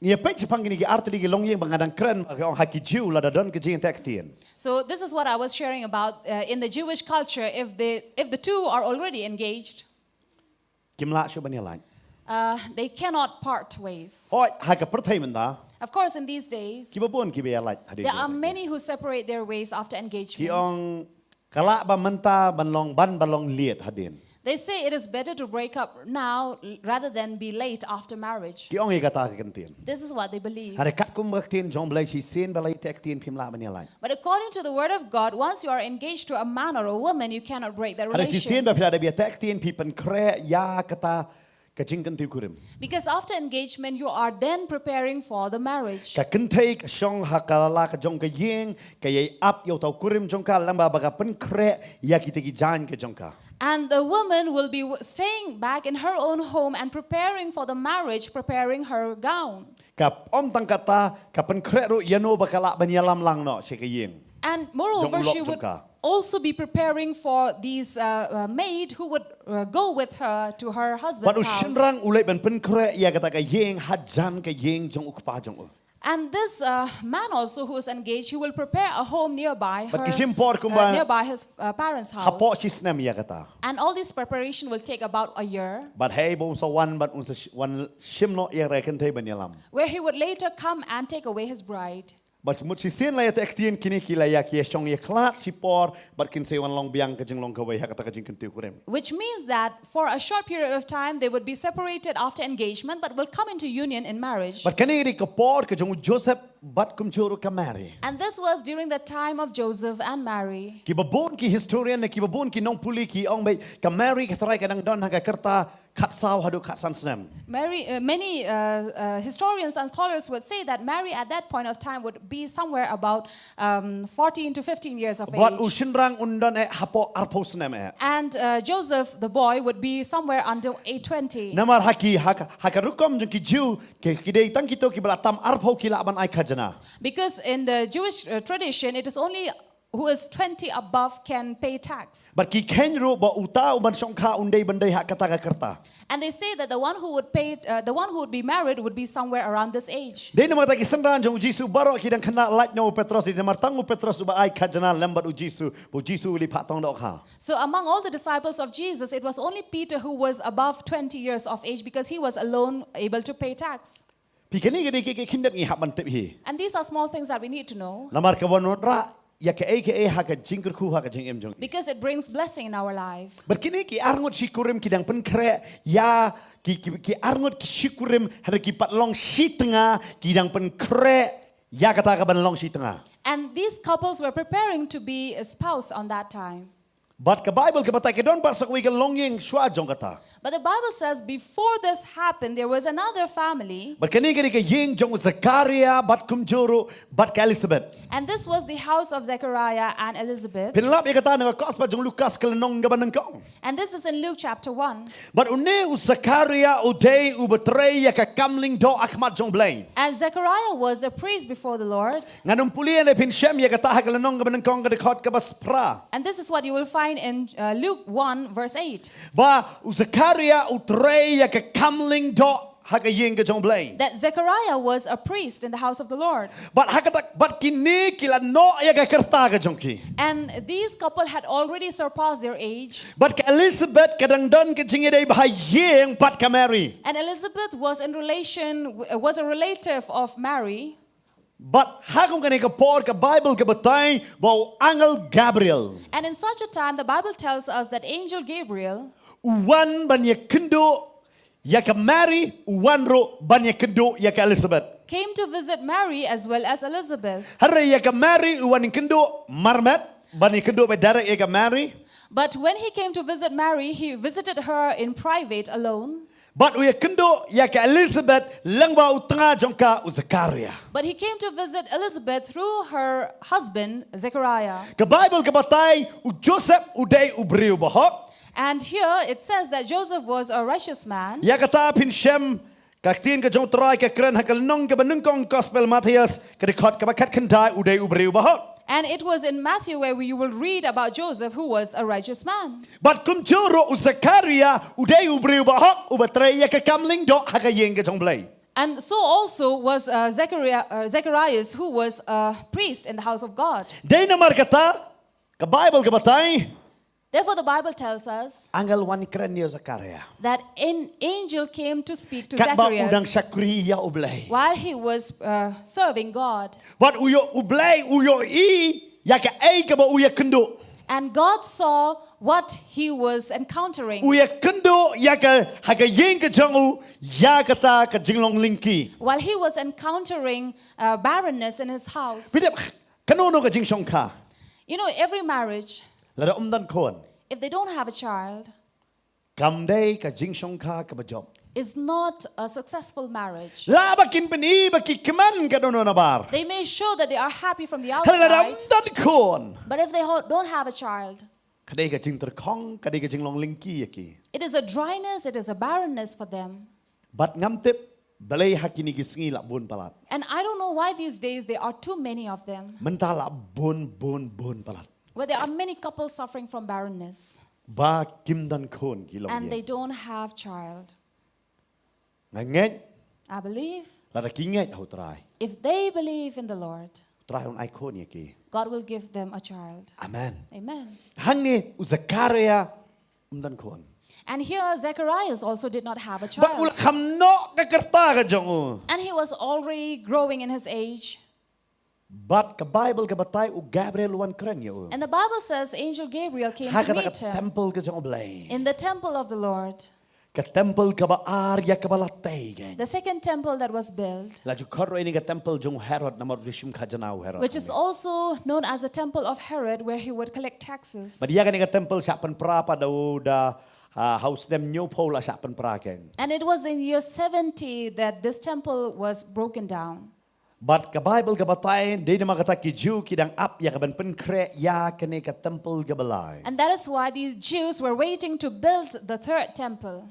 ngi ïa peit shaphang kine ki artylli ki longïing ba nga dang kren ba ki ong ha ki Jiw lada don ka jingïateh ktien. So this is what I was sharing about, uh, in the Jewish culture. If the, if the two are already engaged, kim lah shuh ban ïalait. Uh, they cannot part ways. Hooid, ha ka pyrthei mynta. Of course, in these days, kiba bun kiba ïalait hadien. There are many who separate their ways after engagement. Ki ong ka lah ba mynta ban long ban ba long late hadien. They say it is better to break up now rather than be late after marriage. Ki ong ïa kata ka ktien. This is what they believe. Hynrei katkum ka ktien jong U Blei, shisien ba la ïateh ktien phim lah ban ïalait. But according to the word of God, once you are engaged to a man or a woman, you cannot break that relation. Hynrei shisien ba phi la dep ïateh ktien phi pynkhreh ïa kata ka jingkyntiew kurim. Because after engagement, you are then preparing for the marriage. Ka kynthei ka shong ha ka la ka jong ka ïing, ka ïai ap ïa uta u kurim jong ka lyngba ba ka pynkhreh ïa kita ki jaiñ ka jong ka. And the woman will be w- staying back in her own home and preparing for the marriage, preparing her gown. Ka ym tang kata, ka pynkhreh ruh ïa no ba ka lah ban ïalam lang noh sha ka ïing. And moreover, Jong u lok she jong would ka. also be preparing for these uh, uh, maid who would uh, go with her to her Bad husband's u house. shynrang u leit ban pynkhreh ïa kata ka ïing hajan ka ïing jong u kpa jong u. And this uh, man also who is engaged, he will prepare a home nearby Bad her, ki shim por uh, kumba nearby his uh, parents' house. Hapoh shi snem ïa kata. And all this preparation will take about a year, Bad hei ba un sa wan bad un sa sh- wan shim noh ïa kata ka kynthei ban ïalam. Where he would later come and take away his bride. Bad mut shisien la ïa te ktien kine ki la ïa ki ïa shong ïa khlad shi por bad kin sa wan long biang ka jinglong kawei ha kata ka jingkyntiew kurim. Which means that for a short period of time they would be separated after engagement but will come into union in marriage. Bad kane ka dei ka por ka jong u Joseph bad kumjuh ruh ka Mary. And this was during the time of Joseph and Mary. Ki babun ki historian ne ki babun ki nongpule ki ong ba ka Mary ka trai ka dang don ha ka rta khatsaw haduh khatsan snem. Mary, uh, many uh, uh, historians and scholars would say that Mary at that point of time would be somewhere about um, fourteen to fifteen years of Bad u age. Shynrang un don eh hapoh arphew snem eh. And uh, Joseph, the boy, would be somewhere under age twenty. Namar ha ki ha ka, ha ka rukom jong ki Jew ki, ki dei tang kito ki ba la tam arphew ki lah ban ai khajna. Because in the Jewish uh, tradition, it is only who is twenty above can pay tax. Bad ki kheiñ ruh ba uta u ban shongkha un dei ban dei ha kata ka rta. And they say that the one who would pay, uh, the one who would be married would be somewhere around this age. Dei namar kata ki synran jong u Jisu baroh ki dang khynnah lait na u Petros, dei namar tang u Petros u ba ai khajna lem bad u Jisu, ba u Jisu u leit phah tong dohkha. So among all the disciples of Jesus, it was only Peter who was above twenty years of age because he was alone able to pay tax. Phi kane ka dei ki, ki khyndiat ngi hap ban tip hi. And these are small things that we need to know. Namar ka wan wanrah ïa kaei kaei ha ka jingkyrkhu ha ka jingim jong. Because it brings blessing in our life. Bad kine ki arngut shi kurim ki dang pynkhreh ïa ki, ki, ki arngut ki shi kurim hynrei ki pat long shi tnga ki dang pynkhreh ïa kata ka ban long shi tnga. And these couples were preparing to be espoused on that time. Bad ka Bible ka batai ka don pat sa kawei ka longïing shuwa jong kata. But the Bible says before this happened, there was another family. Bad kane ka dei ka ïing jong u Zakaria bad kumjuh ruh bad ka Elizabeth. And this was the house of Zechariah and Elizabeth. Phin lap ïa kata na ka gospel jong u Lukas ka lynnong kaba nyngkong. And this is in Luke chapter one. Bad une u Zakaria u dei u ba trei ïa ka kam lyngdoh ha khmat jong u Blei. And Zechariah was a priest before the Lord. Ngan ym pule ne phin shem ïa kata ha ka lynnong kaba nyngkong ka dkhot kaba phra. And this is what you will find in uh, Luke one, verse eight. Ba u Zakaria u trei ïa ka kam lyngdoh ha ka ïing ka jong u Blei. That Zechariah was a priest in the house of the Lord. Bad ha kata bad kine ki la noh ïa ka rta ka jong ki. And these couple had already surpassed their age. Bad ka Elizabeth ka dang don ka jingïadei ba ha ïing bad ka Mary. And Elizabeth was in relation, was a relative of Mary. Bad ha kum kane ka por ka Bible ka batai ba u angel Gabriel. And in such a time, the Bible tells us that angel Gabriel U wan ban ïakynduh ïa ka Mary, u wan ruh ban ïakynduh ïa ka Elizabeth. Came to visit Mary as well as Elizabeth. Hynrei ïa ka Mary u wan ïakynduh marmet, ban ïakynduh beit direct ïa ka Mary. But when he came to visit Mary, he visited her in private alone. Bad u ïakynduh ïa ka Elizabeth lyngba u tnga jong ka u Zakaria. But he came to visit Elizabeth through her husband, Zechariah. Ka Bible ka batai u Joseph u dei u briew bahok. And here it says that Joseph was a righteous man. Ïa kata phin shem ka ktien ka jong u Trai ka kren ha ka lynnong kaba nyngkong Gospel Mathaios, ka dkhot kaba khatkhyndai, u dei u briew bahok. And it was in Matthew where we will read about Joseph, who was a righteous man. Bad kumjuh ruh u Zakaria u dei u briew bahok, u ba trei ïa ka kam lyngdoh ha ka ïing ka jong u Blei. And so also was uh, Zechariah, uh, Zacharias, who was a priest in the house of God. Dei namar kata ka Bible ka batai, Therefore, the Bible tells us angel wan kren ïa u Zakaria. That an angel came to speak to Katba u dang Zacharias shakri ïa u Blei. While he was uh, serving God. Bad u ïoh, u Blei u ïohi ïa kaei kaba u ïakynduh. And God saw what he was encountering. U ïakynduh ïa ka ha ka ïing ka jong u ïa kata ka jinglong lyngkhi. While he was encountering uh, barrenness in his house. Phi tip kano kano ka jingshongkha. You know, every marriage, Lada ym don khun, if they don't have a child, kam dei ka jingshongkha kaba jop. Is not a successful marriage. Lah ba kin pyni ba ki kmen ka dohnud nabar. They may show that they are happy from the Hynrei lada ym outside, don khun, but if they ho- don't have a child, Ka dei ka jingtyrkhong, ka dei ka jinglong lyngkhi ïa ki. It is a dryness, it is a barrenness for them. Bad ngam tip balei ha kine ki sngi la bun palat. And I don't know why these days there are too many of them. Mynta la bun bun bun palat. Where there are many couples suffering from barrenness. Ba kim don khun ki long And ïa. They don't have child. Nga ngeit, I believe lada ki ngeit ha u Trai, if they believe in the Lord, u Trai un ai khun ïa ki. God will give them a child. Amen. Amen. Hangne u Zakaria um don khun. And here Zacharias also did not have a Bad u la child. kham noh ka kyrta ka jong u. And he was already growing in his age. Bad ka Bible ka batai u Gabriel u wan kren ïa u. And the Bible says angel Gabriel came Ha to kata ka meet him temple ka jong u Blei. In the temple of the Lord, Ka temple kaba ar ïa kaba la tei kein. The second temple that was built, La ju khot ruh ïa kane ka temple jong u Herod namar u ju shim khajna u Herod. Which is also known as the temple of Herod, where he would collect taxes. Bad ïa kane ka temple shah pynpra pat da u da, ah, ha u snem hynñiewphew la shah pynpra kein. And it was in year seventy that this temple was broken down. Bad ka Bible ka batai, dei namar kata ki Jiw ki dang ap ïa kaban pynkhreh ïa kane ka temple kaba lai. And that is why these Jews were waiting to build the third temple.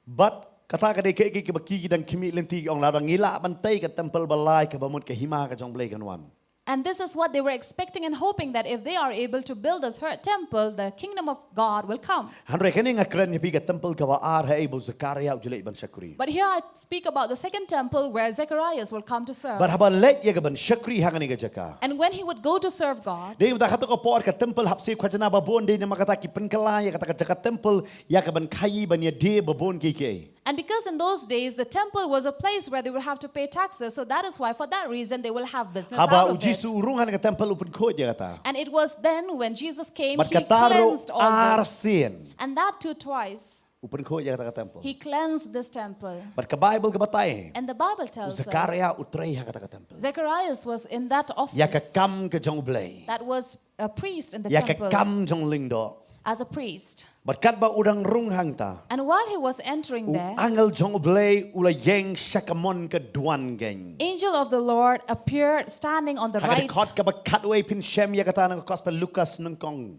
Bad kata ka dei kaei kaei kaba ki ki dang khmih lynti, ki ong lada ngi lah ban tei ka temple ba lai, kaba mut ka hima ka jong u Blei kan wan. And this is what they were expecting and hoping, that if they are able to build the third temple, the kingdom of God will come. Hynrei kane nga kren ïa phi ka temple kaba ar, haei ba u Zakaria u ju leit ban shakri. But here I speak about the second temple where Zacharias will come to serve. Bad haba leit ïa kaban shakri ha kane ka jaka, And when he would go to serve God, dei namar kata ka por ka temple hap siew khajna ba bun, dei namar kata ki pynkylla ïa kata ka jaka temple ïa kaban khaïi ban ïadie ba bun kiei kiei. And because in those days the temple was a place where they would have to pay taxes, so that is why for that reason they will have business out Haba u of it. Jisu u rung ha kane ka temple u pynkhuid ïa kata. And it was then when Jesus came, Bad he kata ruh cleansed all ar this. Sien. And that too twice. U pynkhuid ïa kata ka temple. He cleansed this temple. Bad ka Bible ka batai, And the Bible u tells us Zakaria u trei ha kata ka temple. Zacharias was in that Ïa ka office. Kam ka jong u Blei. That was a priest in the Ïa ka temple. Kam jong u Lyngdoh. As a priest. Bad katba u dang rung hangta, And while he was entering u there, angel jong u Blei u la ïeng sha ka mon ka duan kein. Angel of the Lord appeared standing on the Ha ka right, dkhot kaba khatwei phin shem ïa kata na ka Gospel Lukas nyngkong.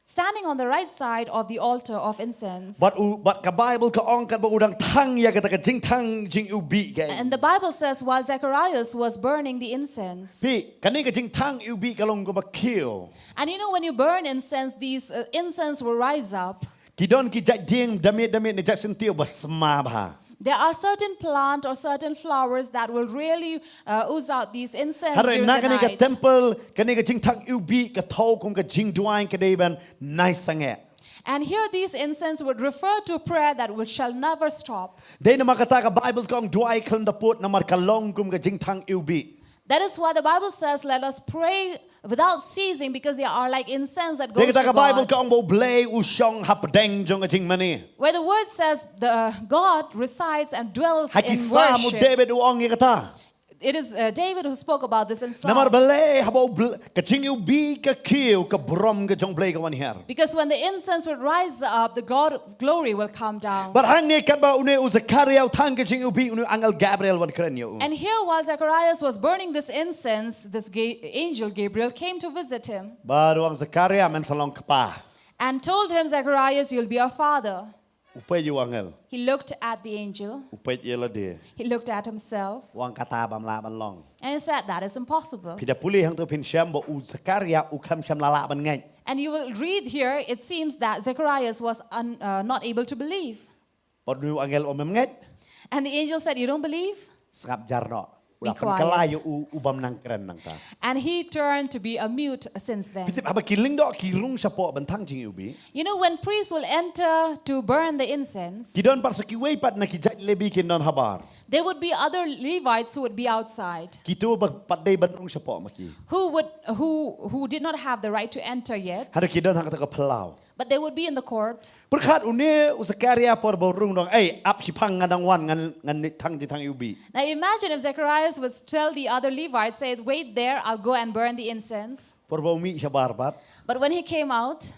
Standing on the right side of the altar of incense. Bad u, bad ka Bible ka ong katba u dang thang ïa kata ka jingthang jingiwbih kein. And the Bible says while Zacharias was burning the incense. Phi, kane ka jingthang iwbih ka long kaba khiew. And you know, when you burn incense, these uh, incense will rise up. Ki don ki jait dieng da miet da miet ne jait syntiew ba sma bha. There are certain plant or certain flowers that will really uh, ooze out these incense Hynrei during na the kane ka night. Temple, kane ka jingthang iwbih ka thew kum ka jingduwai ka dei ban nai sangeh. And here these incense would refer to prayer that will, shall never stop. Dei namar kata ka Bible ka ong duwai khlem da pud namar ka long kum ka jingthang iwbih. That is why the Bible says, "Let us pray without ceasing," because they are like incense that Dei goes kata to ka Bible God. Ka ong ba u Blei u shong hapdeng jong ka jingmane. Where the word says, "The God resides and dwells Ha ki in Psalm u worship." David u ong ïa kata. It is uh, David who spoke about this in Psalm. Namar balei haba u Blei, ka jingiwbih ka khiew, ka burom ka jong u Blei ka wan hiar. Because when the incense would rise up, the God's glory will come down. Bad hangne katba une u Zakaria u thang ka jingiwbih, une u angel Gabriel wan kren ïa u. And here, while Zacharias was burning this incense, this ga- angel Gabriel came to visit him Bad u ong Zakaria, men sa long kpa. and told him, "Zacharias, you'll be a father." U peit ïa u angel. He looked at the angel. U peit ïa lade. He looked at himself. U ong kata bym lah ban long. And he said, "That is impossible." Phi da pule hangto phin shem ba u Zakaria u khlem shem la lah ban ngeit. And you will read here, it seems that Zacharias was un, uh, not able to believe. Bad une u angel u ong mem ngeit. And the angel said, "You don't believe?" Sngap jar noh. Be La pynkylla quiet. Ïa u, u bym nang kren nangta. And he turned to be a mute since then. Phi tip haba ki lyngdoh ki rung shapoh ban thang jingiwbih. You know, when priests will enter to burn the incense, Ki don pat sa kiwei pat na ki jait Lebi kin don habar. There would be other Levites who would be outside, Kito ba pat dei ban rung shapoh ma ki. who would, who, who did not have the right to enter yet. Haduh ki don ha kata ka phyllaw. But they would be in the court. Pyrkhat une u Zakaria por ba u rung u ong, "Ei, ap shiphang, nga dang wan, ngan, ngan thang jingthang iwbih." Now imagine if Zacharias would tell the other Levites, say, "Wait there, I'll go and burn the incense." Por ba u mih shabar pat, But when he came out,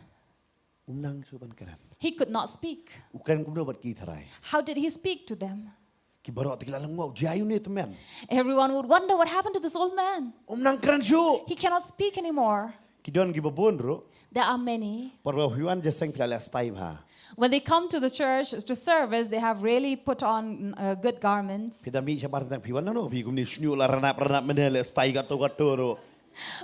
um nang shuh ban kren. He could not speak. U kren kumno bad ki tharai. How did he speak to them? Ki baroh te ki la lyngngoh, jia une u tymmen. Everyone would wonder what happened to this old man. Um nang kren shuh. He cannot speak anymore. Ki don kiba bun ruh. There are many. Por ba phi wan jingïaseng phi la leh stai bha. When they come to the church to service, they have really put on uh, good garments. Phi da mih shabar tang phi wan na no phi kumne shñiuh la ranap ranap mynne leh stai kato kato ruh.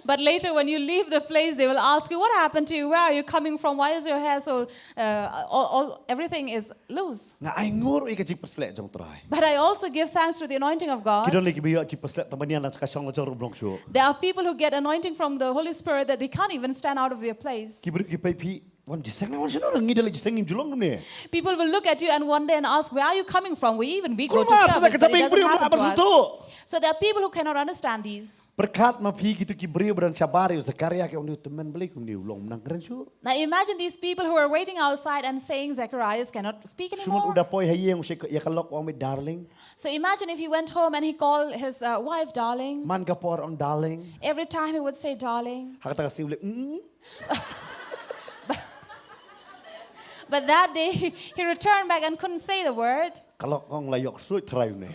But later, when you leave the place, they will ask you, "What happened to you? Where are you coming from? Why is your hair so? Uh, all, all, everything is loose." Nga ainguh ïa ka jingpynshlur jong U Trai. But I also give thanks to the anointing of God. Ki don lei kiba ïoh jingpynshlur tang ban ïalang sha ka shong la jong ruh ym long shuh. There are people who get anointing from the Holy Spirit that they can't even stand out of their place. Ki briew ki peit phi, wan jingïaseng na wan shano ngi da leit jingïaseng ngim ju long kumne. People will look at you and wonder and ask, "Where are you coming from? We even we go to service, but it doesn't happen to us." So there are people who cannot understand these. Pyrkhat ma phi kito ki briew ba don shabar ïa u Zakaria ki ong, "Tymmen balei kumne u long ym nang kren shuh." Now imagine these people who are waiting outside and saying Zacharias cannot speak anymore. Shu mut u da poi ha ïing u shait ïa ka lok u ong beit darling. So imagine if he went home and he called his uh, wife darling. Man ka por ong darling. Every time he would say darling. Ha kata ka sngi u leh, "Mm." But that day he, he returned back and couldn't say the word. Ka lok ka ong la ïoh ksuid tharai une.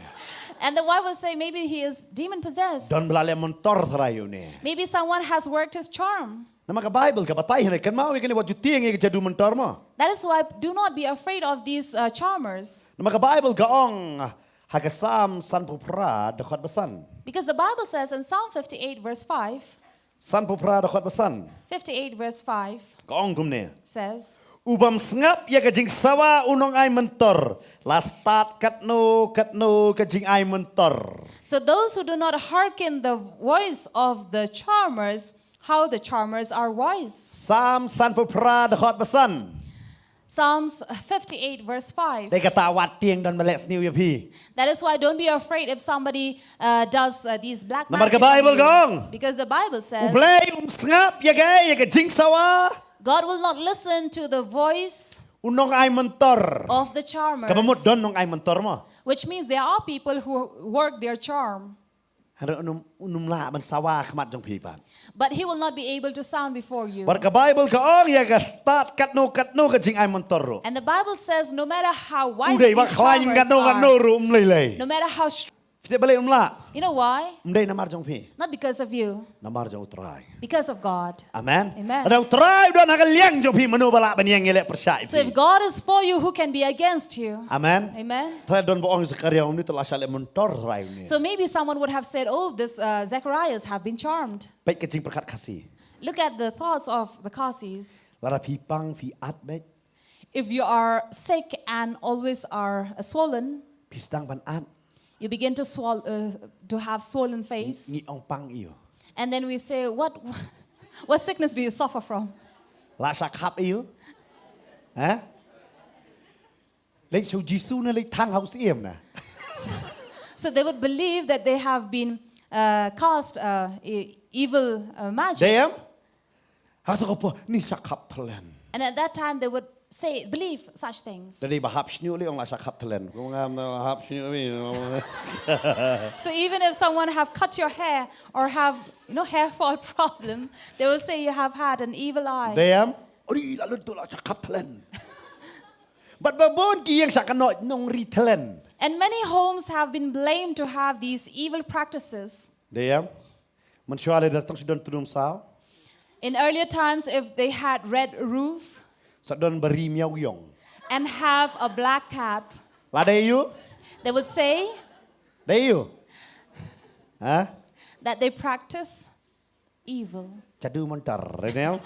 And the wife will say, "Maybe he is demon possessed. Don ba la leh myntor tharai une." Maybe someone has worked his charm. Namar ka Baibl ka batai hangne, kynmaw ïa kane, wat ju tieng ïa ka jadu myntor mo. That is why do not be afraid of these uh, charmers. Namar ka Baibl ka ong ha ka Salm sanphew phra dkhot ba san. Because the Bible says in Psalm fifty-eight verse five, Sanphew phra dkhot ba san. Fifty-eight verse five, ka ong kumne, says, "U bym sngap ïa ka jingsawa un ong ai myntor, la stad katno katno ka jingai myntor." So those who do not hearken the voice of the charmers, how the charmers are wise. Salm sanphew phra dkhot ba san. Psalms fifty-eight verse five. Te kata wat tieng don ba leh sniew ïa phi. That is why don't be afraid if somebody uh, does uh, these black magic on you. Namar ka Baibl ka ong, because the Bible says, "U Blei um sngap ïa ka, ïa ka jingsawa." God will not listen to the voice, u nongai myntor, of the charmers. Kaba mut don nongai myntor mo. Which means there are people who work their charm. Hynrei un ym, un ym lah ban sawa ha khmat jong phi pat. But he will not be able to sound before you. Bad ka Baibl ka ong ïa ka stad katno katno ka jingai myntor ruh. And the Bible says no matter how wise these charmers are, u dei ba khlaiñ katno katno ruh ym lei lei. No matter how str- Phi tip balei um lah? You know why? Ym dei namar jong phi. Not because of you. Namar jong U Trai. Because of God. Amen. Amen. Lada U Trai u don ha ka liang jong phi, mano ba lah ban ïeng ïaleh pyrshah ïa phi? So if God is for you, who can be against you? Amen. Amen. Te don ba ong Zakaria, une te la shah leh myntor tharai une. So maybe someone would have said, "Oh, this uh, Zacharias have been charmed." Peit ka jingpyrkhat Khasi. Look at the thoughts of the Khasis. Lada phi pang phi at beit. If you are sick and always are uh, swollen, phi sdang ban at. You begin to swell, uh, to have swollen face. Ngi ong pang ïa u. And then we say, "What, what sickness do you suffer from?" La shah khap ïa u. Ha? Leit sha u Jisu ne leit thang ha u Syiem na. So they would believe that they have been uh, cast uh, e- evil uh, magic. Dei em? Ha to ka por, ngi shah khap thlen. And at that time they would say, believe such things. Dei ba hap shñiuh lei ong la shah khap thlen. Ko ngam na hap shñiuh mi. So even if someone have cut your hair or have, you know, hair fall problem, they will say you have had an evil eye. Dei em? Ori la lut to la shah khap thlen. Bad ba bun ki ïing shah kynnoh nongri thlen. And many homes have been blamed to have these evil practices. Dei em? Mynshuwa lada tang shu don tnum saw. In earlier times, if they had red roof, sa don ba ri miaw ïong, and have a black cat, la dei ïa u? They would say, dei ïa u? Ha? That they practice evil. Jadu myntor, dei em?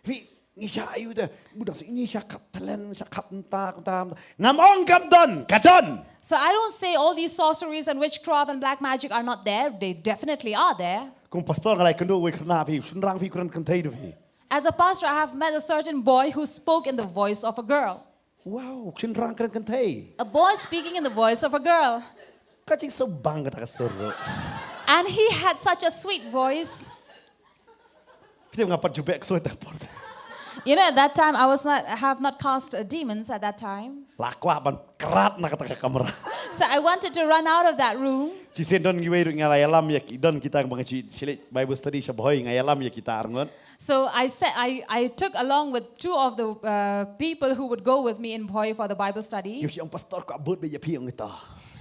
Phi, ngi shah ïa u te, budang ngi shah khap thlen, shah khap mynta mynta mynta. Ngam ong kam don, ka don. So I don't say all these sorceries and witchcraft and black magic are not there. They definitely are there. Kum pastor nga la ïakynduh wei khynnah phi, shynrang phi kren kynthei da phi. As a pastor, I have met a certain boy who spoke in the voice of a girl. Wow, shynrang kren kynthei. A boy speaking in the voice of a girl. Ka jingsngewbang kata ka sur ruh. And he had such a sweet voice. Phi tip nga pat ju beh ksuid ha ka por. You know, at that time, I was not, I have not cast uh, demons at that time. La kwah ban krat na kata ka kamra. So I wanted to run out of that room. Shisien don kiwei ruh nga la ïalam ïa ki, don kita ba nga shu leit Bible study sha Bhoi, nga ïalam ïa kita arngut. So I said, I, I took along with two of the uh, people who would go with me in Bhoi for the Bible study. Ki ong, "Pastor, kwah bud beit ïa phi," ong kita.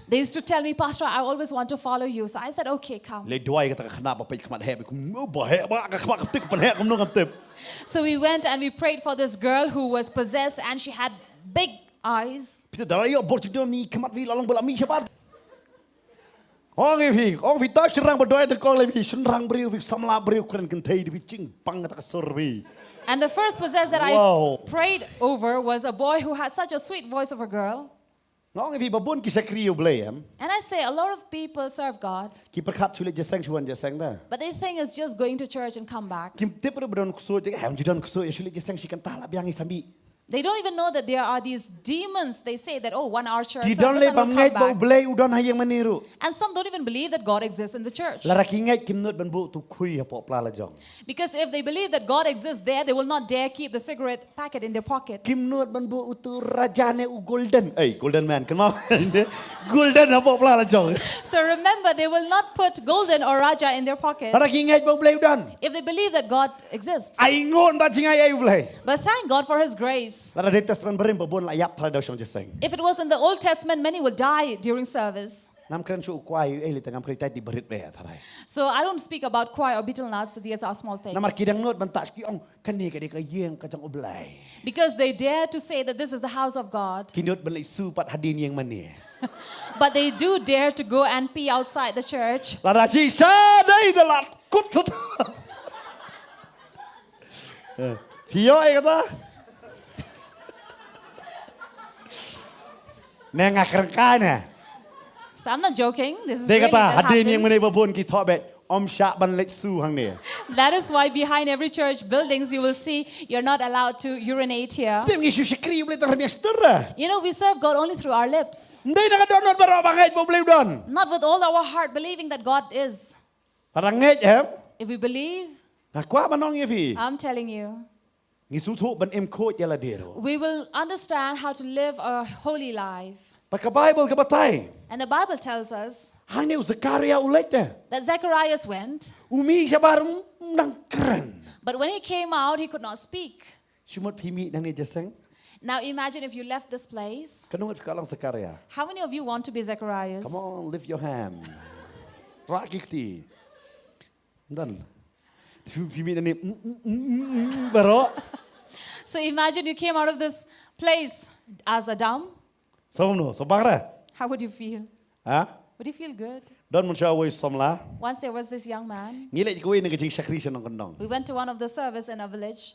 They used to tell me, "Pastor, I always want to follow you." So I said, "Okay, come." Leit duwai kata ka khynnah ba peit khmat heh, kum, oh, ba heh ba ka khmat ka tip, pynheh kumno kam tip. So we went and we prayed for this girl who was possessed and she had big eyes. Phi te da la ïoh bor jingdon ni khmat phi la long ba la mih shabar. Ong ïa phi, ong phi ta shynrang ba duwai da kong lei phi, shynrang briew phi, samla briew kren kynthei da phi, jingpang kata ka sur phi. And the first possessed that I Wow. prayed over was a boy who had such a sweet voice of a girl. Nga ong ïa phi ba bun ki shakri U Blei em. And I say a lot of people serve God, Ki pyrkhat shu leit jingïaseng shu wan jingïaseng da. but they think it's just going to church and come back. Kim tip ruh ba don ksuid, em ju don ksuid, shu leit jingïaseng shi kynta la biang i sambi. They don't even know that there are these demons. They say that, "Oh, one hour church Ki don service le and bam we'll ngeit come ba U back." Blei u don ha ïing mane ruh. And some don't even believe that God exists in the church. Lada ki ngeit kim nud ban buh utu khui hapoh pla la jong. Because if they believe that God exists there, they will not dare keep the cigarette packet in their pocket. Kim nud ban buh utu raja ne u golden. Ei, golden man, kynmaw. Golden hapoh pla la jong. So remember, they will not put golden or raja in their pocket. Lada ki ngeit ba U Blei u don. If they believe that God exists. Ai ngon ba jngai ai U Blei. But thank God for His grace. Lada dei Testament Barim ba bun la ïap trai da u shong jingïaseng. If it was in the Old Testament, many will die during service. Ngam kren shuh u kwai u ei lei te ngam kren tai ti barit be tharai. So I don't speak about choir or betel nuts, these are small things. Namar ki dang nud ban tah ki ong kane ka dei ka ïing ka jong U Blai. Because they dare to say that this is the house of God. Ki nud ban leit su pat hadien ïing mane. But they do dare to go and pee outside the church. Lada shisha dei da lad kut sat. Phi ïoh ïa kata? Ne nga kren kai ne. So I'm not joking. This is Dei really kata that hadien ïing mane happens. Ba bun ki thoh beit. Ym shah ban leit su hangne. That is why behind every church buildings you will see you're not allowed to urinate here. Stem ngi shu shakri ïa U Blei tang rymmiah stur da. You know, we serve God only through our lips. Ym dei na ka dohnud baroh ba ngeit ba U Blei u don. Not with all our heart believing that God is. Lada ngeit em. If we believe, nga kwah ban ong ïa phi. I'm telling you. Ngi sngewthuh ban im khuid ïa lade ruh. We will understand how to live a holy life. Bad ka Baibl ka batai. And the Bible tells us Hangne u Zakaria u leit te. That Zacharias went. U mih shabar um nang kren. But when he came out, he could not speak. Shu mut phi mih nangne jingïaseng. Now imagine if you left this place. Katno ngut phi kwah long Zakaria? How many of you want to be Zacharias? Come on, lift your hand. Rah ki kti. Done. Phi phi mih nangne mm, mm, mm, mm, mm, baroh. So imagine you came out of this place as a dumb. Song no, song bakra. How would you feel? Ha? Would you feel good? Don mynshuwa uwei samla. Once there was this young man. Ngi leit kawei na ka jingshakri sha nongkyndong. We went to one of the service in a village.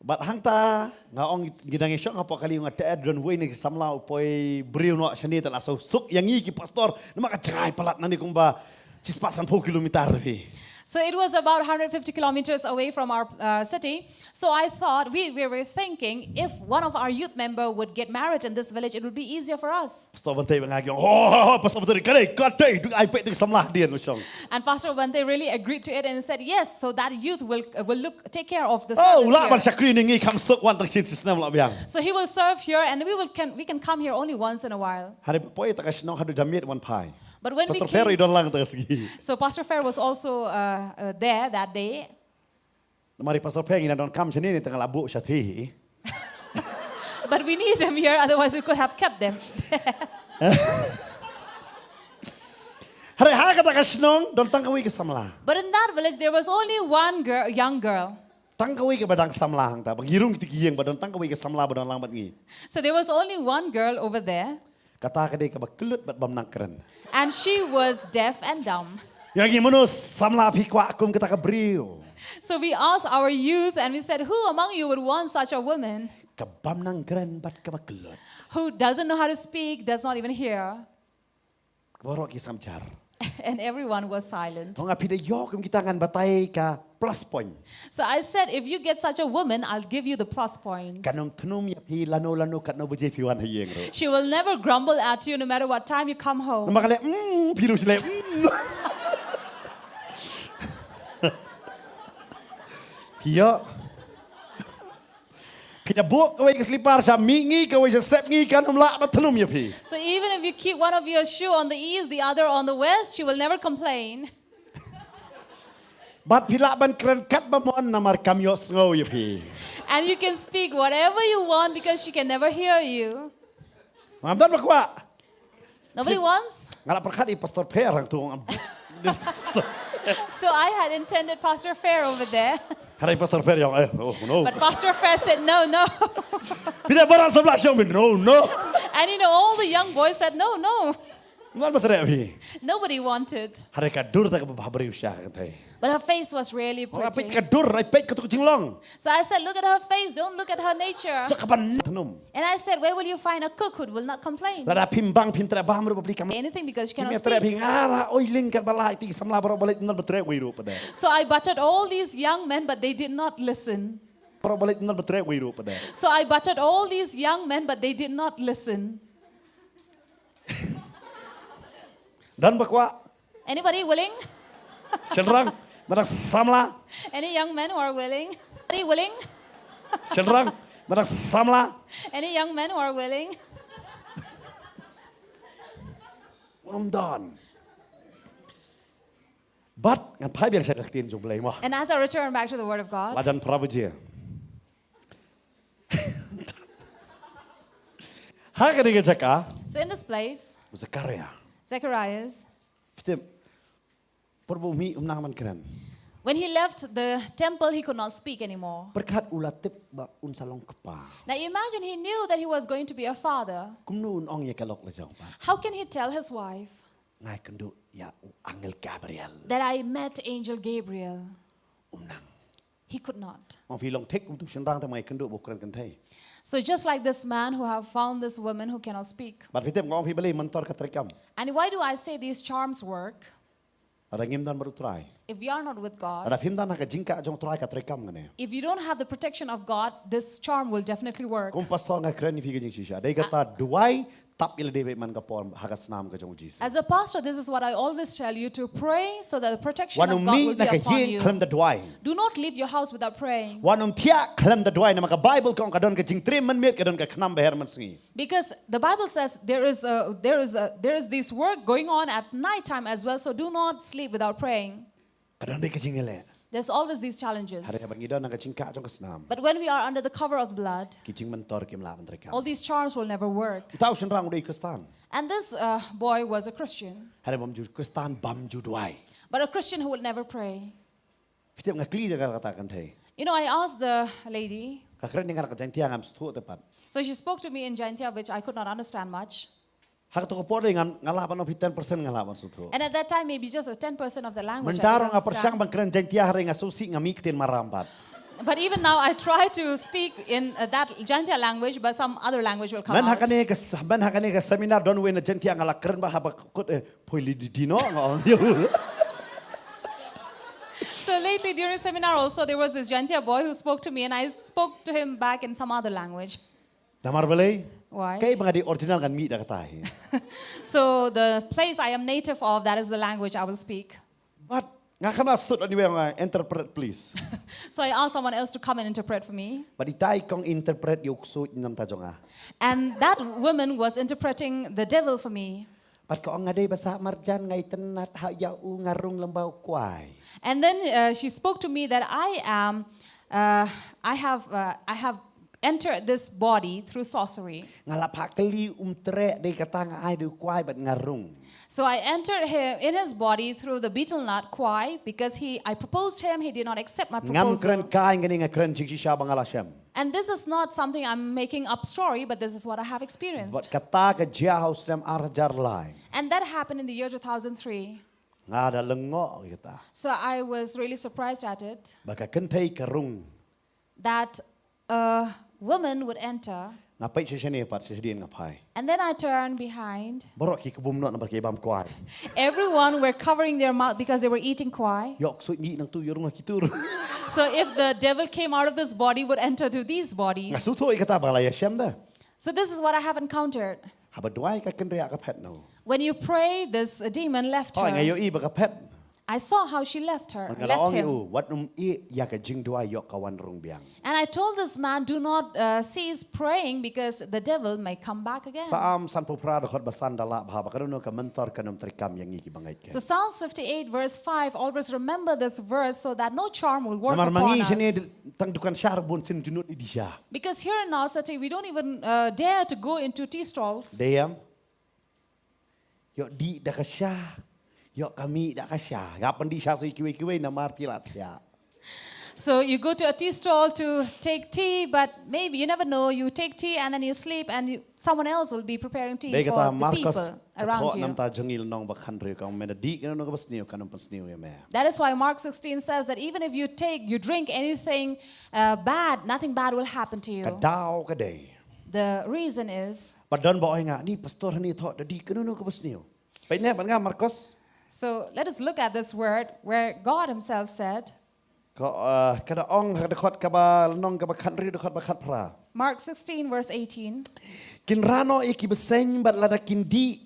Bad hangta nga ong ngi dang ïashong hapoh kali, nga teh don uwei na ki samla u poi briew noh shane, te la suk ïa ngi ki pastor namar ka jngai palat nangne kumba shispah sanphew kilometer hi. So it was about one hundred fifty kilometers away from our uh, city. So I thought, we, we were thinking, if one of our youth member would get married in this village, it would be easier for us. Pastor Bante ba nga ong, oh, oh, oh, Pastor Bante, ka dei, ka dei, duk ai peit duk samla dien u shong. And Pastor Bante really agreed to it and said, "Yes, so that youth will uh, will look take care of the service." Oh, la ban shakri ni ngi kham suk wan tang shisnem la biang. So he will serve here and we will can we can come here only once in a while. Hare poi ta ka shnong haduh janmiet wan phai. But when Pastor we came, Perry don lang tang sngi. So Pastor Fair was also uh, uh, there that day. Namar i Pastor Peng ina don kam shane ne tang la bu shathi. But we need him here, otherwise we could have kept them. Hare ha kata ka shnong don tang kawei ka samla. But in that village there was only one girl, young girl. Tang kawei ka ba dang samla hangta ba ngi rung kiti ki ïing ba don tang kawei ka samla ba don lang bad ngi. So there was only one girl over there. Kata ka dei kaba kyllut bad bym nang kren. And she was deaf and dumb. Ïa ngi mano samla phi kwah kum kata ka briew. So we asked our youth and we said, "Who among you would want such a woman?" Ka bym nang kren bad kaba kyllut. Who doesn't know how to speak, does not even hear. Baroh ki samjar. And everyone was silent. Nga phi da ïoh kum kita ngan batai ka plus point. So I said, "If you get such a woman, I'll give you the plus points." Kan ym thnum ïa phi lano lano katno baje phi wan ha ïing ruh. She will never grumble at you no matter what time you come home. Namar ka leh mm, phi ruh shu leh mm. Phi ïoh. Phi da buh kawei ka slipar sha mih ngi, kawei sha sep ngi, kan ym lah ban thnum ïa phi. So even if you keep one of your shoe on the east, the other on the west, she will never complain. Bad phi lah ban kren katba mon namar kam ïohsngew ïa phi. And you can speak whatever you want because she can never hear you. Ngam don ba kwah. Nobody wants? Nga la pyrkhat i Pastor Pher hangtu. So I had intended Pastor Fair over there. Hynrei Pastor Pher ïa ong, eh, oh no. But Pastor Fair said, no, no. Phi da baroh samla sha ong, no, no. And you know, all the young boys said, no, no. Ngan ba treh phi. Nobody wanted. Hynrei ka dur ta kaba bhabriew sha ka kynthei. But her face was really Ong, peit pretty. ka dur, peit ka tu ka jinglong. So I said, look at her face, don't look at her nature. Sa kaban tnum. And I said, where will you find a cook who will not complain? Lada phim bang phim treh bam ruh ba bli kam. Anything because she Kim cannot ïa treh speak. phi nga la oi ling kat ba la iti samla baroh ba leit nor ba treh wei ruh pada. So I butted all these young men, but they did not lit. Baroh ba leit nor ba treh wei ruh pada. So I butted all these young men, but they did not listen. Don ba kwah. Anybody willing? Shynrang, ma dang samla. Any young men who are willing? Any willing? Shynrang, ma dang samla. Any young men who are willing? Ym don. Bad ngan phai biang sha ka ktien jong U Blei mo. And as I return back to the word of God, Lajan prabu je. Ha kane ka jaka. So in this place, Zakaria. Zacharias, Phi tip. Por ba u mih um nang ban kren. When he left the temple, he could not speak anymore. Pyrkhat u la tip ba un sa long kpa. Now imagine he knew that he was going to be a father. Kumno un ong ïa ka lok la jong pat. How can he tell his wife Nga ïakynduh ïa u angel Gabriel. That I met Angel Gabriel? Um nang. He could not. Ong phi long thik kum tu shynrang te ma ïakynduh ba u kren kynthei. So just like this man who have found this woman who cannot speak. Bad phi tip nga ong phi balei myntor ka treikam. And why do I say these charms work? Lada ngim don bad u Trai. If we are not with God, Lada phim don ha ka jingkah jong u Trai ka treikam kane. If you don't have the protection of God, this charm will definitely work. Kum pastor nga kren ïa phi ka jingshisha. Dei kata duwai tap ïa lade beit man ka por ha ka snam ka jong u Jisu. As a pastor, this is what I always tell you, to pray so that the protection Wat of nym God mih will na be ka upon ïing you. Khlem da duwai. Do not leave your house without praying. Wat nym thiah khlem da duwai namar ka Bible ka ong ka don ka jingtriem mynmiet ka don ka khnam ba her mynsngi. Because the Bible says there is a, there is a, there is this work going on at night time as well, so do not sleep without praying. Ka don beit ka jingïaleh. There's always these challenges. Hynrei haba ngi don ha ka jingkah jong ka snam. But when we are under the cover of the blood, Ki jingmyntor kim lah ban treikam. All these charms will never work. Uta u shynrang u dei u Khristan. And this uh, boy was a Christian, Hynrei bym ju Khristan bym ju duwai. But a Christian who will never pray. Phi tip nga kylli ïa kata ka kynthei. You know, I asked the lady, Ka kren ïa nga ka Jaintia ngam sngewthuh te pat. So she spoke to me in Jaintia, which I could not understand much. Ha kato ka por dei nga lah ban ong phi ten percent nga lah ban sngewthuh. And at that time, maybe just a ten percent of the language I Mynta ruh could nga pyrshang understand. Ban kren Jaintia hynrei nga sngewsih nga mih ktien Maram pat. But even now, I try to speak in uh, that Jaintia language, but some other language will come Mynta ha out. Kane ka mynta ha kane ka seminar don wei na Jaintia nga la kren bha haba kut eh poi li di di no nga ong. So lately during seminar also, there was this Jaintia boy who spoke to me, and I spoke to him back in some other language. Namar balei? Why? Kaei ba nga dei original ngan mih da kata hi. So the place I am native of, that is the language I will speak. Bad nga khlem stud ong ïa nga interpret please. So I asked someone else to come and interpret for me. Bad ita i kong interpret ïa u ksuid namar ta jong nga. And that woman was interpreting the devil for me. Bad ka ong nga dei ba sah marjan nga itynnad ha ïa u nga rung lyngba u kwai. And then uh, she spoke to me that I am, uh, I have, uh, I have entered this body through sorcery. Nga la phah kylli um treh dei kata nga ai da u kwai bad nga rung. So I entered him in his body through the betel nut kwai because he, I proposed him, he did not accept my Ngam kren proposal. Kai nga ne nga kren jingshisha ba nga la shem. And this is not something I'm making up story, but this is what I have experienced. Bad kata ka jia ha u snem ar hajar lai. And that happened in the year two thousand three. Nga da lyngngoh ïa kata. So I was really surprised at it, Ba ka kynthei ka rung. That a woman would enter. Nga peit sha shane pat sha shadien nga phai. And then I turned behind. Baroh ki kbum noh namar ki bam kwai. Everyone were covering their mouth because they were eating kwai. Ïoh ksuid mih nangtu ïa rung ha ki tur. So if the devil came out of this body, would enter to these Nga bodies. sngewthuh ïa kata ba nga la ïa shem da. So this is what I have encountered. Haba duwai ka kynriah ka phet noh. When you pray, this uh, demon left Oh, nga her. ïohi ba ka phet. I saw how she left her, Nga la left ong ïa u, him. wat nym ïeh ïa ka jingduwai ïoh ka wan rung biang. And I told this man, do not uh, cease praying because the devil may come back again. Salm sanphew phra dkhot ba san da lah bha ba kano kano ka myntor kan ym treikam ïa ngi ki bangeit ki. So Psalms fifty-eight verse five, always remember this verse so that no charm will work Namar ma upon ngi shane us. Tang dukan shar bun sien jynut i di sha. Because here in our city, we don't even uh, dare to go into tea stalls. Dei ïa. Ïoh dih da ka sha. Ïoh ka mih da ka sha. Nga pyndih sha sui kiwei kiwei namar phi la thiah. So you go to a tea stall to take tea, but maybe you never know. You take tea and then you sleep, and you, someone else will be preparing tea Dei kata for the Markos people around kathoh you. Namta jong ngi lynnong ba khathynriew ka ong, me da dih kano kano kaba sniew kan ym pynsniew ïa me. That is why Mark sixteen says that even if you take, you drink anything uh, bad, nothing bad will happen to Ka you. daw ka dei. The reason is Ba don ba ong ïa nga, ni pastor hani thoh da dih kano kano kaba sniew. Peit ne bad nga Markos. So let us look at this word where God Himself said, Ka, uh, ka da ong ha ka dkhot kaba lynnong kaba khathynriew, dkhot ba khatphra. Mark sixteen, verse eighteen. Kin rah noh ïa ki bseiñ bad lada kin dih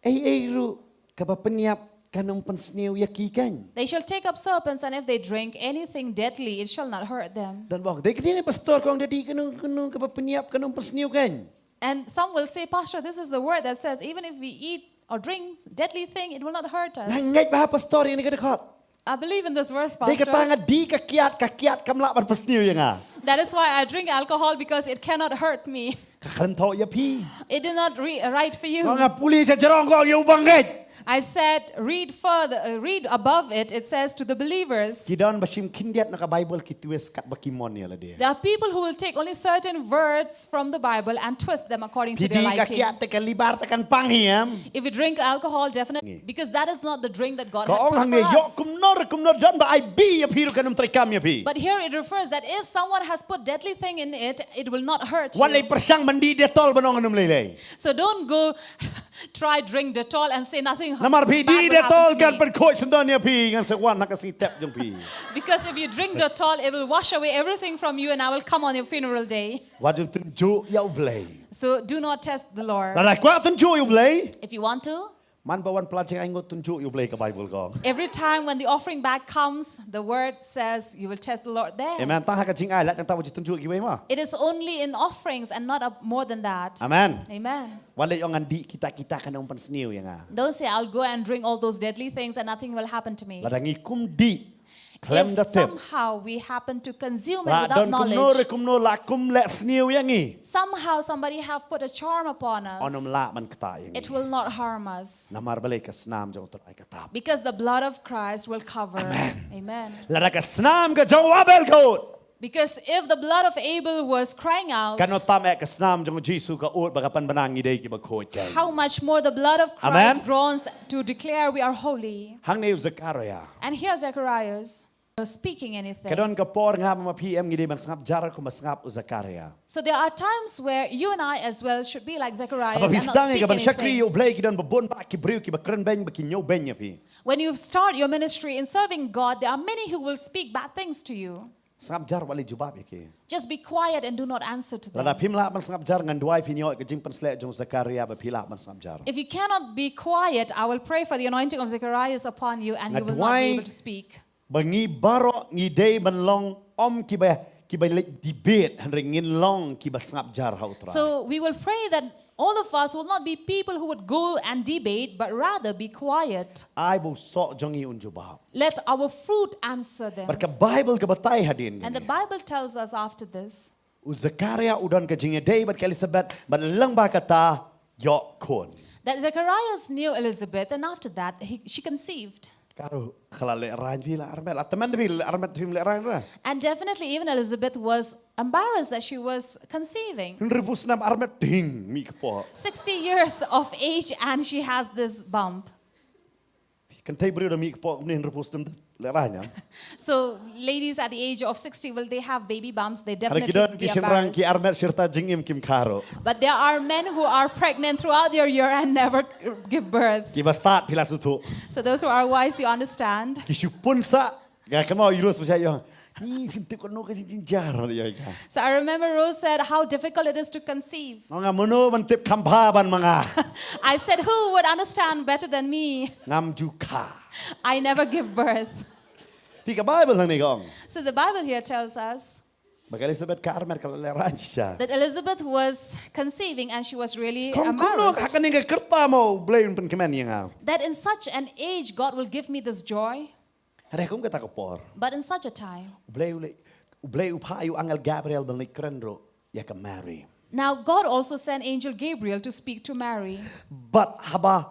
ei ei ruh kaba pynïap kan ym pynsniew ïa ki kein. They shall take up serpents, and if they drink anything deadly, it shall not hurt them. Don ba ong, dei kane pastor ka ong da dih kano kano kaba pynïap kan ym pynsniew kein. And some will say, Pastor, this is the word that says, even if we eat or drink deadly thing, it will not hurt us. Nga ngeit bha pastor ïa kane ka dkhot. I believe in this verse, Dei kata Pastor. Nga dih ka kiad, ka kiad kam lah ban pynsniew ïa nga. That is why I drink alcohol, because it cannot hurt me. Ka khlem thoh ïa phi. It did not re- right for you. Nga pule sha jrong, ka ong ïa u bangeit. I said, read further, uh, read above it. It says to the believers. Ki don ba shim khyndiat na ka Bible, ki twist katba ki mon ïa lade. There are people who will take only certain words from the Bible and twist them according to Phi their dih ka liking. kiad te ka liver te kan pang hi em. If you drink alcohol, definitely, Ngi. Because that is not the drink that God Ka had ong put hangne, for ïoh us. kumno re kumno don ba ai bi ïa phi ruh kan ym trei kam ïa phi. But here it refers that if someone has put deadly thing in it, it will not hurt you. Wat leit pyrshang ban dih Dettol ban ong ngan ym lei lei. So don't go try drink Dettol and say nothing Namar phi bad dih will happen Dettol to kan me. Pynkhuid syndon ïa phi, ngan sa wan ha ka sngi tep jong phi. Because if you drink Dettol, it will wash away everything from you and I will come on your funeral day. Wat ju tynjuh ïa U Blei. So do not test the Lord. Lada kwah tynjuh ïa U Blei, If you want to, man ba wan pla jingai ngut tynjuh ïa U Blei, ka Bible ka ong. Every time when the offering bag comes, the word says you will test the Lord there. Amen. Tang ha ka jingai la, tang tang ba ju tynjuh kiwei ma. It is only in offerings and not up more than that. Amen. Amen. Wat leit ong ngan dih kita kita kan ym pynsniew ïa nga. Don't say, I'll go and drink all those deadly things and nothing will happen to me. Lada ngi kum dih khlem If da tip, somehow we happen to consume it la without don kumno re knowledge, kumno la kum leh sniew ïa ngi, somehow somebody have put a charm upon us, yn ym lah ban ktah ïa ngi. It will not harm us. Namar balei? Ka snam jong U Trai ka tap. Because the blood of Christ will cover. Amen. Lada ka snam ka jong u Abel ka ud, Because if the blood of Abel was crying out, kan ym tam eh ka snam jong u Jisu ka ud ba ka pynbna ngi dei kiba khuid kein. How much more the blood of Christ Amen. Groans to declare we are holy. Hangne u Zakaria. And here Zacharias was speaking anything. Ka don ka por nga ma phi em ngi dei ban sngap jar kumba sngap u Zakaria. So there are times where you and I as well should be like Zacharias Haba phi and not sdang ïa speak ka ban shakri ïa anything. U Blei, ki don ba bun bah ki briew kiba kren beiñ, ba ki ñiew beiñ ïa phi. When you start your ministry in serving God, there are many who will speak bad things to you. Sngap jar, wat leit jubab ïa ki. Just be quiet and do not answer to them. Lada phim lah ban sngap jar, ngan duwai phin ïoh ka jingpynsleh jong u Zakaria ba phi lah ban sngap jar. If you cannot be quiet, I will pray for the anointing of Zacharias upon you and you Nga will not be duwai able to speak. ba ngi baroh ngi dei ban long ym kiba, kiba leit debate, hynrei ngin long kiba sngap jar ha U Trai. So we will pray that all of us will not be people who would go and debate, but rather be quiet. Ai ba u soh jong ngi un jubab. Let our fruit answer them. Bad ka Bible ka batai hadien. And the Bible tells us after this. U Zakaria u don ka jingïadei bad ka Elizabeth, bad lyngba kata ïoh khun. That Zacharias knew Elizabeth, and after that, he, she conceived. Ka ruh ka la lehraiñ, phi la armet, la tymmen phi la armet, phim lehraiñ ruh. And definitely, even Elizabeth was embarrassed that she was conceiving. Hynriewphew snem armet, ting, mih kpoh. Sixty years of age, and she has this bump. Kynthei briew da mih kpoh kumne hynriewphew snem, lehraiñ, em? So, ladies at the age of sixty, will they have baby bumps? They Hynrei definitely ki don would ki be shynrang ki embarrassed. Armet shi rta jingim kim kha ruh. But there are men who are pregnant throughout their year and never give birth. Kiba stad phi la sngewthuh. So, those who are wise, you understand. Ki shu pun sah, nga kynmaw ïa u Rose ba shah ïa nga. Ni phim tip kano ka jingjynjar ïa ka. So, I remember Rose said how difficult it is to conceive. Nga ong, mano ban tip kham bha ban ma nga. I said, who would understand better than me? Ngam ju kha. I never give birth. Phi, ka Bible hangne ka ong. So, the Bible here tells us Ba ka Elizabeth ka armet ka la lehraiñ shisha. that Elizabeth was conceiving and she was really Ka ong kumno ha embarrassed. kane ka rta mo U Blei un pynkmen ïa nga. That in such an age, God will give me this joy. Hynrei kum kata ka por, But in such a time, U Blei u leit, U Blei u phah ïa u angel Gabriel ban leit kren ruh ïa ka Mary. Now God also sent angel Gabriel to speak to Mary. Bad haba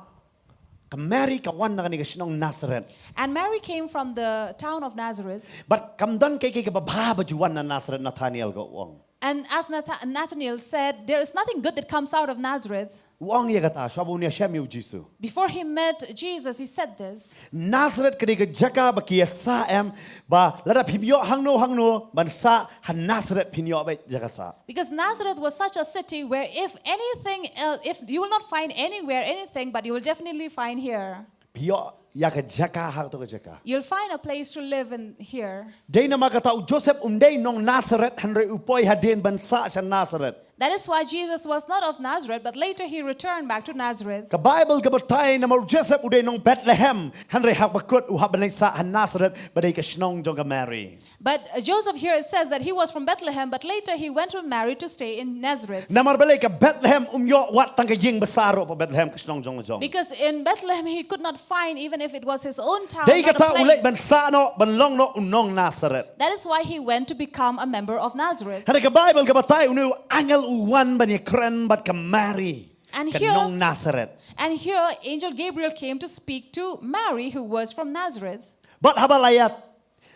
Ka Mary ka wan na kane ka shnong Nazareth. And Mary came from the town of Nazareth. Bad kam don kaei kaei kaba bha ba ju wan na Nazareth, Nathaniel ka ong. And as Natha- Nathanael said, "There is nothing good that comes out of Nazareth." U ong ïa kata, shuwa ba un ïashem ïa u Jisu. Before he met Jesus, he said this. Nazareth ka dei ka jaka ba ki ïa sah em, ba lada phim ïoh hangno hangno ban sah ha Nazareth, phin ïoh beit jaka sah. Because Nazareth was such a city where if anything else, if you will not find anywhere anything, but you will definitely find here. Phi ïoh ïa ka jaka ha kato ka jaka. You'll find a place to live in here. Dei namar kata u Joseph um dei nong Nazareth, hynrei u poi hadien ban sah sha Nazareth. That is why Jesus was not of Nazareth, but later he returned back to Nazareth. Ka Bible ka batai namar u Joseph u dei nong Bethlehem, hynrei haba kut u hap ban leit sah ha Nazareth ba dei ka shnong jong ka Mary. But uh, Joseph here, it says that he was from Bethlehem, but later he went with Mary to stay in Nazareth. Namar balei, ka Bethlehem um ïoh wat tang ka ïing basa ruh, pa Bethlehem ka shnong jong la jong. Because in Bethlehem he could not find, even if it was his own town, Dei not a kata u leit ban place. sah noh, ban long noh u nong Nazareth. That is why he went to become a member of Nazareth. Hynrei ka Bible ka batai une u angel u wan ban ïakren bad ka Mary, And ka here- nong Nazareth. And here, angel Gabriel came to speak to Mary, who was from Nazareth. Bad haba la ïa,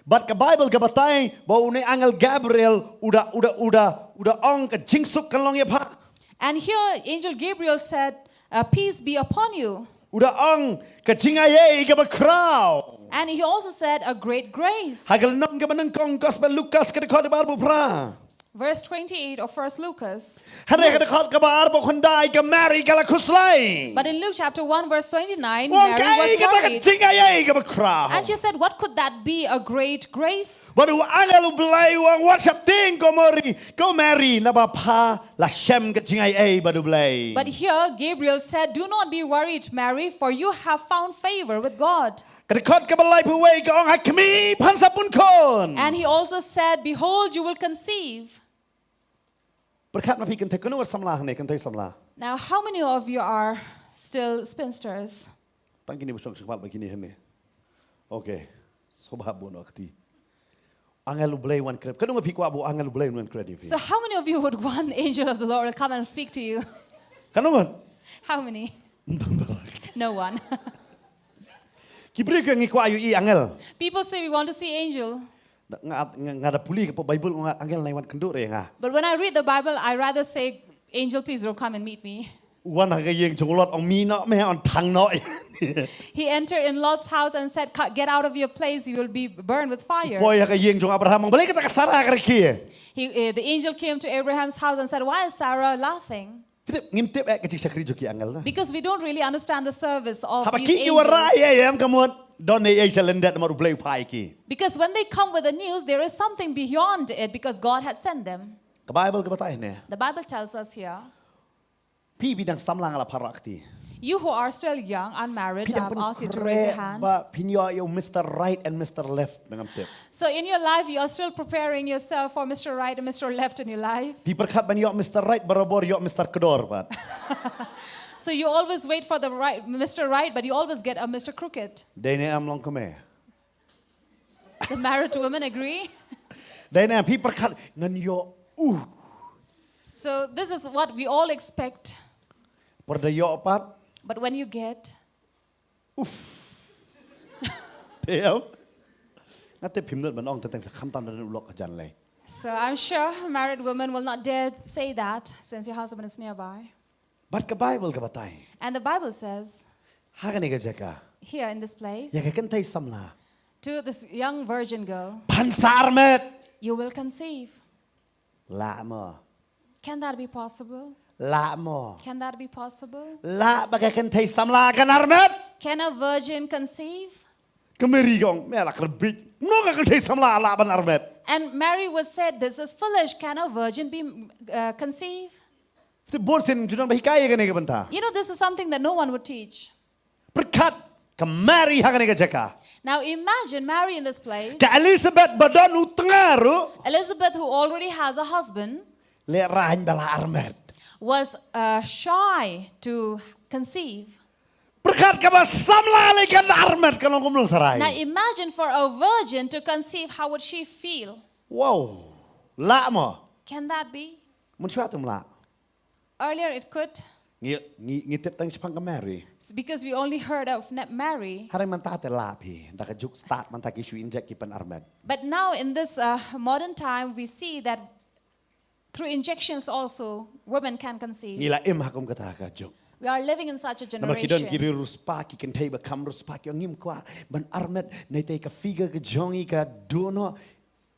bad ka Bible ka batai ba une angel Gabriel u da, u da, u da, u da ong, ka jingsuk kan long ïa pha. And here, angel Gabriel said, uh, "Peace be upon you." U da ong, ka jingaiei kaba khraw. And he also said, "A great grace." Ha ka lynnong kaba nyngkong Gospel Lukas ka dkhot kaba arphew phra. Verse twenty-eight of First Lucas. Hynrei ka dkhot kaba arphew khyndai, ka Mary ka la khuslai. But in Luke chapter one, verse twenty-nine, U ong, Mary kaei was kata ka worried. jingaiei kaba khraw. And she said, "What could that be, a great grace?" Bad u angel u Blei u ong, wat sheptieng ko Mary, ko Mary, naba pha la shem ka jingaiei bad u Blei. But here, Gabriel said, "Do not be worried, Mary, for you have found favor with God." Ka dkhot kaba laiphew wei ka ong, ha khmih phan sa pun khun. And he also said, "Behold, you will conceive." Pyrkhat ma phi kynthei, kano wat samla hangne, kynthei samla. Now, how many of you are still spinsters? Tang kine ba shong shong pat ba kine hangne. Okay. Sngewbha bun ïa kti. Angel u Blei wan kren. Kano ma phi kwah ba u angel u Blei wan kren ïa phi. So, how many of you would want angel of the Lord to come and speak to you? Kano ngan? How many? No one. Ki briew ki ong ngi kwah ïohi angel. People say we want to see angel. Nga, nga, nga da pule ka Bible, nga angel nai wan kynduh re nga. But when I read the Bible, I rather say, "Angel, please don't come and meet me." Wan ha ka ïing jong Lot, ong, mih noh, mih, ong, thang noh. He entered in Lot's house and said, "Cut- Get out of your place, you will be burned with fire." Poi ha ka ïing jong Abraham, ong, balei kata ka Sarah ka rkhie. He, uh, the angel came to Abraham's house and said, "Why is Sarah laughing?" Phi tip, ngim tip eh ka jingshakri jong ki angel da. Because we don't really understand the service of Haba these ki ki wanrah angels. ïa em ka mut, don ne ei sha lyndet namar u Blei u phah ïa ki. Because when they come with the news, there is something beyond it because God had sent them. Ka Bible ka batai ne. The Bible tells us here. Phi, phi dang samla, nga la pyrkhat ïa kti. You who are still young, unmarried, Phi dang I've asked you to raise your pynkhreh hand. ba phin ïoh ïa u Mister Right and Mister Left, ngan ong tip. So in your life, you are still preparing yourself for Mister Right and Mister Left in your life. Phi pyrkhat ban ïoh Mister Right, barabor ïoh Mister Kdor pat. So you always wait for the right, Mister Right, but you always get a Mister Crooked. Dei ne em, long kmie? The married women agree. Dei ne em, phi pyrkhat ngan ïoh u. So this is what we all expect. Por da ïoh pat. But when you get, Uf. Phi ïoh. Nga tip phim nud ban ong teng teng, khamtam da u lok hajan lei. So I'm sure married women will not dare say that since your husband is nearby. Bad ka Bible ka batai. And the Bible says, Ha kane ka jaka, here in this place, ïa ka kynthei samla, to this young virgin girl, phan sa armet. "You will conceive." Lah mo. Can that be possible? Lah mo. Can that be possible? Lah ba ka kynthei samla kan armet. Can a virgin conceive? Ka Mary ka ong, me la kyrpit. No, ka kynthei samla lah ban armet. And Mary would say, "This is foolish. Can a virgin be uh, conceive?" Te bun sien ju don ba hikai ïa kane ka bynta. You know, this is something that no one would teach. Pyrkhat ka Mary ha kane ka jaka. Now imagine Mary in this place. Ka Elizabeth ba don u tnga ruh, Elizabeth, who already has a husband, lehraiñ ba la armet. Was uh, shy to conceive. Pyrkhat kaba samla lei kan armet, kan long kumno sarai. Now imagine for a virgin to conceive, how would she feel? Wow. Lah mo. Can that be? Mynshuwa te ym lah. Earlier it could. Ngi ngi ngi tip tang shaphang ka Mary. It's because we only heard of Ne- Mary. Hynrei mynta te lah phi da ka juk stad mynta ki shu inject ki pynarmet. But now in this uh, modern time, we see that through injections also, women can conceive. Ngi la im ha kum kata ka juk. We are living in such a generation. Namar ki don ki riewspah, ki kynthei ba kham riewspah, ki ong ngim kwah ban armet, nai te ka figure ka jong i ka duh noh,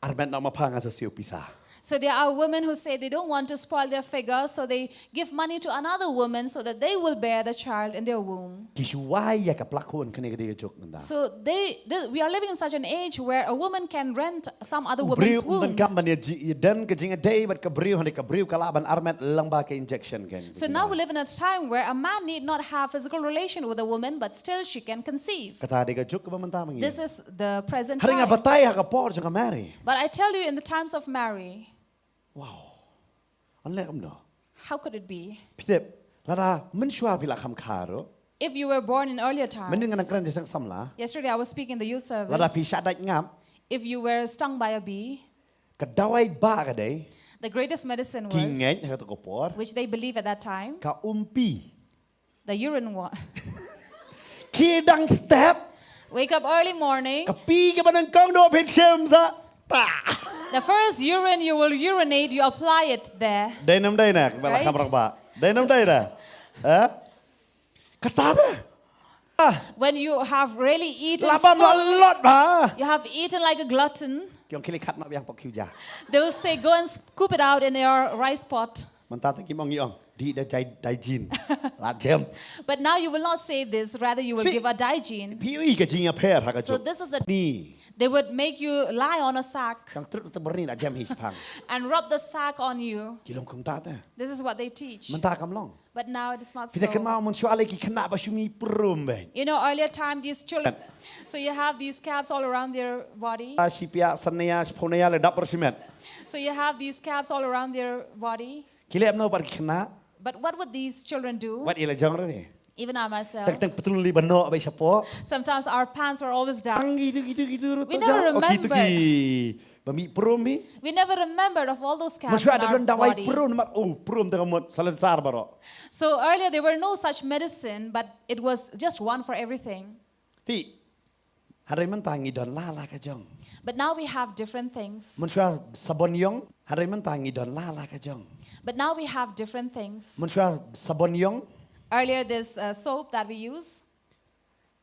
armet noh ma pha, nga sa siew pisa. So there are women who say they don't want to spoil their figure, so they give money to another woman so that they will bear the child in their womb. Ki shu wai ïa ka plak hun, kane ka dei ka juk mynta. So they, they, we are living in such an age where a woman can rent some other woman's womb. U briew um donkam ban ïa ji-, ïa don ka jingïadei bad ka briew, hynrei ka briew ka lah ban armet lyngba ka injection kan. So now we live in a time where a man need not have physical relation with a woman, but still she can conceive. Kata dei ka juk kaba mynta ma ngi. This is the present time. Hynrei nga batai ha ka por jong ka Mary. But I tell you, in the times of Mary, wow. An leh kumno? How could it be? Phi tip, lada mynshuwa phi la kham kha ruh. If you were born in earlier times. Mynhynnin nga nang kren da ki samla. Yesterday I was speaking in the youth service. Lada phi shah dait ngap. If you were stung by a bee. Ka dawai bah ka dei. The greatest medicine was. Ki ngeit ha kato ka por. Which they believe at that time. Ka umpi. The urine wa- Khie dang step. Wake up early morning. Ka pi kaba nyngkong duh phin shim sa. Ta. The first urine you will urinate, you apply it there. Dei ne ym dei ne, ba la kham rangbah. Dei ne ym dei ne. Eh? Kata de. Ah. When you have really eaten full, la bam la lot ba. You have eaten like a glutton. Ki ong khie leit khat ma biang pok khiu ja. They will say, "Go and scoop it out in your rice pot." Mynta te kim ong, ngi ong, dih da jai-, daijin. La jem. But now you will not say this, rather you will give a daijin. Phi ïohi ka jingïapher ha ka juk. So this is the, ni. They would make you lie on a sack. Tang trut te byrni la jem hi shipang. And rub the sack on you. Ki long kumta te. This is what they teach. Mynta kam long. But now it is not so. Phi da kynmaw mynshuwa lei ki khynnah ba shu mih prum beit. You know, earlier time these children, so you have these caps all around their body. Ah, shi pia, san naia, shiphew naia lei dap ruh shimet. So you have these caps all around their body. Ki leh kumno pat ki khynnah? But what would these children do? Wat ïa la jong ruh. Even I myself. Teng teng patlun lei ba noh beit shapoh. Sometimes our pants were always down. Tang kitu kitu kitu ruh. We never remembered. Oh, kitu ki. Ba mih prum hi. We never remembered of all those caps in our body. Mynshuwa da don dawai prum, namar, oh, prum tang ka mut salensar baroh. So earlier there were no such medicine, but it was just one for everything. Phi, hynrei mynta ngi don la la ka jong. But now we have different things. Mynshuwa sabon ïong, hynrei mynta ngi don la la ka jong. But now we have different things. Mynshuwa sabon ïong. Earlier this uh, soap that we use.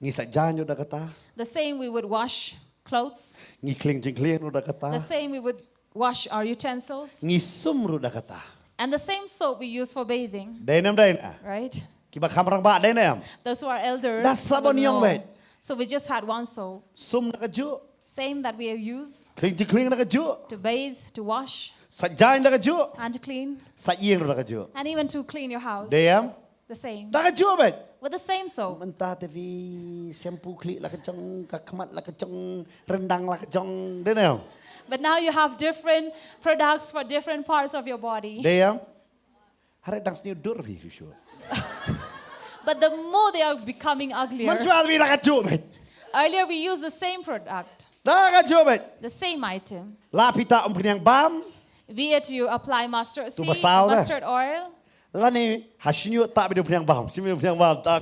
Ngi sait jaiñ ruh da kata. The same we would wash clothes. Ngi khling jingkhling ruh da kata. The same we would wash our utensils. Ngi sum ruh da kata. And the same soap we use for bathing. Dei ne ym dei ne? Right? Kiba kham rangbah dei ne em? Those who are elders will know. Da sabon ïong beit. So we just had one soap. Sum da kajuh. Same that we use. Khling jingkhling da kajuh. To bathe, to wash. Sait jaiñ da kajuh. And to clean. Sait ïing ruh da kajuh. And even to clean your house. Dei em? The same. Da kajuh beit. With the same soap. Mynta te phi shampoo khlieh la ka jong, ka khmat la ka jong, ryndang la ka jong, dei ne em? But now you have different products for different parts of your body. Dei em? Hynrei dang sniew dur phi shuh shuh. But the more they are becoming uglier. Mynshuwa phi da kajuh beit. Earlier we used the same product. Da kajuh beit. The same item. La phi tah umphniang bam. Be it you apply mustard seed, mustard oil. Lane ha shñiuh tah beit umphniang bam. Shñiuh umphniang bam tah.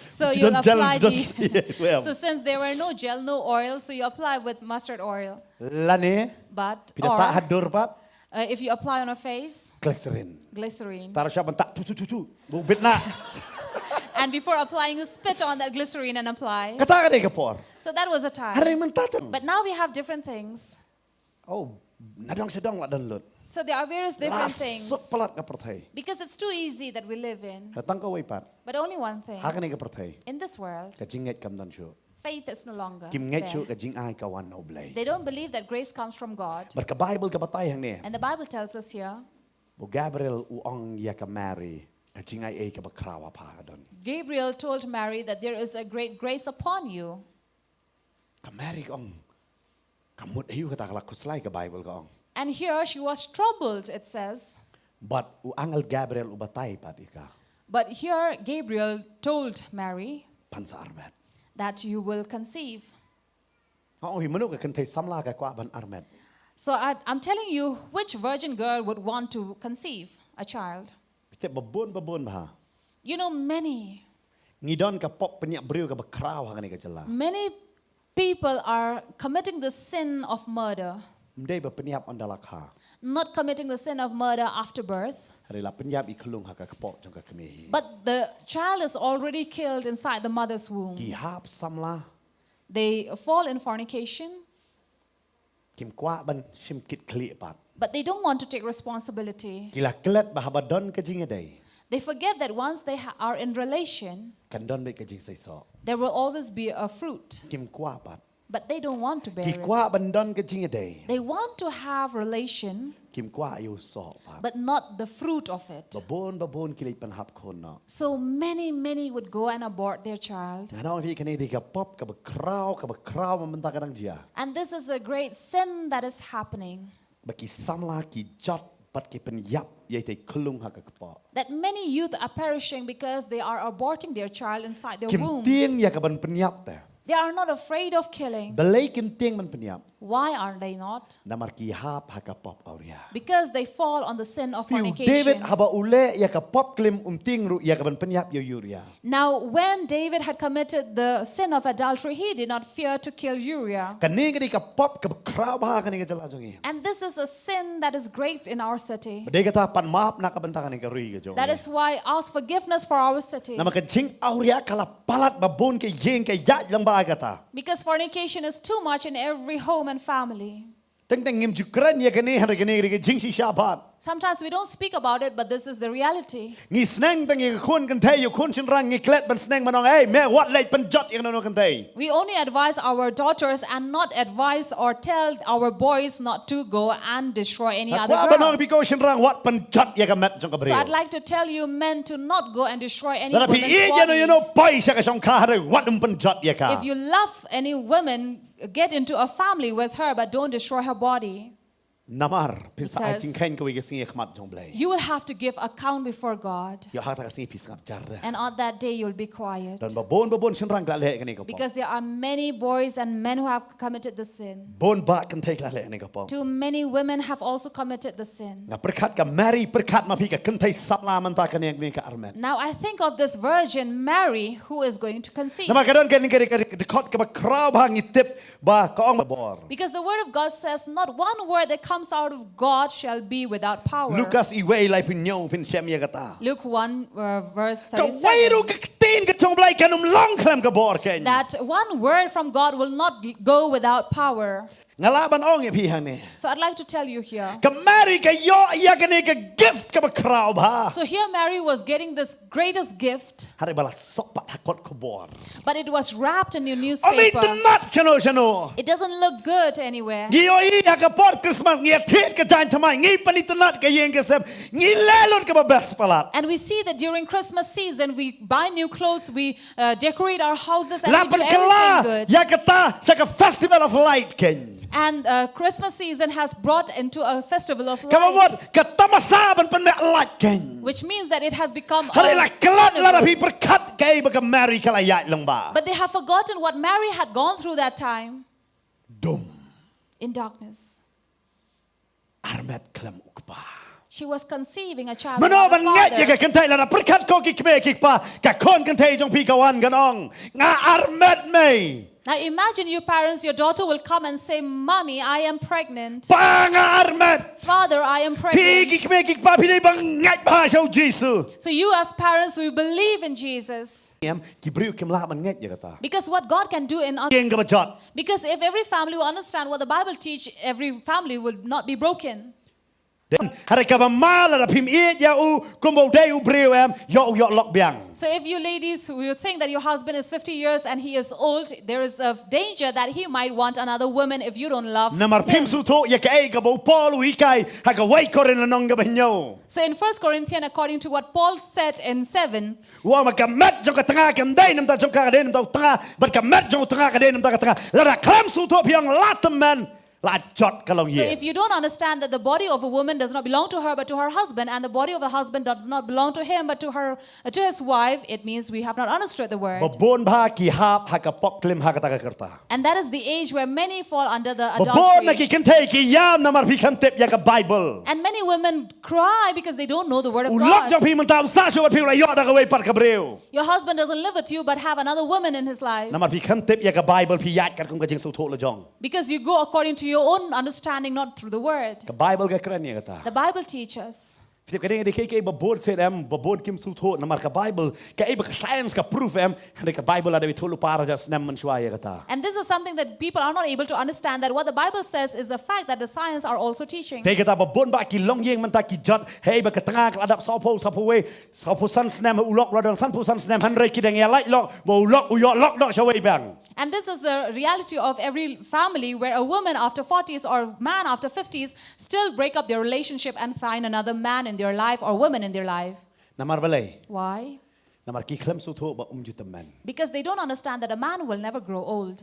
So you apply the, so since there were no gel, no oil, so you apply with mustard oil. Lane. But, phi da tah ha dur pat. Uh, if you apply on a face, glycerin. Glycerin. Tara sha ban tah tu tu tu tu. Bu bit na. And before applying, you spit on that glycerin and apply. Kata ka dei ka por. So that was a time. Hynrei mynta te. But now we have different things. Oh, nadong shadong la don lut. So there are various different things. La suk palat ka pyrthei. Because it's too easy that we live in. Hynrei tang kawei pat. But only one thing. Ha kane ka pyrthei. In this world. Ka jingngeit kam don shuh. Faith is no longer there. Kim ngeit shuh ka jingai ka wan na U Blei. They don't believe that grace comes from God. Bad ka Bible ka batai hangne. And the Bible tells us here. U Gabriel u ong ïa ka Mary, ka jingai ei kaba khraw ha pha ka don. Gabriel told Mary that there is a great grace upon you. Ka Mary ka ong, ka mut aïu kata, ka la khuslai, ka Bible ka ong. And here she was troubled, it says. Bad u angel Gabriel u batai pat ïa ka. But here Gabriel told Mary. Phan sa armet. That you will conceive. Nga ong phi, mano ka kynthei samla ka kwah ban armet? So I, I'm telling you, which virgin girl would want to conceive a child? Phi tip, ba bun ba bun bha. You know, many, Ngi don ka pop pynïap briew kaba khraw ha kane ka jylla. Many people are committing the sin of murder, Ym dei ba pynïap ynda la kha. not committing the sin of murder after birth, Hynrei la pynïap i khyllung ha ka kpoh jong ka kmie hi. But the child is already killed inside the mother's womb. Ki hap samla. They fall in fornication, Kim kwah ban shim kit khlieh pat. But they don't want to take responsibility. Ki la klet ba haba don ka jingïadei. They forget that once they ha- are in relation, Kan don beit ka jingseisoh. There will always be a fruit. Kim kwah pat. But they don't want to bear Ki it. Kwah ban don ka jingïadei. They want to have relation, Kim kwah ïa u soh pat. But not the fruit of it. Babun babun ki leit pynhap khun noh. So many, many would go and abort their child. Nga ong ïa phi kane dei ka pop kaba khraw, kaba khraw mynta ka dang jia. And this is a great sin that is happening. Ba ki samla ki jot bad ki pynïap ïa ita i khyllung ha ka kpoh. That many youth are perishing because they are aborting their child inside their Kim womb. Tieng ïa ka ban pynïap te. They are not afraid of killing. Balei kim tieng ban pynïap? Why are they not? Namar ki hap ha ka pop Uriah. Because they fall on the sin of Phi u fornication. David haba u leh ïa ka pop klim um tieng ruh ïa ka ban pynïap ïa u Uriah. Now, when David had committed the sin of adultery, he did not fear to kill Uriah. Kane ka dei ka pop kaba khraw bha ha kane ka jylla jong ngi. And this is a sin that is great in our city. Ba dei kata pan map na ka bynta kane ka ri ka jong ngi. That is why ask forgiveness for our city. Namar ka jingawria ka la palat babun ki ïing ki ïaid lyngba kata. Because fornication is too much in every home and family. Teng teng ngim ju kren ïa kane hynrei kane ka dei ka jingshisha pat. Sometimes we don't speak about it, but this is the reality. Ngi sneng tang ïa ka khun kynthei, ïa ka khun shynrang ngi klet ban sneng ban ong, "Ei, me wat leit pynjot ïa kano kano kynthei." We only advise our daughters and not advise or tell our boys not to go and destroy any Nga other kwah ban ong girl. ïa phi ko shynrang, wat pynjot ïa ka met jong ka So I'd briew. Like to tell you men to not go and destroy any Lada phi woman's ïeit ïa no ïa body. No poi sha ka shongkha hynrei wat ym pynjot ïa ka. If you love any woman, get into a family with her, but don't destroy her body. Namar phin sa ai Because jingkheiñ kawei ka sngi ha khmat jong U Blei. You will have to give account before God. Ïa ha kata ka sngi phi sngap jar de. And on that day, you'll be quiet. Don babun babun shynrang ki la leh kane ka pop. Because there are many boys and men who have committed the sin. Bun bah kynthei ki la leh kane ka pop. Too many women have also committed the sin. Nga pyrkhat ka Mary, pyrkhat ma phi ka kynthei samla mynta kane ka armet. Now I think of this virgin Mary who is going to conceive. Namar ka don kane ka dkhot kaba khraw bha ngi tip ba ka ong ba bor. Because the word of God says, "Not one word that comes out of God shall be without power." Lukas iwei laiphew hynñiew phin shem ïa kata. Luke one, uh, verse Kawei thirty-seven. ruh ka ktien ka jong U Blei kan ym long khlem ka bor keiñ. That one word from God will not go without power. Nga lah ban ong ïa phi hangne. So I'd like to tell you here. Ka Mary ka ïoh ïa kane ka gift kaba khraw bha. So here Mary was getting this greatest gift, Hynrei ba la sop pat ha kot khubor. But it was wrapped in your Ym i newspaper. Tynnat shano shano. It doesn't look good anywhere. Ngi ïohi ha ka por Christmas ngi ïa thied ka jaiñ thymmai, ngi pyni tynnat ka ïing ka sem, ngi leh lut kaba best palat. And we see that during Christmas season, we buy new clothes, we uh, decorate our houses, and La we do pynkylla everything good. ïa kata sha ka Festival of Light keiñ. And uh, Christmas season has brought into a festival of Kaba light, mut ka tamasa ban pynmih light keiñ. Which means that it has become Hynrei la a klet lada carnival. Phi pyrkhat kaei ba ka Mary ka la ïaid lyngba. But they have forgotten what Mary had gone through that time Dum. In darkness. Armet khlem u kpa. She was conceiving a child Mano without a ban ngeit ïa ka father. Kynthei lada pyrkhat ko ki kmie ki kpa, ka khun kynthei jong phi ka wan kan ong, "Nga armet mei." Now imagine your parents, your daughter will come and say, "Mommy, I am pregnant." Pa, nga armet. "Father, I am Phi ki pregnant." kmie ki kpa phi dei ban ngeit bha sha u Jisu. So you as parents, we believe in Jesus. Em, ki briew kim lah ban ngeit ïa kata. Because what God can do in other, Ïing kaba jot. Because if every family will understand what the Bible teach, every family would not be broken. Hynrei kaba ma lada phim ïeit ïa u kumba u dei u briew em, ïoh u ïoh lok biang. So if you ladies who you think that your husband is fifty years and he is old, there is a danger that he might want another woman if you don't love Namar phim him. Sngewthuh ïa kaei kaba u Paul u hikai ha kawei Korinth lynnong kaba hynñiew. So in First Corinthians, according to what Paul said in seven, U ong ba ka met jong ka tnga kam dei na bynta jong ka, ka dei na bynta u tnga, bad ka met jong u tnga ka dei na bynta ka tnga. Lada khlem sngewthuh phi ong la tymmen. La jot ka long So if you don't understand that the body of a woman does not belong to her but to her husband, and the body of a husband does not belong to him but to her uh, to his wife, it means we have not understood the word. Ba bun bha ki hap ha ka pop klim ha kata ka rta. And that is the age where many fall under the adultery. Ba bun na ki kynthei ki ïam namar phi khlem tip ïa ka Bible. And many women cry because they don't know the word of God. U lok jong phi mynta um sah shuh bad phi, u la ïoh da kawei pat ka briew. Your husband doesn't live with you but have another woman in his life. Namar phi khlem tip ïa ka Bible, phi ïaid katkum ka jingsngewthuh la jong. Because you go according to your own understanding, not through the word. Ka Bible ka kren ïa kata. The Bible teaches. Phi tip ka dei, ka dei kaei kaei ba bun shet em, ba bun kim sngewthuh namar ka Bible, kaei ba ka science ka proof em, hynrei ka Bible la dep ithuh lypa ar hajar snem mynshuwa ïa kata. And this is something that people are not able to understand, that what the Bible says is a fact that the science are also teaching. Te kata ba bun bah ki longïing mynta ki jot, hei ba ka tnga ka la dap sawphew, sawphew wei, sawphew san snem, u lok u la don sanphew san snem, hynrei ki dang ïa lait lok ba u lok u ïoh lok noh shawei biang. And this is the reality of every family where a woman after forties or man after fifties still break up their relationship and find another man in their life or woman in their life. Namar balei? Why? Namar ki khlem sngewthuh ba um ju tymmen. Because they don't understand that a man will never grow old.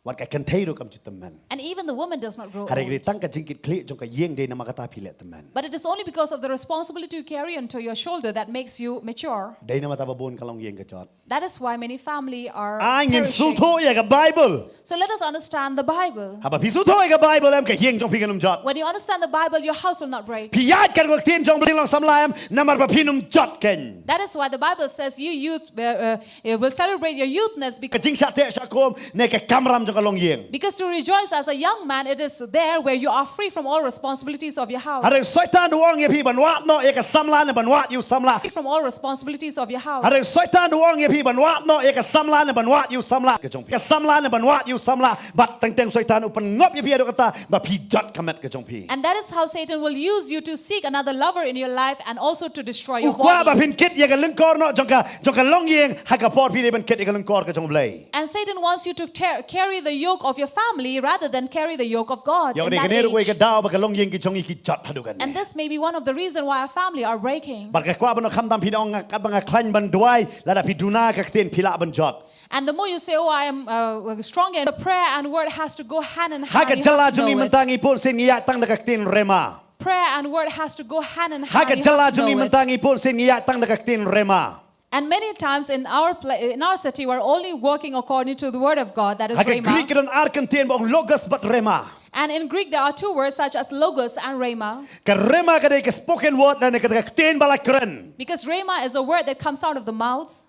Wat ka kynthei ruh kam ju tymmen. And even the woman does not grow old. Hynrei tang ka jingkitkhlieh jong ka ïing dei namar kata phi leh tymmen. But it is only because of the responsibility you carry onto your shoulder that makes you mature. Dei namar kata ba bun ka longïing ka jot. That is why many family are perishing. Ai ngin sngewthuh ïa ka Bible. So let us understand the Bible. Haba phi sngewthuh ïa ka Bible em, ka ïing jong phi kan ym jot. When you understand the Bible, your house will not break. Phi ïaid katkum ka ktien jong Blei long samla em, namar ba phin ym jot kein. That is why the Bible says you youth uh, uh, will celebrate your youthness because ka jingshah teh shah kum ne ka kamram jong ka longïing. Because to rejoice as a young man, it is there where you are free from all responsibilities of your house. Hynrei Soitan u ong ïa phi ban wad noh ïa ka samla ne ban wad ïa u samla. From all responsibilities of your house. Hynrei Soitan u ong ïa phi ban wad noh ïa ka samla ne ban wad ïa u samla. Ka jong phi. Ka samla ne ban wad ïa u samla. Bad teng teng Soitan u pynngop ïa phi ïa kata ba phi jot ka met ka jong phi. And that is how Satan will use you to seek another lover in your life and also to destroy your body. U kwah ba phin kit ïa ka lyngkor noh jong ka, jong ka longïing ha ka por phi dei ban kit ïa ka lyngkor ka jong U Blei. And Satan wants you to tear, carry the yoke of your family rather than carry the yoke of God in that age. Ïa kane ka dei kawei ka daw ba ka longïing ki jong ngi ki jot haduh kane. And this may be one of the reason why our family are breaking. Bad nga kwah ban ong khamtam phi ong katba nga khlaiñ ban duwai, lada phi duna ka ktien phi lah ban jot. And the more you say, "Oh, I am uh, strong," and the prayer and word has to go hand in hand. Ha ka jylla jong ngi mynta ngi bun sien ngi ïaid tang da ka ktien rhema. Prayer and word has to go hand in hand. Ha ka jylla jong ngi mynta ngi bun sien ngi ïaid tang da ka ktien rhema. And many times in our pla- in our city, we're only working according to the word of God, that is rhema. Ha ka Greek ka don ar kyntien ba ong logos bad rhema. And in Greek, there are two words such as logos and rhema. Ka rhema ka dei ka spoken word, lane ka dei ka ktien ba la kren. Because rhema is a word that comes out of the mouth.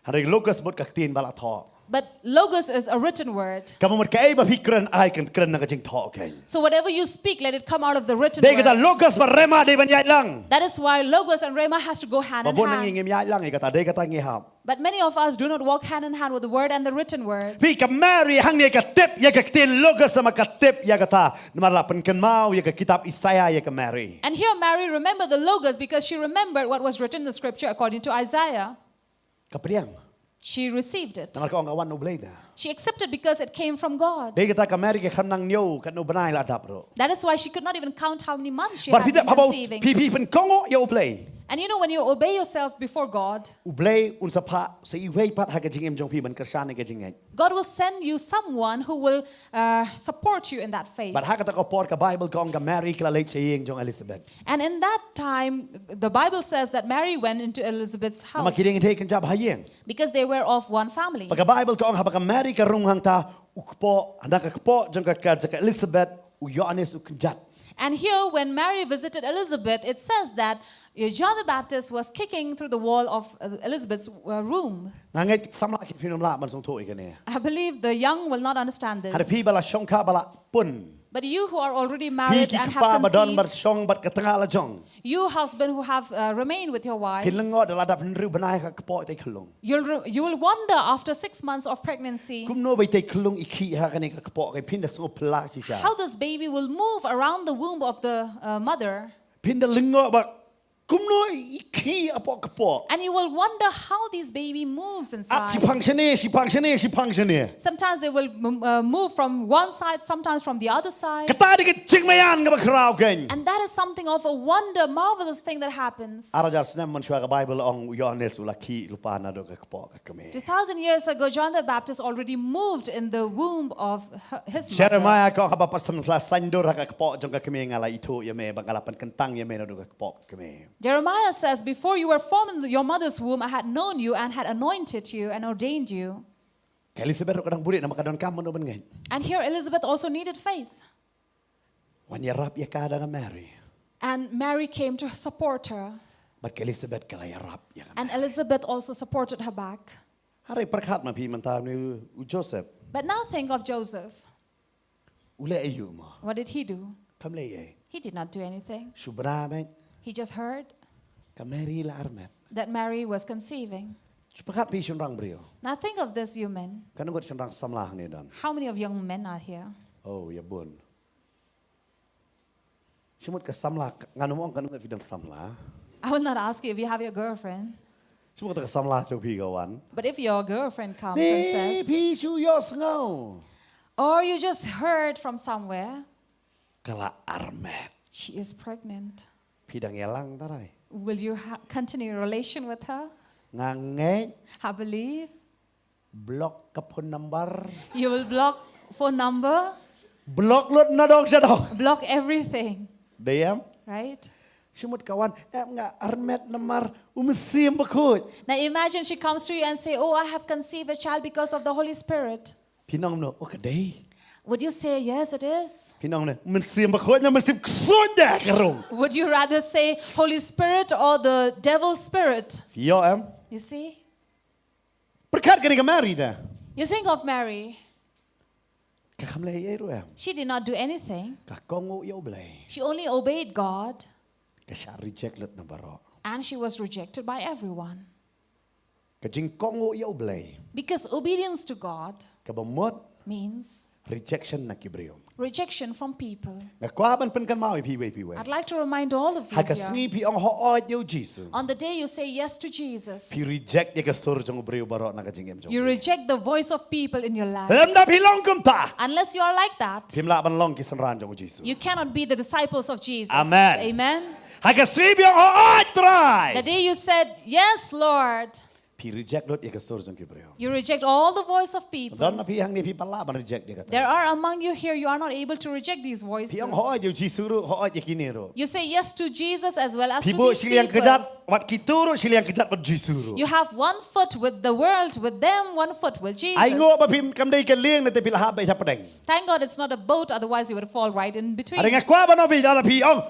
Hynrei logos mut ka ktien ba la thoh. But logos is a written word. Ka mut kaei ba phi kren ai kan kren na ka jingthoh kein. So whatever you speak, let it come out of the written word. Dei kata logos bad rhema dei ban ïaid lang. That is why logos and rhema has to go hand in hand. Ba bun na ngi ngim ïaid lang ïa kata, dei kata ngi hap. But many of us do not walk hand in hand with the word and the written word. Phi, ka Mary hangne ka tip ïa ka ktien logos namar ka tip ïa kata. Namar la pynkynmaw ïa ka kitab Isaïah ïa ka Mary. And here Mary remembered the logos because she remembered what was written in the scripture according to Isaiah. Ka pdiang. She received it. Namar ka ong ka wan na U Blei da. She accepted because it came from God. Dei kata ka Mary ka khlem nang ñiew katno bnai la dap ruh. That is why she could not even count how many months she had been conceiving. Bad phi tip haba phi, phi pynkohnguh ïa U Blei. And you know, when you obey yourself before God, U Blei un sa phah sa iwei pat ha ka jingim jong phi ban kyrshan ïa ka jingngeit. God will send you someone who will uh, support you in that faith. Bad ha kata ka por ka Bible ka ong ka Mary ka la leit sha ïing jong Elizabeth. And in that time, the Bible says that Mary went into Elizabeth's house. Namar ki dei ki kynja ba ha ïing. Because they were of one family. Bad ka Bible ka ong haba ka Mary ka rung hangta, u kpoh, na ka kpoh jong ka, ka, jong ka Elizabeth, u Ïoannis u kynjat. And here, when Mary visited Elizabeth, it says that uh, John the Baptist was kicking through the wall of uh, Elizabeth's uh, room. Nga ngeit samla kin ym lah ban sngewthuh ïa kane. I believe the young will not understand this. Hynrei phi ba la shongkha ba la pun. But you who are already married and have conceived, phi ki kpa ba don ba shong bad ka tnga la jong. You husband who have uh, remained with your wife, phin lyngngoh da la dap hynriew bnai ha ka kpoh itei khyllung. You'll re- you will wonder after six months of pregnancy. Kumno ba itei khyllung i khih ha kane ka kpoh, ka phin da sngewphylla shisha. How this baby will move around the womb of the uh, mother. Phin da lyngngoh ba Kumno i khih hapoh kpoh. And you will wonder how this baby moves At inside. shiphang shane, shiphang shane, shiphang shane. Sometimes they will mm, uh, move from one side, sometimes from the other side. Kata dei ka jingmaïan kaba khraw keiñ. And that is something of a wonder, marvelous thing that happens. Ar hajar snem mynshuwa ka Baibl ong u Ïoannis u la khih lypa naduh ka kpoh ka kmie. Two thousand years ago, John the Baptist already moved in the womb of her- his mother. Jeremiah ka ong haba pat shem la saiñdur ha ka kpoh jong ka kmie nga la ithuh ïa me, ba nga la pynkyntang ïa me naduh ka kpoh ka kmie. Jeremiah says, "Before you were formed in your mother's womb, I had known you and had anointed you and ordained you." Ka Elizabeth ruh ka dang buhrieh namar ka donkam mano ban ngeit. And here Elizabeth also needed faith. Wan ïarap ïa ka da ka Mary. And Mary came to support her. Bad ka Elizabeth ka la ïarap ïa ka. And Elizabeth also supported her back. Hynrei pyrkhat ma phi mynta une u Joseph. But now think of Joseph. U leh aïu mo? What did he do? Kam leh ei. He did not do anything. Shu bna beit. He just heard Ka Mary la armet. that Mary was conceiving. Shu pyrkhat phi shynrang briew. Now think of this, you men. Katno ngut shynrang samla hangne don? How many of young men are here? Oh, ïa bun. Shu mut ka samla, ngan ym ong katno ngut phi don samla. I will not ask you if you have your girlfriend. Shu mut ka samla jong phi ka wan. But if your girlfriend comes and Ni says, phi shu ïohsngew. or you just heard from somewhere, Ka la armet. she is pregnant. Phi dang ïalang trai. Will you ha- continue your relation with her? Nga ngeit. I believe Block ka phone number. You will block phone number, Block lut nadong shadong. Block everything, Dei em? Right? Shu mut ka wan em nga armet namar u Mynsiem Bakhuid. Now imagine she comes to you and say, "Oh, I have conceived a child because of the Holy Spirit." Phin ong no, oh ka dei. Would you say, "Yes, it is"? Phin ong no, Mynsiem Bakhuid na Mynsiem Ksuid de ka rung. Would you rather say, "Holy Spirit" or the devil's spirit? Ïoh em? You see? Pyrkhat kane ka Mary de. You think of Mary. Ka kam leh ei ruh em. She did not do anything. Ka kohnguh ïa u Blei. She only obeyed God. Ka shah reject lut na baroh. And she was rejected by everyone. Ka jingkohnguh ïa u Blei. Because obedience to God Kaba mut means rejection na ki briew. Rejection from people. Nga kwah ban pynkynmaw ïa phi wei phi wei. I'd like to remind all of you Ha ka here. sngi phi ong hooid ïa u Jisu. On the day you say yes to Jesus, Phi reject ïa ka sur jong u briew baroh na ka jingim jong. You reject the voice of people in your life. Lymda phi long kumta. Unless you are like that, Phim lah ban long ki synran jong u Jisu. You cannot be the disciples of Jesus. Amen. Amen. Ha ka sngi phi ong hooid Trai. The day you said, "Yes, Lord," Phi reject lut ïa ka sur jong ki briew. You reject all the voice of people. Don na phi hangne phi pala ban reject ïa kata. There are among you here, you are not able to reject these voices. Phi ong hooid ïa u Jisu ruh, hooid ïa kine ruh. You say yes to Jesus as well as Phi to buh these shiliang people. Kjat wat kito ruh, shiliang Kjat wat Jisu ruh. You have one foot with the world, with them, one foot with Jesus. Ai nguh ba phim kam dei ka lieng, nangta phi la hap beit ha pdeng. Thank God it's not a boat, otherwise you would fall right in between. Hynrei nga kwah ban ong ïa phi, lada phi ong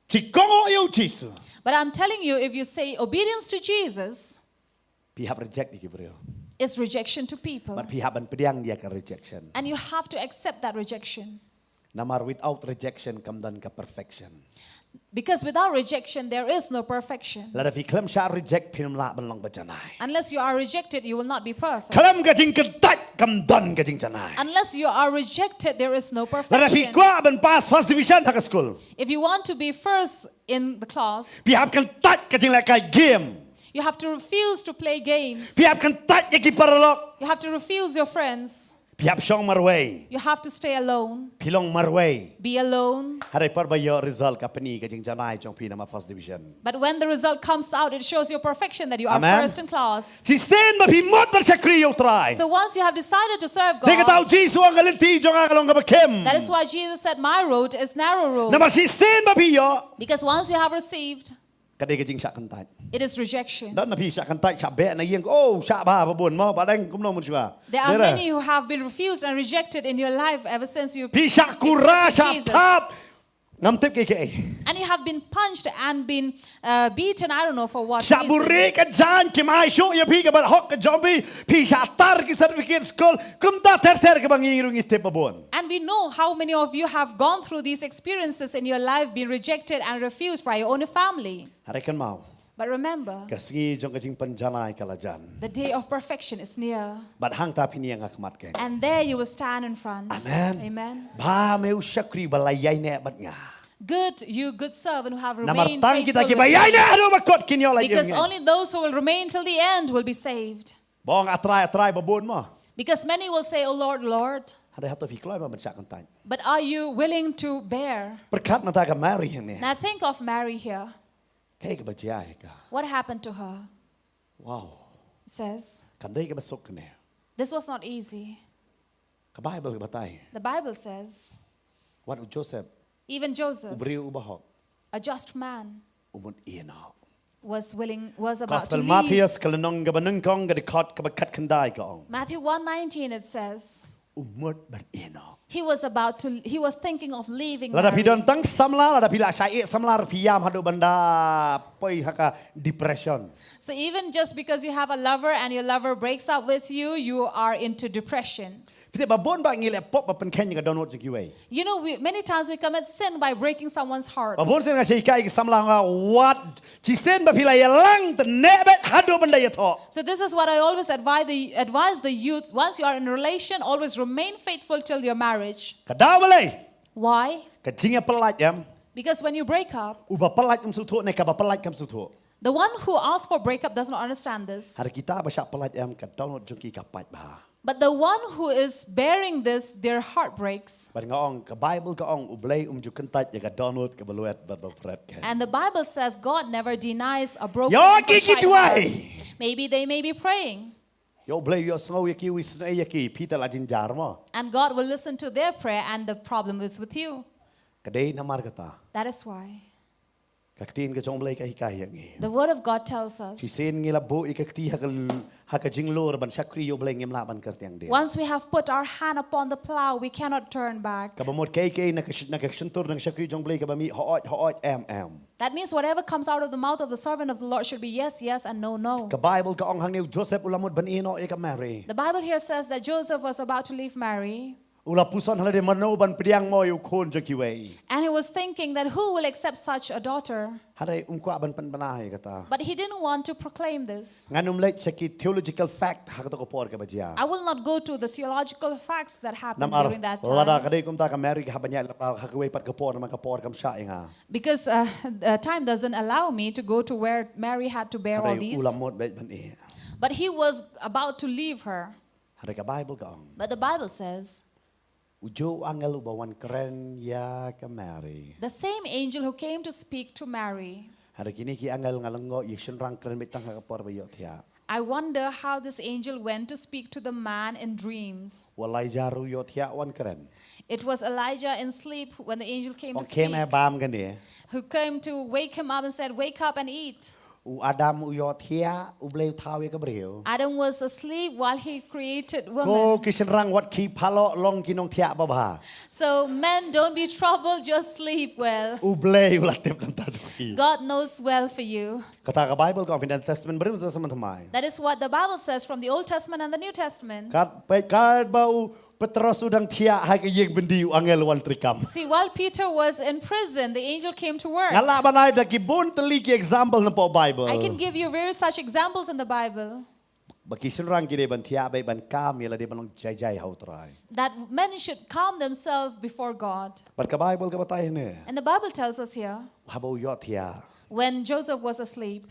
jingkohnguh ïa u Jisu. But I'm telling you, if you say obedience to Jesus Phi hap reject ïa ki briew. is rejection to people. Bad phi hap ban pdiang ïa ka rejection. And you have to accept that rejection. Namar without rejection kam don ka perfection. Because without rejection, there is no perfection. Lada phi khlem shah reject phim lah ban long ba janai. Unless you are rejected, you will not be perfect. Khlem ka jingkyntait kam don ka jingjanai. Unless you are rejected, there is no Lada phi perfection. kwah ban pass first division ha ka school. If you want to be first in the class, Phi hap kyntait ka jinglehkai game. You have to refuse to play games. Phi hap kyntait ïa ki paralok. You have to refuse your friends. Phi hap shong marwei. You have to stay alone. Phi long marwei. Be alone. Hynrei por ba ïoh result ka pyni ka jingjanai jong phi namar first division. But when the result comes out, it shows your perfection that you are Amen. first in class. Shisien ba phi mut ban shakri ïa u Trai. So once you have decided to serve Te kata u God, Jisu u ong ka lynti jong nga ka long kaba khim. That is why Jesus said, "My road is narrow road." Namar shisien ba phi ïoh. Because once you have received, Ka dei ka jingshah kyntait. It is rejection. Don na phi shah kyntait, shah beh na ïing, oh shah bha ba bun mo, ba dang kumno mynshuwa. There are many who have been refused and rejected in your life ever since you Phi shah kura, accepted shah Jesus. Thap. Ngam tip kaei kaei. And you have been punched and been uh, beaten, I don't know for what Shah reason. Buhrieh ka jaiñ, kim ai shuh ïa phi kaba hok ka jong phi. Phi shah tar ki certificate school. Kumta ter ter kaba ngi ruh ngi tip ba bun. And we know how many of you have gone through these experiences in your life, been rejected and refused by your own family. Hynrei kynmaw. But remember, Ka sngi jong ka jingpynjanai ka la jan. The day of perfection is near. Bad hangta phin ïeng ha khmat keiñ. And there you will stand in front. Amen. Amen. Bha me u shakri ba la ïaineh bad nga. Good, you good servant who have remained faithful with me. Namar tang kita kiba ïaineh haduh ba kut kin ïoh lait ïing. Because only those who will remain till the end will be saved. Ba ong, A Trai, A Trai, ba bun mo. Because many will say, "Oh Lord, Lord." Hynrei hato phi kloi mo ban shah kyntait? But are you willing to bear? Pyrkhat mynta ka Mary hangne. Now think of Mary here. Kaei kaba jia ïa ka? What happened to her? Wow. It says, kam dei kaba suk kane. This was not easy. Ka Bible ka batai. The Bible says, wat u Joseph, even Joseph, u briew uba hok, a just man, u mut ïeh noh. Was willing, was about to leave. Gospel Mathaios ka lynnong kaba nyngkong ka dkhot kaba khatkhyndai ka ong, Matthew one nineteen, it says, u mut ban ïeh noh. He was about to, he was thinking of leaving Mary. Lada phi don tang samla, lada phi la shah ïeh samla, phi ïam haduh ban da poi ha ka depression. So even just because you have a lover and your lover breaks up with you, you are into depression. Phi tip ba bun ba ngi leh pop ba pynkheiñ ïa ka dohnud jong kiwei. You know, we, many times we commit sin by breaking someone's heart. Ba bun sien nga shai kai ki samla nga wat, shisien ba phi la ïalang te neh beit haduh ban da ïathoh. So this is what I always advise the, advise the youth. Once you are in a relation, always remain faithful till your marriage. Ka daw balei? Why? Ka jingïapyllait em. Because when you break up, uba pyllait um sngewthuh ne kaba pyllait kam sngewthuh. The one who asks for breakup does not understand this. Hynrei kita ba shah pyllait em, ka dohnud jong ki ka pait bha. But the one who is bearing this, their heart breaks. Bad nga ong, ka Bible ka ong, U Blei um ju kyntait ïa ka dohnud kaba lwet bad ba pret keiñ. And the Bible says God never denies a broken, contrite heart. Ïoh ki ki duwai. Maybe they may be praying. Ïoh U Blei u ïohsngew ïa ki, u isynei ïa ki, phi te la jynjar mo. And God will listen to their prayer and the problem is with you. Ka dei namar kata. That is why. Ka ktien ka jong U Blei ka hikai ïa ngi. The word of God tells us. Shisien ngi la buh ïa ka kti ha ka l-, ha ka jinglur ban shakri ïa U Blei, ngim lah ban kyrtiang dien. Once we have put our hand upon the plow, we cannot turn back. Kaba mut kaei kaei na ka sh-, na ka shyntur na ka shakri jong U Blei kaba mih hooid hooid, em em. That means whatever comes out of the mouth of the servant of the Lord should be yes, yes, and no, no. Ka Bible ka ong hangne u Joseph u la mut ban ïeh noh ïa ka Mary. The Bible here says that Joseph was about to leave Mary. U la puson ha lade mano ban pdiang mo ïa u khun jong kiwei. And he was thinking that who will accept such a daughter? Hynrei um kwah ban pynbna ïa kata. But he didn't want to proclaim this. Ngan ym leit sha ki theological fact ha kato ka por kaba jia. I will not go to the theological facts that happened during that time. Namar lada ka dei kumta ka Mary ka hap ban ïaid lypa ha kawei pat ka por, namar ka por kam shah ïa nga. Because, uh, uh, time doesn't allow me to go to where Mary had to bear all these. Hynrei u la mut beit ban ïeh. But he was about to leave her. Hynrei ka Bible ka ong. But the Bible says, u juh u angel uba wan kren ïa ka Mary. The same angel who came to speak to Mary. Hynrei kine ki angel nga lyngngoh ïa ki shynrang kren beit tang ha ka por ba ïohthiah. I wonder how this angel went to speak to the man in dreams. U Elijah ruh ïohthiah wan kren. It was Elijah in sleep when the angel came to speak. Ong, khie me bam kane. Who came to wake him up and said, "Wake up and eat." U Adam u ïohthiah, U Blei u thaw ïa ka briew. Adam was asleep while he created woman. Ko ki shynrang wat khie phaloh, long ki nongthiah babha. So men, don't be troubled, just sleep well. U Blei u la tip nangta jong phi. God knows well for you. Kata ka Bible ka ong, phin da Testament Barim, Testament Thymmai. That is what the Bible says from the Old Testament and the New Testament. Kat, peit katba u Petros u dang thiah ha ka ïing byndi, u angel u wan treikam. See, while Peter was in prison, the angel came to work. Nga lah ban ai da ki bun tylli ki example na poh Bible. I can give you various such examples in the Bible. Ba ki shynrang ki dei ban thiah beit, ban kam ïa lade, ban long jai jai ha U Trai. That men should calm themselves before God. Bad ka Bible ka batai hangne. And the Bible tells us here. Haba u ïohthiah. When Joseph was asleep.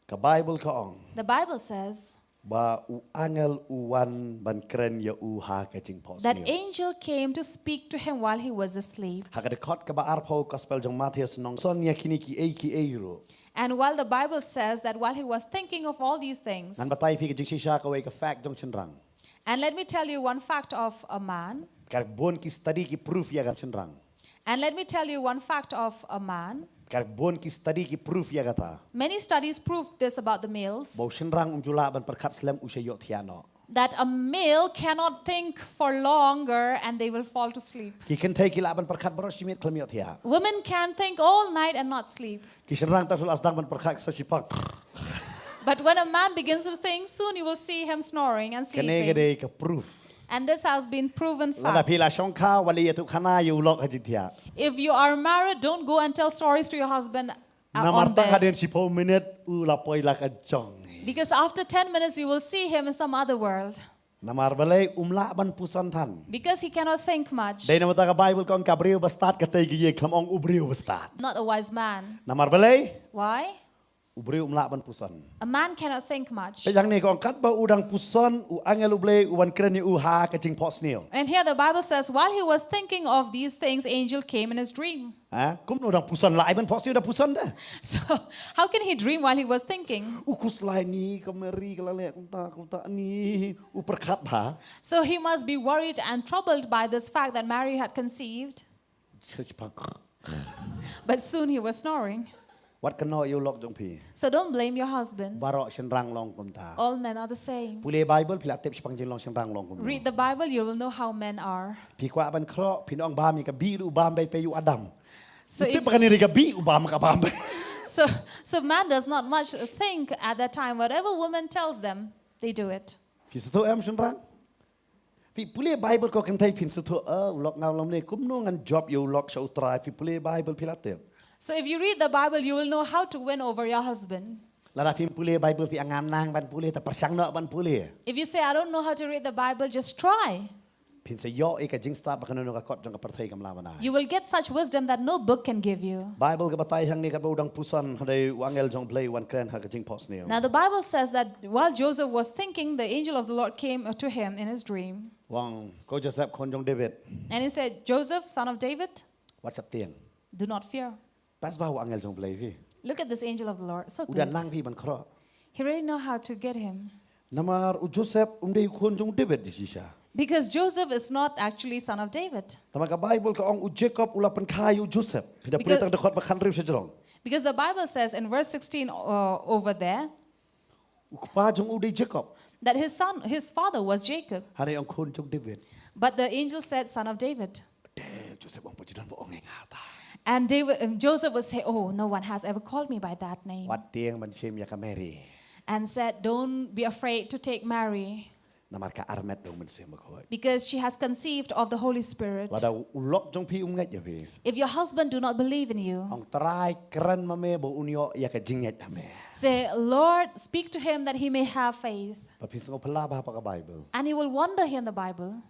Ka Bible ka ong. The Bible says. Ba u angel u wan ban kren ïa u ha ka jingphohsniew. That angel came to speak to him while he was asleep. Ha ka dkhot kaba arphew Gospel jong Mathaios nongson ïa kine kiei kiei ruh. And while the Bible says that while he was thinking of all these things, ngan batai phi ka jingshisha kawei ka fact jong shynrang. And let me tell you one fact of a man. Ka bun ki study ki proof ïa ka shynrang. And let me tell you one fact of a man. Ka bun ki study ki proof ïa kata. Many studies prove this about the males. Ba u shynrang um ju lah ban pyrkhat slem u sa ïohthiah noh. That a male cannot think for longer and they will fall to sleep. Ki kynthei ki lah ban pyrkhat baroh shi miet khlem ïohthiah. Women can think all night and not sleep. Ki shynrang tang shu la sdang ban pyrkhat sa shiphang. But when a man begins to think, soon you will see him snoring and sleeping. Kane ka dei ka proof. And this has been proven fact. Lada phi la shongkha, wat leit ïathuh khana ïa u lok ha jingthiah. If you are married, don't go and tell stories to your husband, uh, on bed. Namar tang hadien shiphew minit u la poi la ka jong. Because after ten minutes you will see him in some other world. Namar balei? Um lah ban puson than. Because he cannot think much. Dei namar kata ka Bible ka ong ka briew bastad ka tei ka ïing, kam ong u briew bastad. Not a wise man. Namar balei? Why? U briew um lah ban puson. A man cannot think much. Te hangne ka ong katba u dang puson, u angel U Blei u wan kren ïa u ha ka jingphohsniew. And here the Bible says, while he was thinking of these things, angel came in his dream. Ha? Kumno u dang puson, la ai ban phohsniew da puson da. So how can he dream while he was thinking? U khuslai ni ka Mary ka la leh kumta kumta ni, u pyrkhat bha. So he must be worried and troubled by this fact that Mary had conceived. Shipang. But soon he was snoring. Wat kynnoh ïa u lok jong phi. So don't blame your husband. Baroh shynrang long kumta. All men are the same. Pule Bible phi la tip shipang jinglong shynrang long kumta. Read the Bible, you will know how men are. Phi kwah ban khroh, phi ong bam ïa ka bih ruh bam beit, peit ïa u Adam. So U tip if, ba kane ri ka bih u bam ka bam beit. so so man does not much think at that time. Whatever woman tells them, they do it. Phi sngewthuh em shynrang? Phi pule Bible ko kynthei phin sngewthuh, eh, u lok nga long ne kumno ngan jop ïa u lok sha u trai, phi pule Bible phi la tip. So if you read the Bible, you will know how to win over your husband. Lada phim pule Bible phi ong ngam nang ban pule, te pyrshang noh ban pule. If you say, I don't know how to read the Bible, just try. Phin sa ïoh ïa ka jingstad ba kano kano ka kot jong ka pyrthei kam lah ban ai. You will get such wisdom that no book can give you. Bible ka batai hangne katba u dang puson, hynrei u angel jong U Blei u wan kren ha ka jingphohsniew. Now, the Bible says that while Joseph was thinking, the angel of the Lord came to him in his dream. U ong, ko Joseph khun jong David, And he said, Joseph, son of David, wat sheptieng. Do not fear. Bha ba u angel jong U Blei phi. Look at this angel of the Lord. So U da good. Nang phi ban khrok. He really know how to get him. Namar u Joseph um dei u khun jong David shisha. Because Joseph is not actually son of David. Namar ka Bible ka ong u Jacob u la pynkha ïa u Joseph. Phi da pule tang dkhot ba khathynriew sha jrong. Because the Bible says in verse sixteen, uh, over there, U kpa jong u dei Jacob. That his son, his father was Jacob. Hynrei ong khun jong David. But the angel said, son of David. Te Joseph ong, phi don ba ong ïa nga ta. And David, um, Joseph would say, oh, no one has ever called me by that name. Wat tieng ban shim ïa ka Mary. And said, don't be afraid to take Mary. Namar ka armet da u Mynsiem Bakhuid. Because she has conceived of the Holy Spirit. Lada u lok jong phi um ngeit ïa phi. If your husband do not believe in you, Ong Trai kren ma me ba un ïoh ïa ka jingngeit ha me. Say, Lord, speak to him that he may have faith. Ba phin sngew phylla bha ha ka Bible. And you will wonder here in the Bible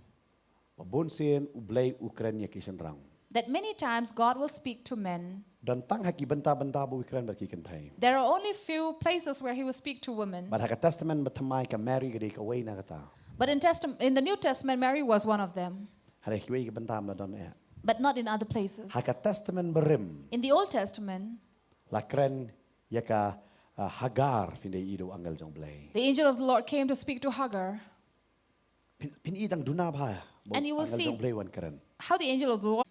Ba bun sien U Blei u kren ïa ki shynrang. That many times God will speak to men. Don tang ha ki bynta bynta ba u kren bad ki kynthei. There are only few places where he will speak to women. Bad ha ka Testament Bathymmai ka Mary ka dei kawei na kata. But in, Testament, in the New Testament, Mary was one of them. Hynrei ha kiwei ki bynta ym don eh. But not in other places. Ha ka Testament Barim. In the Old Testament, La kren ïa ka, uh, Hagar, phin da i da u angel jong U Blei. The angel of the Lord came to speak to Hagar. Phin, phin i tang duna bha. Ba u angel jong U Blei u wan kren. How the angel of the Lord.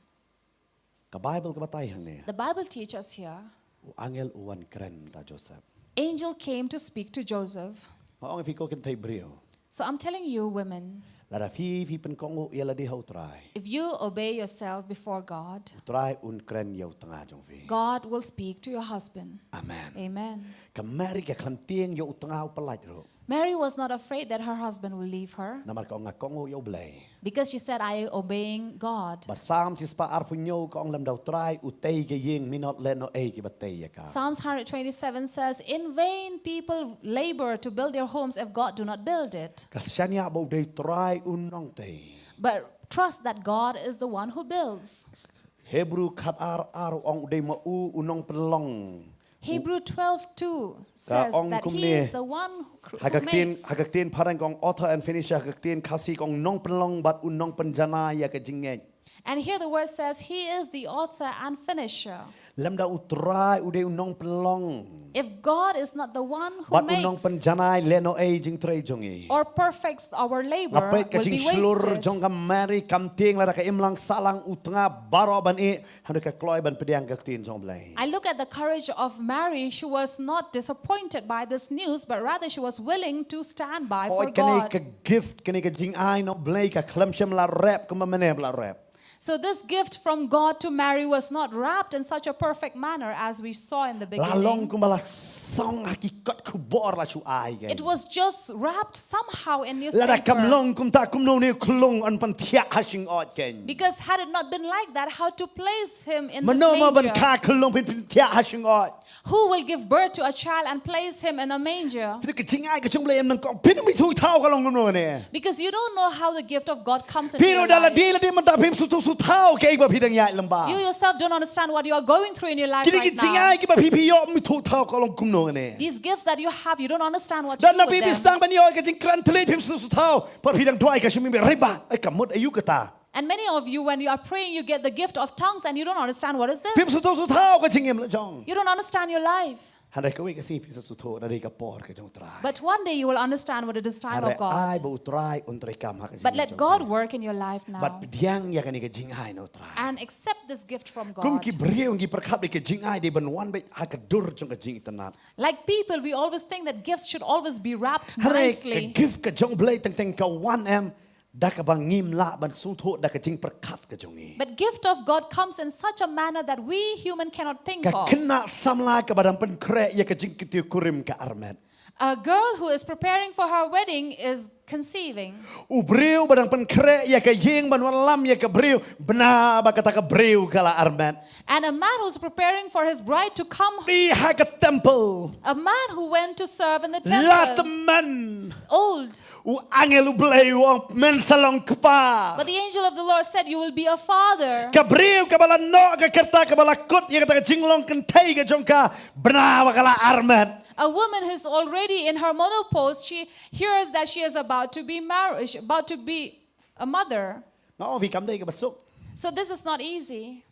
Ka Bible ka batai hangne. The Bible teaches here. U angel u wan kren da Joseph. Angel came to speak to Joseph. Nga ong ïa phi ko kynthei briew. So I'm telling you, women. Lada phi, phi pynkohnguh ïa lade ha u Trai. If you obey yourself before God, U Trai un kren ïa u tnga jong phi. God will speak to your husband. Amen. Amen. Ka Mary kam tieng ïa u tnga u pyllait ruh. Mary was not afraid that her husband will leave her. Namar ka ong nga kohnguh ïa U Blei. Because she said, I obeying God. Bad Psalm shispah arphew hynñiew ka ong lymda u Trai u tei ka ïing mynno lehnohei kiba tei ïa ka. Psalms hundred twenty-seven says, in vain people labor to build their homes if God do not build it. Ka shaniah ba u dei u Trai u nongtei. But trust that God is the one who builds. Hebru khat ar ar u ong u dei ma u u nongpynlong. Hebrew twelve two says that he is the one who makes. Ha ka ktien phareng ka ong author and finisher, ha ka ktien Khasi ka ong nongpynlong bad u nongpynjanai ïa ka jingngeit. And here the word says, he is the author and finisher. Lymda u Trai u dei u nongpynlong. If God is not the one who makes. Bad u nongpynjanai lehnohei jingtrei jong ngi. Or perfects our labor will be wasted. Nga peit ka jingshlur jong ka Mary kam tieng lada ka imlang sahlang u tnga baroh ban ïeh. Hynrei ka kloi ban pdiang ka ktien jong U Blei. I look at the courage of Mary. She was not disappointed by this news, but rather she was willing to stand by for God. Kane ka gift, kane ka jingai na U Blei ka khlem shym la rep kumba mynne ba la rep. So this gift from God to Mary was not wrapped in such a perfect manner as we saw in the beginning. La long kumba la song ha ki kot khubor la shu ai kein. It was just wrapped somehow in Lada kam newspaper. long kumta kumno ne u khlung yn pynthiah ha shingaid kein. Because had it not been like that, how to place him in this Mano ma ban manger? kha khlung phin pynthiah ha shingaid. Who will give birth to a child and place him in a manger? Phi ka jingai ka jong u Blei em nang kong phin mi thu thaw ka long kumno ne. Because you don't know how the gift of God comes into Phi your ruh da la life. dei la dei mynta phim sngewthuh sngewthuh thaw kaei ba phi dang ïaid lem bha. You yourself don't understand what you are going through in your life Kine ki right now. jingai kiba phi phi ïoh mi thu thaw ka long kumno ne. These gifts that you have, you don't understand what to Dan do na with phi phi them. sdang ban ïoh ka jingkren thylliej phim sngewthuh sngewthuh thaw. Por phi dang duwai ka shim mi rei ba. Ai ka mut aïu kata. And many of you, when you are praying, you get the gift of tongues and you don't understand what is Phim this. sngewthuh sngewthuh thaw ka jingim la jong. You don't understand your life. Hynrei kawei ka sngi phi sngewthuh na dei ka por ka jong u Trai. But one day you will understand what the time of Hynrei ai God. ba u Trai un treikam ha ka jingim. But let jong God phi. Work in your life now. Bad pdiang ïa kane ka jingai na u Trai. And accept this gift from Kum God. Ki briew ngi pyrkhat ba ka jingai dei ban wan beit ha ka dur jong ka jingtynnad. Like people, we always think that gifts should always be wrapped Hynrei ka nicely. Gift ka jong u Blei teng teng ka wan em da kaba ngim lah ban sngewthuh da ka jingpyrkhat ka jong ngi. But gift of God comes in such a manner that we human cannot think Ka of. Khynnah samla kaba dang pynkhreh ïa ka jingkyntiew kurim ka armet. A girl who is preparing for her wedding is conceiving. U briew ba dang pynkhreh ïa ka ïing ban wallam ïa ka briew bna ba kata ka briew ka la armet. And a man who's preparing for his bride to come, Ri ha ka temple. A man who went to serve in the La temple, tymmen. Old. U angel u Blei u ong men sa long kpa. But the angel of the Lord said, "You will be a father." Ka briew kaba la noh ka kyrta kaba la kut ïa kata ka jinglong kynthei ka jong ka bna ba ka la armet. A woman who's already in her menopause, she hears that she is about to be married, about to be a mother. Nga ong phi kam dei kaba suk. So this is not easy.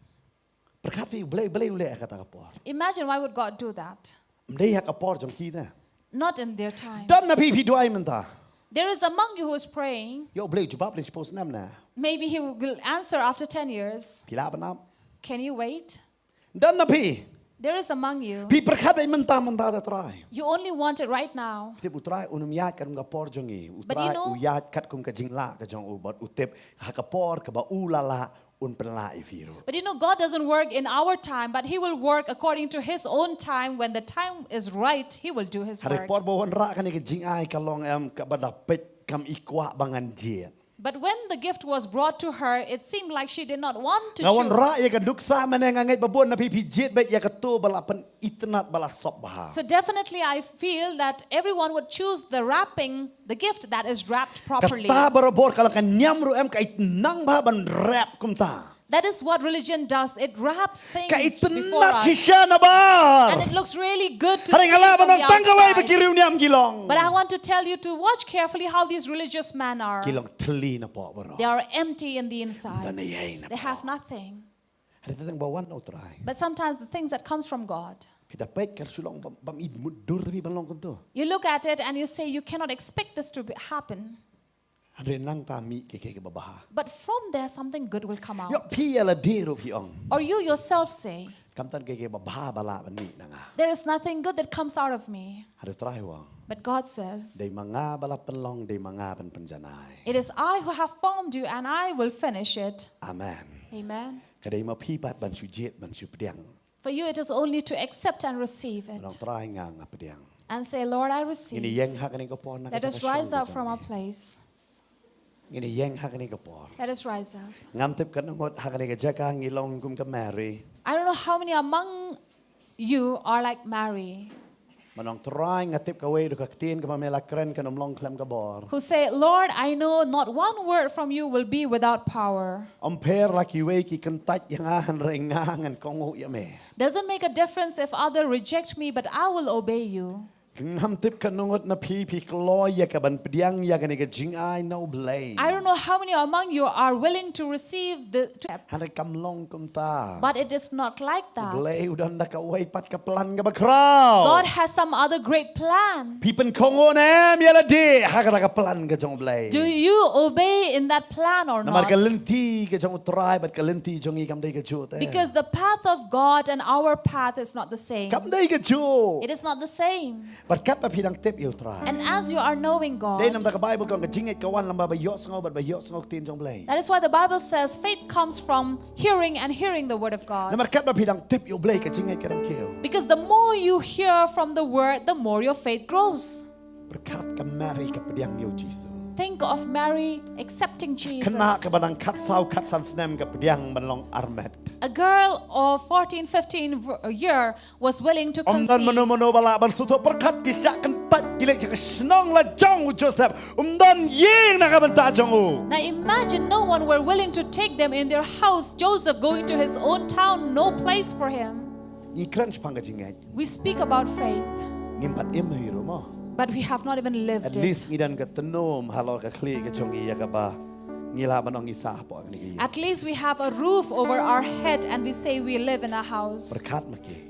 Pyrkhat phi u Blei, u Blei u leh ha kata ka por. Imagine, why would God do that? Ym dei ha ka por jong ki te. Not in their time. Don na phi phi duwai mynta. There is among you who is praying. Ïoh u Blei u jubab lei shiphew snem ne. Maybe he will answer after ten years. Phi lah ban ap. Can you wait? Don na phi. There is among you. Phi pyrkhat ïa mynta mynta te Trai. You only want it right now. Tip u Trai un ym ïaid katkum ka por jong ngi. U But you Trai know, u ïaid katkum ka jinglah ka jong u bad u tip ha ka por kaba u la lah un pynlah ïa phi ruh. But you know, God doesn't work in our time, but He will work according to His own time. When the time is right, He will do His Hynrei work. Por ba wanrah kane ka jingai ka long em kaba da peit kam i kwah ba ngan jied. But when the gift was brought to her, it seemed like she did not want to Nga wanrah choose. Ïa ka nuksa mynne nga ngeit ba bun na phi phi jied beit ïa kato ba la pynitynnad ba la sop bha. So definitely, I feel that everyone would choose the wrapping, the gift that is wrapped properly. Kata barabor ka long ka niam ruh em ka itynnad bha ban wrap kumta. That is what religion does. It wraps things Ka before itynnad us. Shisha nabar. And it looks really good to see Hynrei nga lah ban from the ong tang kawei ba ki outside. Riewniam ki long. But I want to tell you to watch carefully how these religious men are. Ki long thylli napoh baroh. They are empty in the inside. Don na ïa na They have poh. Nothing. Hynrei te tang ba wan u Trai. But sometimes the things that comes from God, Phi da peit ka shu long bam bam i mut dur te phi ban long kumto. You look at it and you say, "You cannot expect this to be, happen." Hynrei nangta mih kiei kiei kiba bha. But from there, something good will come out. Ïoh phi ïa lade ruh phi ong. Or you yourself say, Kam don kiei kiei ba bha ba lah ban mih na nga. "There is nothing good that comes out of me." Hynrei u Trai u ong. But God says, Dei ma nga ba la pynlong, dei ma nga ban pynjanai. "It is I who have formed you, and I will finish it." Amen. Amen. Ka dei ma phi pat ban shu jied ban shu pdiang. For you, it is only to accept and receive it. Nong Trai nga nga pdiang. And say, "Lord, I Ngin receive." ïeng ha kane ka por na Let kata us ka rise shong up ka from jong our ngi. Place. Ngin ïeng ha kane ka por. Let us rise up. Ngam tip katno ngut ha kane ka jaka ngi long kum ka Mary. I don't know how many among you are like Mary. Nong Trai nga tip kawei ruh ka ktien kaba me la kren kan ym long khlem ka bor. Who say, "Lord, I know not one word from you will be without power." Ym pher la kiwei ki kyntait ïa nga hynrei nga ngan kohnguh ïa me. Doesn't make a difference if other reject me, but I will obey you. Ngam tip katno ngut na phi phi kloi ïa ka ban pdiang ïa kane ka jingai na u Blei. I don't know how many among you are willing to receive the. To, Hynrei kam long kumta. But it is not like U that. Blei u don da kawei pat ka plan kaba khraw. God has some other great plan. Phi pynkohnguh ne em ïa lade ha kata ka plan ka jong u Blei. Do you obey in that plan or Namar not? Ka lynti ka jong u Trai bad ka lynti jong ngi kam dei kajuh te. Because the path of God and our path is not the same. Kam dei kajuh. It is not the same. Bad katba phi dang tip ïa U Trai. And as you are knowing God, dei namar ka Baibl ka ong ka jingngeit ka wan lyngba ba ïohsngew bad ba ïohsngew ktien jong U Blei. That is why the Bible says faith comes from hearing and hearing the word of God. Namar katba phi dang tip ïa U Blei ka jingngeit ka dang kiew. Because the more you hear from the word, the more your faith grows. Pyrkhat ka Mary ka pdiang ïa U Jisu. Think of Mary accepting Jesus. Khynnah kaba dang khatsaw khatsan snem ka pdiang ban long armet. A girl of fourteen, fifteen v-, a year was willing to conceive. Ym don mano mano ba lah ban sngewthuh, pyrkhat ki shah kyntait ki leit sha ka shnong la jong u Joseph. Ym don ïing na ka bynta jong u. Now imagine no one were willing to take them in their house, Joseph going to his own town, no place for him. Ngi kren shaphang ka jingngeit. We speak about faith. Ngim pat im hi ruh mo. But we have not even lived it. At least ngi don ka tnum halor ka khlieh ka jong ngi ïa kaba ngi lah ban ong ngi sah hapoh kane ka ïing. At least we have a roof over our head and we say we live in a house. Pyrkhat ma ki.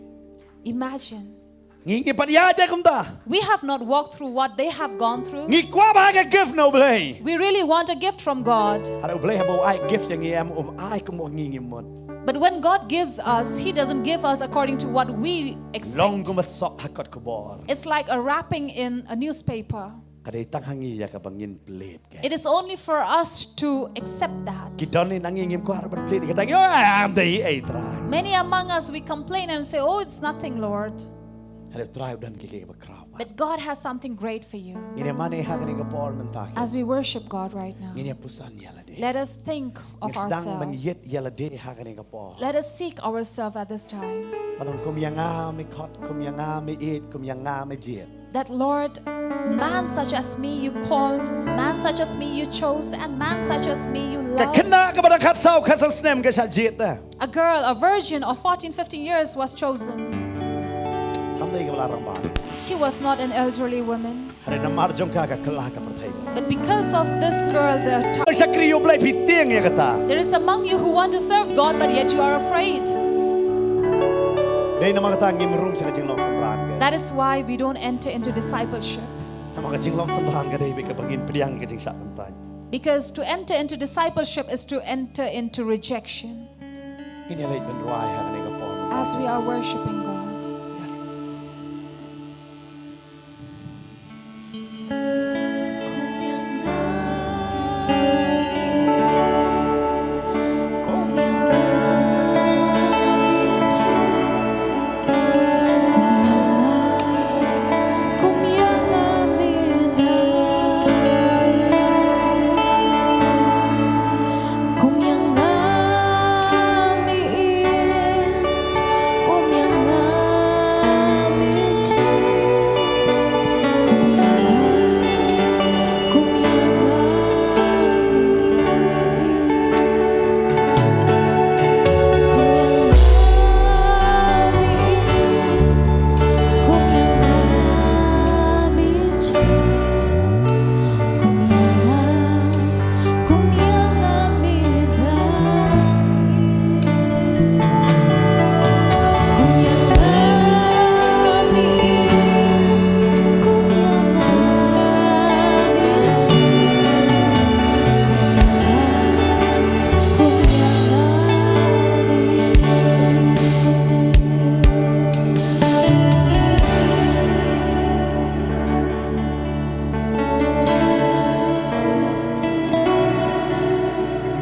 Imagine. Ngi, ngi pat ïaid kumta. We have not walked through what they have gone through. Ngi kwah ba ai ka gift na U Blei. We really want a gift from God. Hynrei U Blei haba u ai gift ïa ngi em, um ai kum u ngi ngi mut. But when God gives us, He doesn't give us according to what we expect. Long kum ba sok ha kot khubor. It's like a wrapping in a newspaper. Ka dei tang ha ngi ïa kaba ngin plie. It is only for us to accept that. Ki don hi na ngi ngim kwah ban plie, ki tang ïa, "Ym dei ei Trai." Many among us, we complain and say, "Oh, it's nothing, Lord." Hynrei Trai u don ki kaba khraw. But God has something great for you. Ngin ïa mane ha kane ka por mynta. As we worship God right now, ngin ïa puson ïa lade. Let us think of ourselves. Ngin sdang ban ïit ïa lade ha kane ka por. Let us seek ourselves at this time. Ban ong kum ïa nga me khot, kum ïa nga me ïeit, kum ïa nga me jied. That, Lord, man such as me you called, man such as me you chose, and man such as me you loved. Ka khynnah kaba dang khatsaw khatsan snem ka shah jied da. A girl, a virgin of fourteen, fifteen years was chosen. Kam dei kaba la rangbah. She was not an elderly woman. Hynrei namar jong ka ka kylla ka pyrthei. But because of this girl, the ta- Shakri ïa U Blei phi tieng ïa kata. There is among you who want to serve God, but yet you are afraid. Dei namar kata ngim rung sha ka jinglong synran ka. That is why we don't enter into discipleship. Namar ka jinglong synran ka dei bad kaba ngin pdiang ka jingshah kyntait. Because to enter into discipleship is to enter into rejection. Ngin ïa leit ban rwai ha kane ka por. As we are worshiping God. Yes.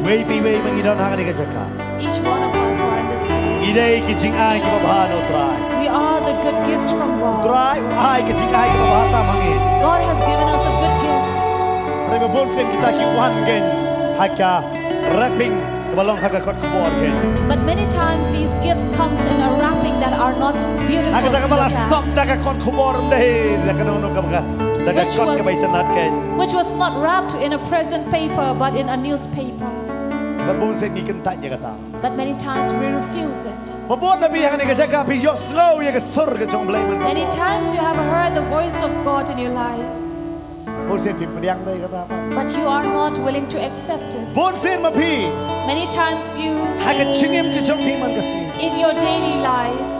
Iwei pa iwei ma ngi don ha kane ka jaka. Each one of us who are in this place. Ngi dei ki jingai kiba bha na U Trai. We are the good gift from God. U Trai u ai ka jingai kiba bha tam ha ngi. God has given us a good gift. Hynrei ba bun sien kita ki wan kein ha ka wrapping kaba long ha ka kot khubor kein. But many times these gifts comes in a wrapping that are not beautiful to look at. Ha kata kaba la sop da ka kot khubor, ym dei da kano kano ka, da ka kot kaba itynnad kein. Which was not wrapped in a present paper, but in a newspaper. Ba bun sien ngi kyntait ïa kata. But many times we refuse it. Ba bun na phi ha kane ka jaka phi ïohsngew ïa ka sur ka jong U Blei man. Many times you have heard the voice of God in your life. Bun sien phim pdiang de ïa kata pat. But you are not willing to accept it. Bun sien ma phi. Many times you, ha ka jingim ka jong phi man ka sngi, in your daily life,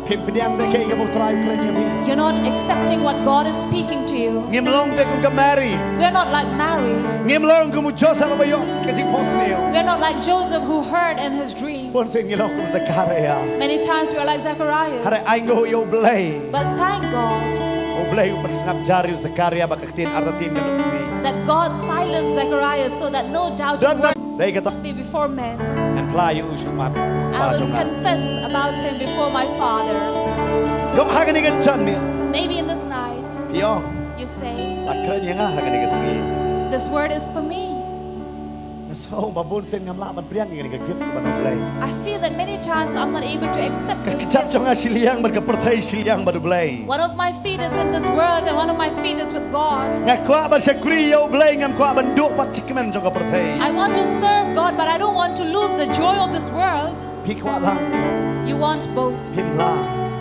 phim pdiang de kaei kaba U Trai u kren ïa phi. You're not accepting what God is speaking to you. Ngim long de kum ka Mary. We are not like Mary. Ngim long kum u Joseph ba ïoh ka jingphohsniew. We are not like Joseph who heard in his dream. Bun sien ngi long kum Zechariah. Many times we are like Zacharias. Hynrei ainguh ïa U Blei. But thank God. U Blei u pynsngap jar ïa u Zakaria ba ka ktien artatien kan ong ïa ngi. That God silenced Zacharias so that no doubt Don na dei kata me before men. Ngan phla ïa u sha khmat. I will confess about him before my father. Ïoh ha kane ka janmiet. Maybe in this night, Phi ong. You say, La kren ïa nga ha kane ka sngi. This word is for me. Nga sngew ba bun sien ngam lah ban pdiang ïa kane ka gift kaba na U Blei. I feel that many times I'm not able to accept Ka this kjat jong nga gift. shiliang bad ka pyrthei shiliang bad U Blei. One of my feet is in this world and one of my feet is with God. Nga kwah ban shakri ïa U Blei, ngam kwah ban duh pat jingkmen jong ka pyrthei. I want to serve God, but I don't want to lose the joy of this world. Phi kwah lang. You want both. Phim lah.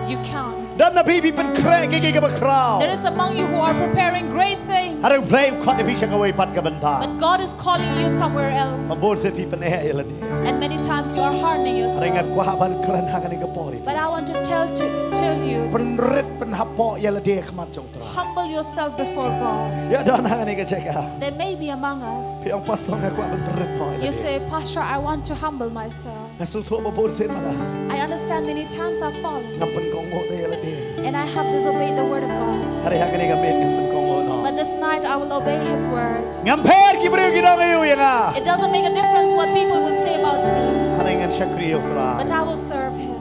You can't. Don na phi phi pynkhreh ïa ki kaba khraw. There is among you who are preparing great things. Hynrei U Blei u khot ïa phi sha kawei pat ka bynta. But God is calling you somewhere else. Ba bun sien phi pyneh ïa lade. And many times you are hardening Hynrei nga yourself. kwah ban kren ha kane ka por ïa phi. But I want to tell to, tell you, Pynrit pynhapoh ïa lade ha khmat jong U Trai. Humble yourself before God. Ïa don ha kane ka jaka. There may be among us. Phi ong, Pastor, nga kwah ban pynrit noh ïa You lade. Say, Pastor, I want to humble myself. Nga sngewthuh ba bun sien ma nga. I understand many times I've fallen. Ngam pynkohnguh te ïa lade. And I have disobeyed the word of God. Hynrei ha kane ka miet ngam pynkohnguh noh. But this night I will obey his word. Ngam pher ki briew ki ong aïu ïa nga. It doesn't make a difference what people will say about me. Hynrei ngan shakri ïa U Trai. But I will serve him.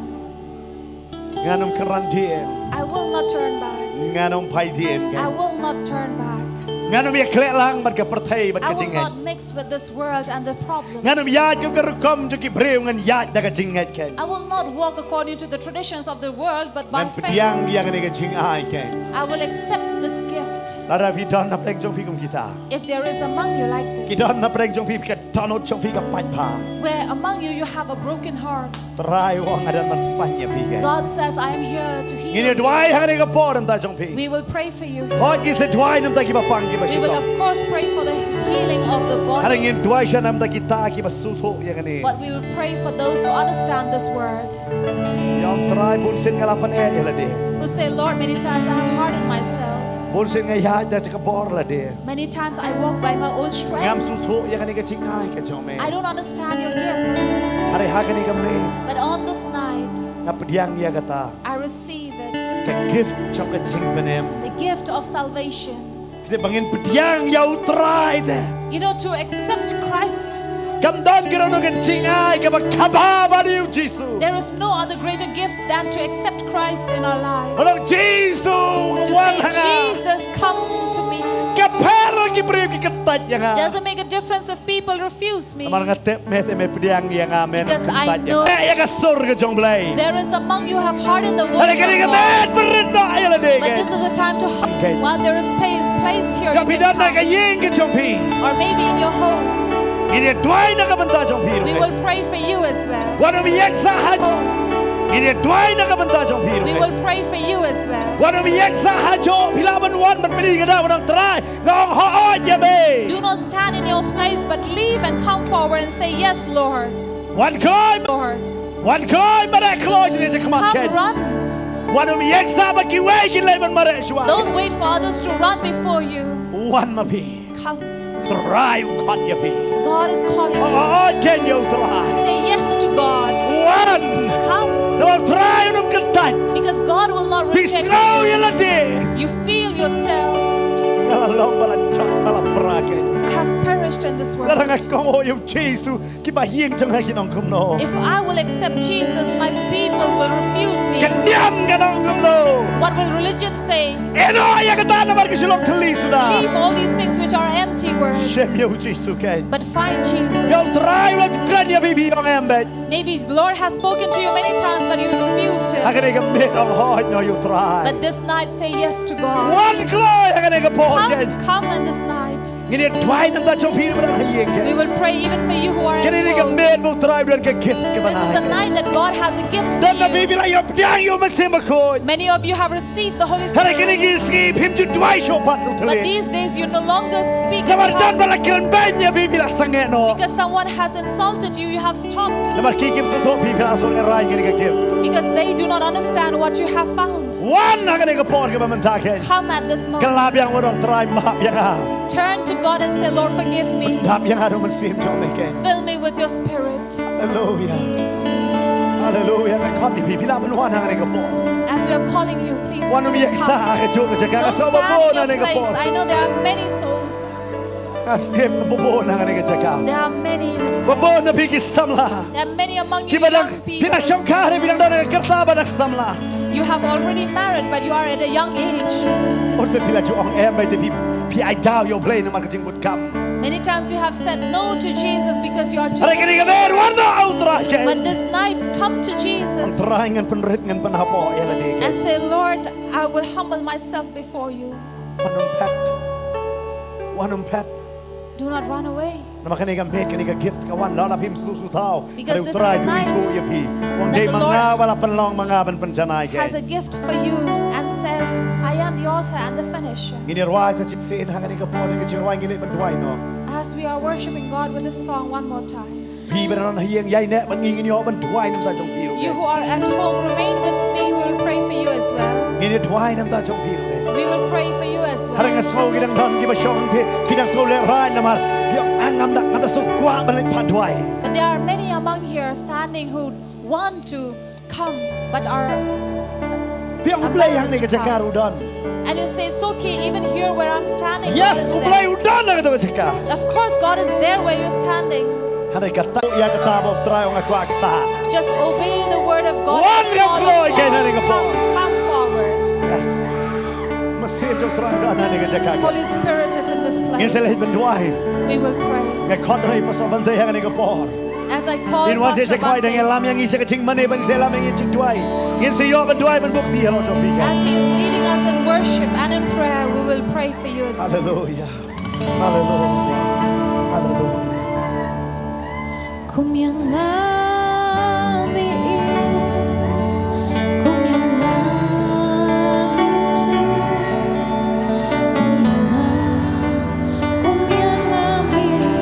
Ngan ym kynran dien. I will not turn back. Ngan ym phai dien. I will not turn back. Ngan ym ïakhleh lang bad ka pyrthei bad I ka will jingngeit. Not mix with this world and the problems. Ngan ym ïaid kum ka rukom jong ki briew, ngan ïaid da ka jingngeit keiñ. I will not walk according to the traditions of the world, but by Ngan faith. Pdiang ïa kane ka jingai keiñ. I will accept this gift. Lada phi don na pdeng jong phi kum kita. If there is among you like this. Ki don na pdeng jong phi, ka dohnud jong phi ka paidbah. Where among you you have a broken heart. Trai u ong, nga don ban spah ïa phi keiñ. God says, I am here to heal. Ngin ïa duwai ha kane ka por na ka bynta jong phi. We will pray for you. Hooid, ngin sa duwai na ka bynta kiba pang kiba shitom. We will of course pray for the healing of the body. Hynrei ngin duwai shwa na ka bynta kita kiba sngewthuh ïa kane. But we will pray for those who understand this word. Ïa ong, Trai, bun sien nga la pyneh ïa lade. Who say, Lord, many times I have hardened myself. Bun sien nga ïaid da ka bor lade. Many times I walk by my own strength. Ngam sngewthuh ïa kane ka jingai ka jong me. I don't understand your gift. Hynrei ha kane ka miet. But on this night, nga pdiang ïa kata. I receive it. Ka gift jong ka jingpynim. The gift of salvation. Te ba ngin pdiang ïa U Trai te. You know, to accept Christ. Kam don kano kano ka jingai kaba kham bad ïa U Jisu. There is no other greater gift than to accept Christ in our life. Ong, Jisu, To wan say, ha nga. Jesus, come to me. Ka pher la ki briew ki kyntait ïa nga. Doesn't make a difference if people refuse me. Namar nga tip me te me pdiang ïa nga, me Because I kyntait ïa know nga. Eh, ïa ka sur ka jong U Blei. There is among you have hardened the voice Hynrei kane ka of miet God. pynrit noh ïa lade. But this is a time to Okay. While there is space, place here, Ka you phi can don na ka come. Ïing ka jong phi. Or maybe in your home. Ngin ïa duwai na ka bynta jong phi. We Okay. Will pray for you as well. Wat nym ïeng sah ha. Ngin ïa duwai na ka bynta jong phi. We Okay. Will pray for you as well. Wat nym ïeng sah ha jong phi, lah ban wan ban pyni ka daw ban ong, Trai, nga ong hooid ïa me. Do not stand in your place, but leave and come forward and say, Yes, Lord. Wan khoi. Lord. Wan khoi, mareh kloi sha khmat. Come, run. Wat nym ïeng sah ba kiwei kin leit ban mareh shuwa. Don't wait for others to run before you. Wan ma phi. Come. Trai u khot ïa phi. God is calling you. Ong hooid ïa U Trai. Say yes to God. Wan. Come. Namar U Trai un ym kyntait. Because God will not reject you. Phi sngew ïa lade. You feel yourself. Nga la long ba la jot, ba la pra keiñ. I have perished in this world. Lada nga kohnguh ïa U Jisu, kiba ïeng jong nga kin ong kumno. If I will accept Jesus, my people will refuse me. Ka niam kan ong kumno. What will religion say? Ïehnoh ïa kata namar ki shu long thylli suda. Leave all these things which are empty words. Shim ïa U Jisu keiñ. But find Jesus. Ïa U Trai u la kren ïa phi, phi ong em beit. Maybe the Lord has spoken to you many times, but you refused Him. Ha kane ka miet ong hooid noh ïa U Trai. But this night say yes to God. Wan kloi ha kane ka por keiñ. Come, come in this night. Ngin ïa duwai na ka bynta jong phi ruh ha ïing keiñ. We will pray even for you who are at home. Kane ka miet ba U Trai u don ka gift kaba na ha ïing. This is the night that God has a gift for you. Don na phi phi la ïoh pdiang ïa U Mynsiem Bakhuid. Many of you have received the Holy Spirit. Hynrei kine ki sngi phim ju duwai shuh pat ïa U Trai. But these days you no longer speak in tongues. Namar don ba la kren beiñ ïa phi, phi la sangeh noh. Because someone has insulted you, you have stopped. Namar ki kim sngewthuh phi, phi la shu rai kane ka gift. Because they do not understand what you have found. Wan ha kane ka por kaba mynta keiñ. Come at this moment. Kylla biang, wan ong, Trai, map ïa nga. Turn to God and say, Lord, forgive me. Pyndap ïa nga da U Mynsiem jong me keiñ. Fill me with your Spirit. Hallelujah. Haleluya. Nga khot ïa phi, phi lah ban wan hangne ka por. As we are calling you, please Wan ym ïa come. Sa ka jong ka jaka, nga Don't sngew ba stand bun your hangne ka place. Por. I know there are many souls. Nga sngew ba bun hangne ka jaka. There are many in this place. Ba bun na phi ki samla. There are many among you young people. Ki ba dang, phi dang shongkha, phi dang don ka rta ba dang samla. You have already married, but you are at a young age. Or se phi la ju ong em, ba te phi, phi ai daw ïa U Blei namar ka jingbud kam. Many times you have said no to Jesus because you are too afraid. Hynrei kane ka miet wan noh ha U Trai kein. But this night, come to Jesus. Ong Trai, ngan pynrit, ngan pynhapoh ïa lade kein. And say, "Lord, I will humble myself before you." Wan ym phet. Wan ym phet. Do not run away. Namar kane ka miet, kane ka gift ka wan, la la phim sngewthuh. Because this is the night that the Lord has a gift for you and says, "I am the author and the finisher." Ngin ïa rwai sa shisien ha kane ka por, kane ka jingrwai ngin leit ban duwai noh. As we are worshiping God with this song one more time. Phi ba don ha ïing ïaineh bad ngi, ngin ïoh ban duwai na ka bynta jong phi ruh. You who are at home, remain with me. We will pray for you as well. Ngin ïa duwai na ka bynta jong phi ruh. We will pray for you as well. Hynrei nga sngew ki dang don kiba shong hangtei, phi dang sngew lehraiñ namar phi ong, "Ah, ngam da, ngam da sngewkwah ban leit phah duwai." But there are many among here standing who want to come, but are, phi ong, "U Blei hangne ka jaka ruh u don." And you say, "It's okay, even here where I'm standing, God is there." Yes, U Blei u don ha kata ka jaka. Of course, God is there where you're standing. Hynrei kata ïa kata ba U Trai u ong, nga kwah kata. Just obey the word of God. Wan, come forward. Come, come forward. Yes. Mynsiem jong U Trai u don ha kane ka jaka. Holy Spirit is in this place. Ngin sa leit ban duwai. We will pray. Nga khot ïa Pastor Bante ha kane ka por. As I call Pastor Bante. Ngin wan sha ka jingduwai, ngin lam ïa ngi sha ka jingmane, ban sa lam ïa ngi jingduwai. Ngin sa ïoh ban duwai ban bukti halor jong phi. As he is leading us in worship and in prayer, we will pray for you as well. Hallelujah. Hallelujah. Hallelujah. Kum ïa nga miet, kum ïa nga miet, kum ïa nga, kum ïa nga miet.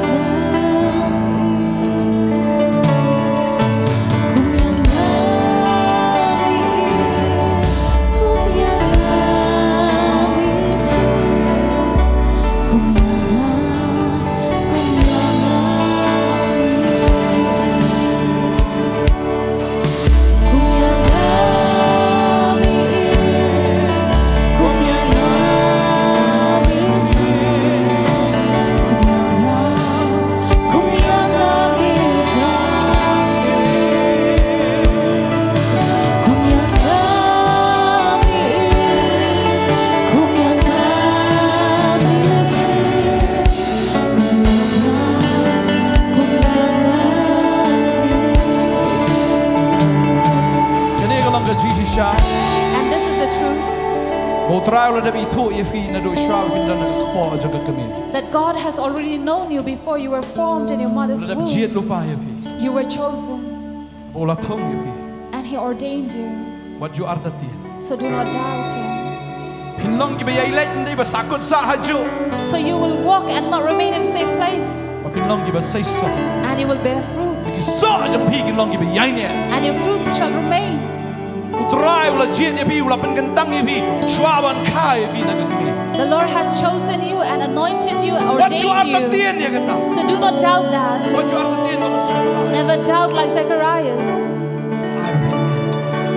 Kane ka long ka jingshisha. And this is the truth. Ba U Trai u la dep ithuh ïa phi naduh shwa ba phin don ha ka kpoh jong ka kmie. That God has already known you before you were formed in your mother's womb. U la dep jied lypa ïa phi. You were chosen. Ba u la thung ïa phi. And he ordained you. Wat ju artatien. So do not doubt him. Phin long kiba ïai leit, ym dei ba sahkut sah hajuh. So you will walk and not remain in the same place. Ba phin long kiba seisoh. And you will bear fruits. Ki soh jong phi kin long kiba ïaineh. And your fruits shall remain. U Trai u la jied ïa phi, u la pynkyntang ïa phi shwa ban kha ïa phi na ka kmie. The Lord has chosen you and anointed you, ordained you. Wat ju artatien ïa kata. So do not doubt that. Wat ju artatien kum u Zechariah. Never doubt like Zacharias. Ai ba phin mih.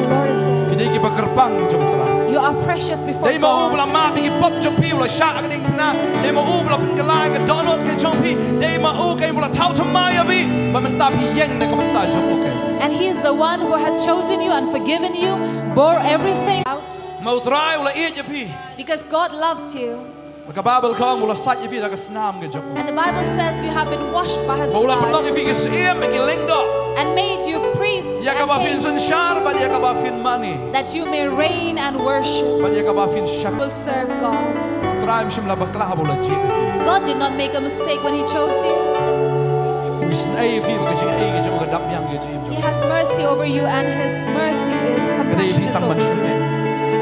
The Lord is there. Phi dei kiba kyrpang jong U Trai. You are precious before God. Dei ma u ba la map ïa ki pop jong phi, u la shah ka diengphna. Dei ma u ba la pynkylla ïa ka dohnud ka jong phi. Dei ma u kein ba la thaw thymmai ïa phi. Ba mynta phi ïeng na ka bynta jong u kein. And he is the one who has chosen you and forgiven you, bore everything out. Ma U Trai u la ïeit ïa phi. Because God loves you. Ba ka Baibl ka ong u la sait ïa phi da ka snam ka jong u. And the Bible says you have been washed by his blood. Ba u la pynlong ïa phi ki syiem bad ki lyngdoh. And made you priests and kings. Ïa kaba phin synshar bad ïa kaba phin mane. That you may reign and worship. Bad ïa kaba phin shakri. Will serve God. U Trai um shym la bakla haba u la jied ïa phi. God did not make a mistake when he chose you. U isynei ïa phi bad ka jingaiei ka jong u ka dap biang ïa ka jingim jong u. He has mercy over you and his mercy is compassion is over you. Ka dei ïa phi tang ban sngewthuh.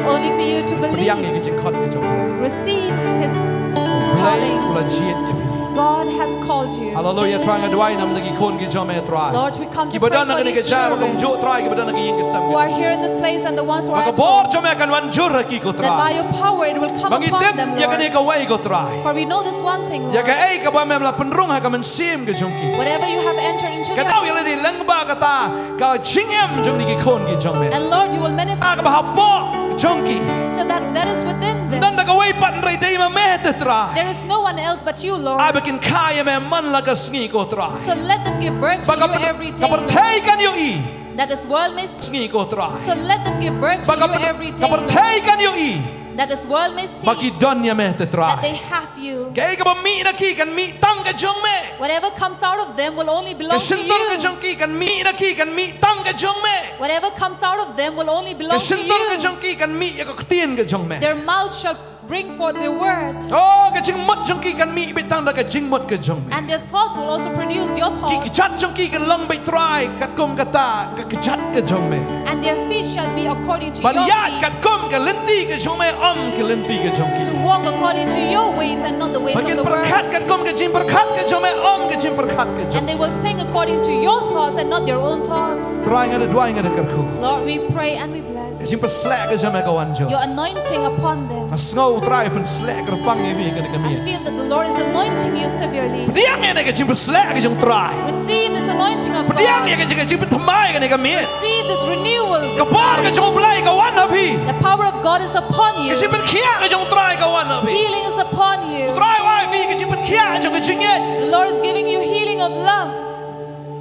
Only for you to believe. Pdiang ïa ka jingkhot ka jong u. Receive his calling. U Blei u la jied ïa phi. God has called you. Hallelujah, Trai, nga duwai namar ki khun ki jong me, Trai. Lord, we come to pray for these children. Kiba don ha kane ka jaka ba kumjuh, Trai, kiba don ha ki ïing ki sem, who are here in this place and the ones who are at home. Ba ka bor jong me kan wan jur ha ki, ko Trai. That by your power it will come upon them, Lord. Ba ngi tip ïa kane kawei, ko Trai. For we know this one thing, Lord. Ïa kaei kaba me la pynrung ha ka mynsiem ka jong ki, whatever you have entered into their, ka daw ïa lade lyngba kata ka jingim jong kine ki khun ki jong me. And Lord, you will manifest, ah, kaba hapoh jong ki. So that, that is within them. Ym don da kawei pat, hynrei dei ma me te, Trai. There is no one else but you, Lord. Ai ba kin kha ïa me man la ka sngi, ko Trai. So let them give birth to you every day, Lord. Ba ka, ka pyrthei kan ïohi. That this world may see. Sngi, ko Trai. So let them give birth to you every day, Lord. Ba ka, ka pyrthei kan ïohi. That this world may see. Ba ki don ïa me te, Trai. That they have you. Kaei kaba mih na ki kan mih tang ka jong me. Whatever comes out of them will only belong to you. Ka shyntur ka jong ki kan mih na ki kan mih tang ka jong me. Whatever comes out of them will only belong to you. Ka shyntur ka jong ki kan mih ïa ka ktien ka jong me. Their mouth shall bring forth the word. Oh, ka jingmut jong ki kan mih beit tang da ka jingmut ka jong me. And their thoughts will also produce your thoughts. Ki kjat jong ki kan long beit, Trai, katkum kata ka kjat ka jong me. And their feet shall be according to your feet. Ban ïaid katkum ka lynti ka jong me, ym ka lynti ka jong ki. To walk according to your ways and not the ways of the world. Ba kin pyrkhat katkum ka jingpyrkhat ka jong me, ym ka jingpyrkhat ka jong ki. And they will think according to your thoughts and not their own thoughts. Trai, nga da duwai, nga da kyrkhu. Lord, we pray and we bless. Ka jingpynsleh ka jong me ka wan jur. Your anointing upon them. Nga sngew U Trai u pynsleh kyrpang ïa phi ha kane ka miet. I feel that the Lord is anointing you severely. Pdiang ïa kane ka jingpynsleh ka jong U Trai. Receive this anointing of God. Pdiang ïa kane ka jingpynthymmai ha kane ka miet. Receive this renewal. Ka bor ka jong U Blei ka wan ha phi. The power of God is upon you. Ka jingpynkhiah ka jong U Trai ka wan ha phi. Healing is upon you. U Trai u ai ha phi ka jingpynkhiah ka jong ka jingngeit. The Lord is giving you healing of love.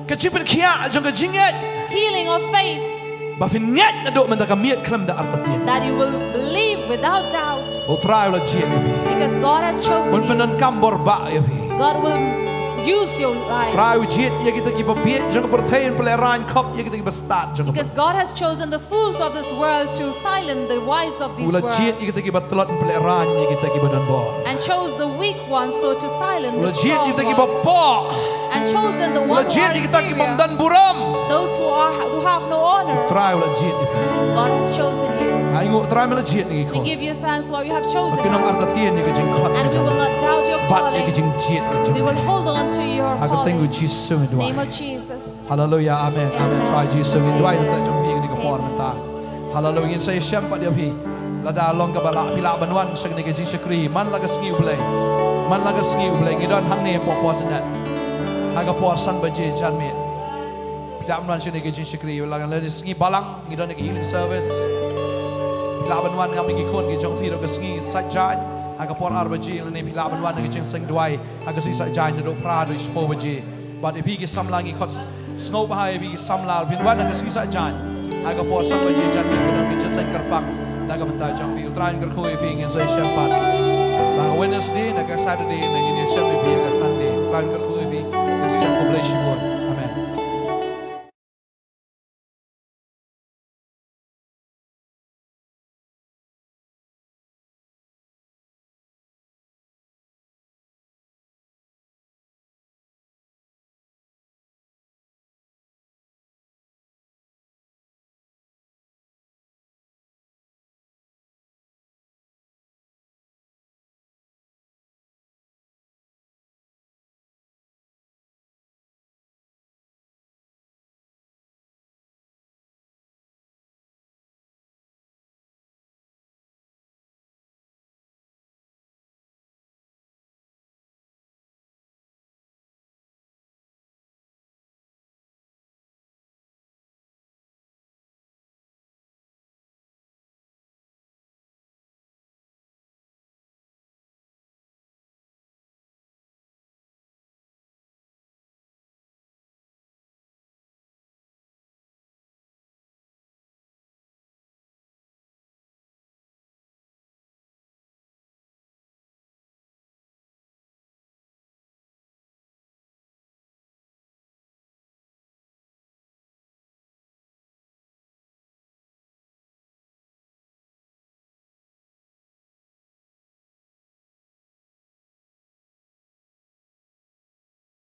Ka jingpynkhiah ka jong ka jingngeit. Healing of faith. Ba phin ngeit naduh mynta ka miet khlem da artatien. That you will believe without doubt. U Trai u la jied ïa phi. Because God has chosen you. Un pyndonkam bor bah ïa phi. God will use your life. U Trai u jied ïa kita kiba bieit jong ka pyrthei, un pynlehraiñ khop ïa kita kiba stad jong ka pyrthei. Because God has chosen the fools of this world to silence the wise of this world. U la jied ïa kita kiba tlot, un pynlehraiñ ïa kita kiba don bor. And chose the weak ones, so to silence the strong ones. U la jied ïa kita kiba poh. And chosen the one who are inferior. U la jied ïa kita kiba ym don burom. Those who are, who have no honor. U Trai u la jied ïa phi. God has chosen you. Ai nguh Trai, me la jied ïa ki khun. We give you thanks, Lord, you have chosen us. Ba kin ym artatien ïa ka jingkhot ka jong me. And we will not doubt your calling. Bad ïa ka jingjied ka jong me. We will hold on to your calling. Ha ka kyrteng U Jisu ngi duwai. Name of Jesus. Haleluya, amen, amen. Amen. Trai Jisu, ngin duwai na ka bynta jong phi ha kane ka por mynta. Haleluya, ngin sa ïashem pat ïa phi. Lada long kaba lah, phi lah ban wan sha kane ka jingshakri man la ka sngi U Blei. Man la ka sngi U Blei, ngi don hangne hapoh Fortinet ha ka por san baje janmiet. Phi lah ban wan sha kane ka jingshakri, lada long ka sngi Balang ngi don ka healing service. Phi lah ban wan ngam ïa ki khun ki jong phi ruh ka sngi Saitjaiñ ha ka por ar baje, lane phi lah ban wan ha ka jingseng duwai ha ka sngi Saitjaiñ naduh phra haduh shiphew baje. Bad ïa phi ki samla ngi khot s-, sngewbha ïa phi ki samla phin wan ha ka sngi Saitjaiñ ha ka por san baje janmiet, ka don ka jingïaseng kyrpang na ka bynta jong phi. U Trai un kyrkhu ïa phi, ngin sa ïashem pat ha ka Wednesday, na ka Saturday, na ngin ïashem ïa phi ha ka Sunday. U Trai un kyrkhu ïa phi, ngin sa ïashem, khublei shibun. Amen.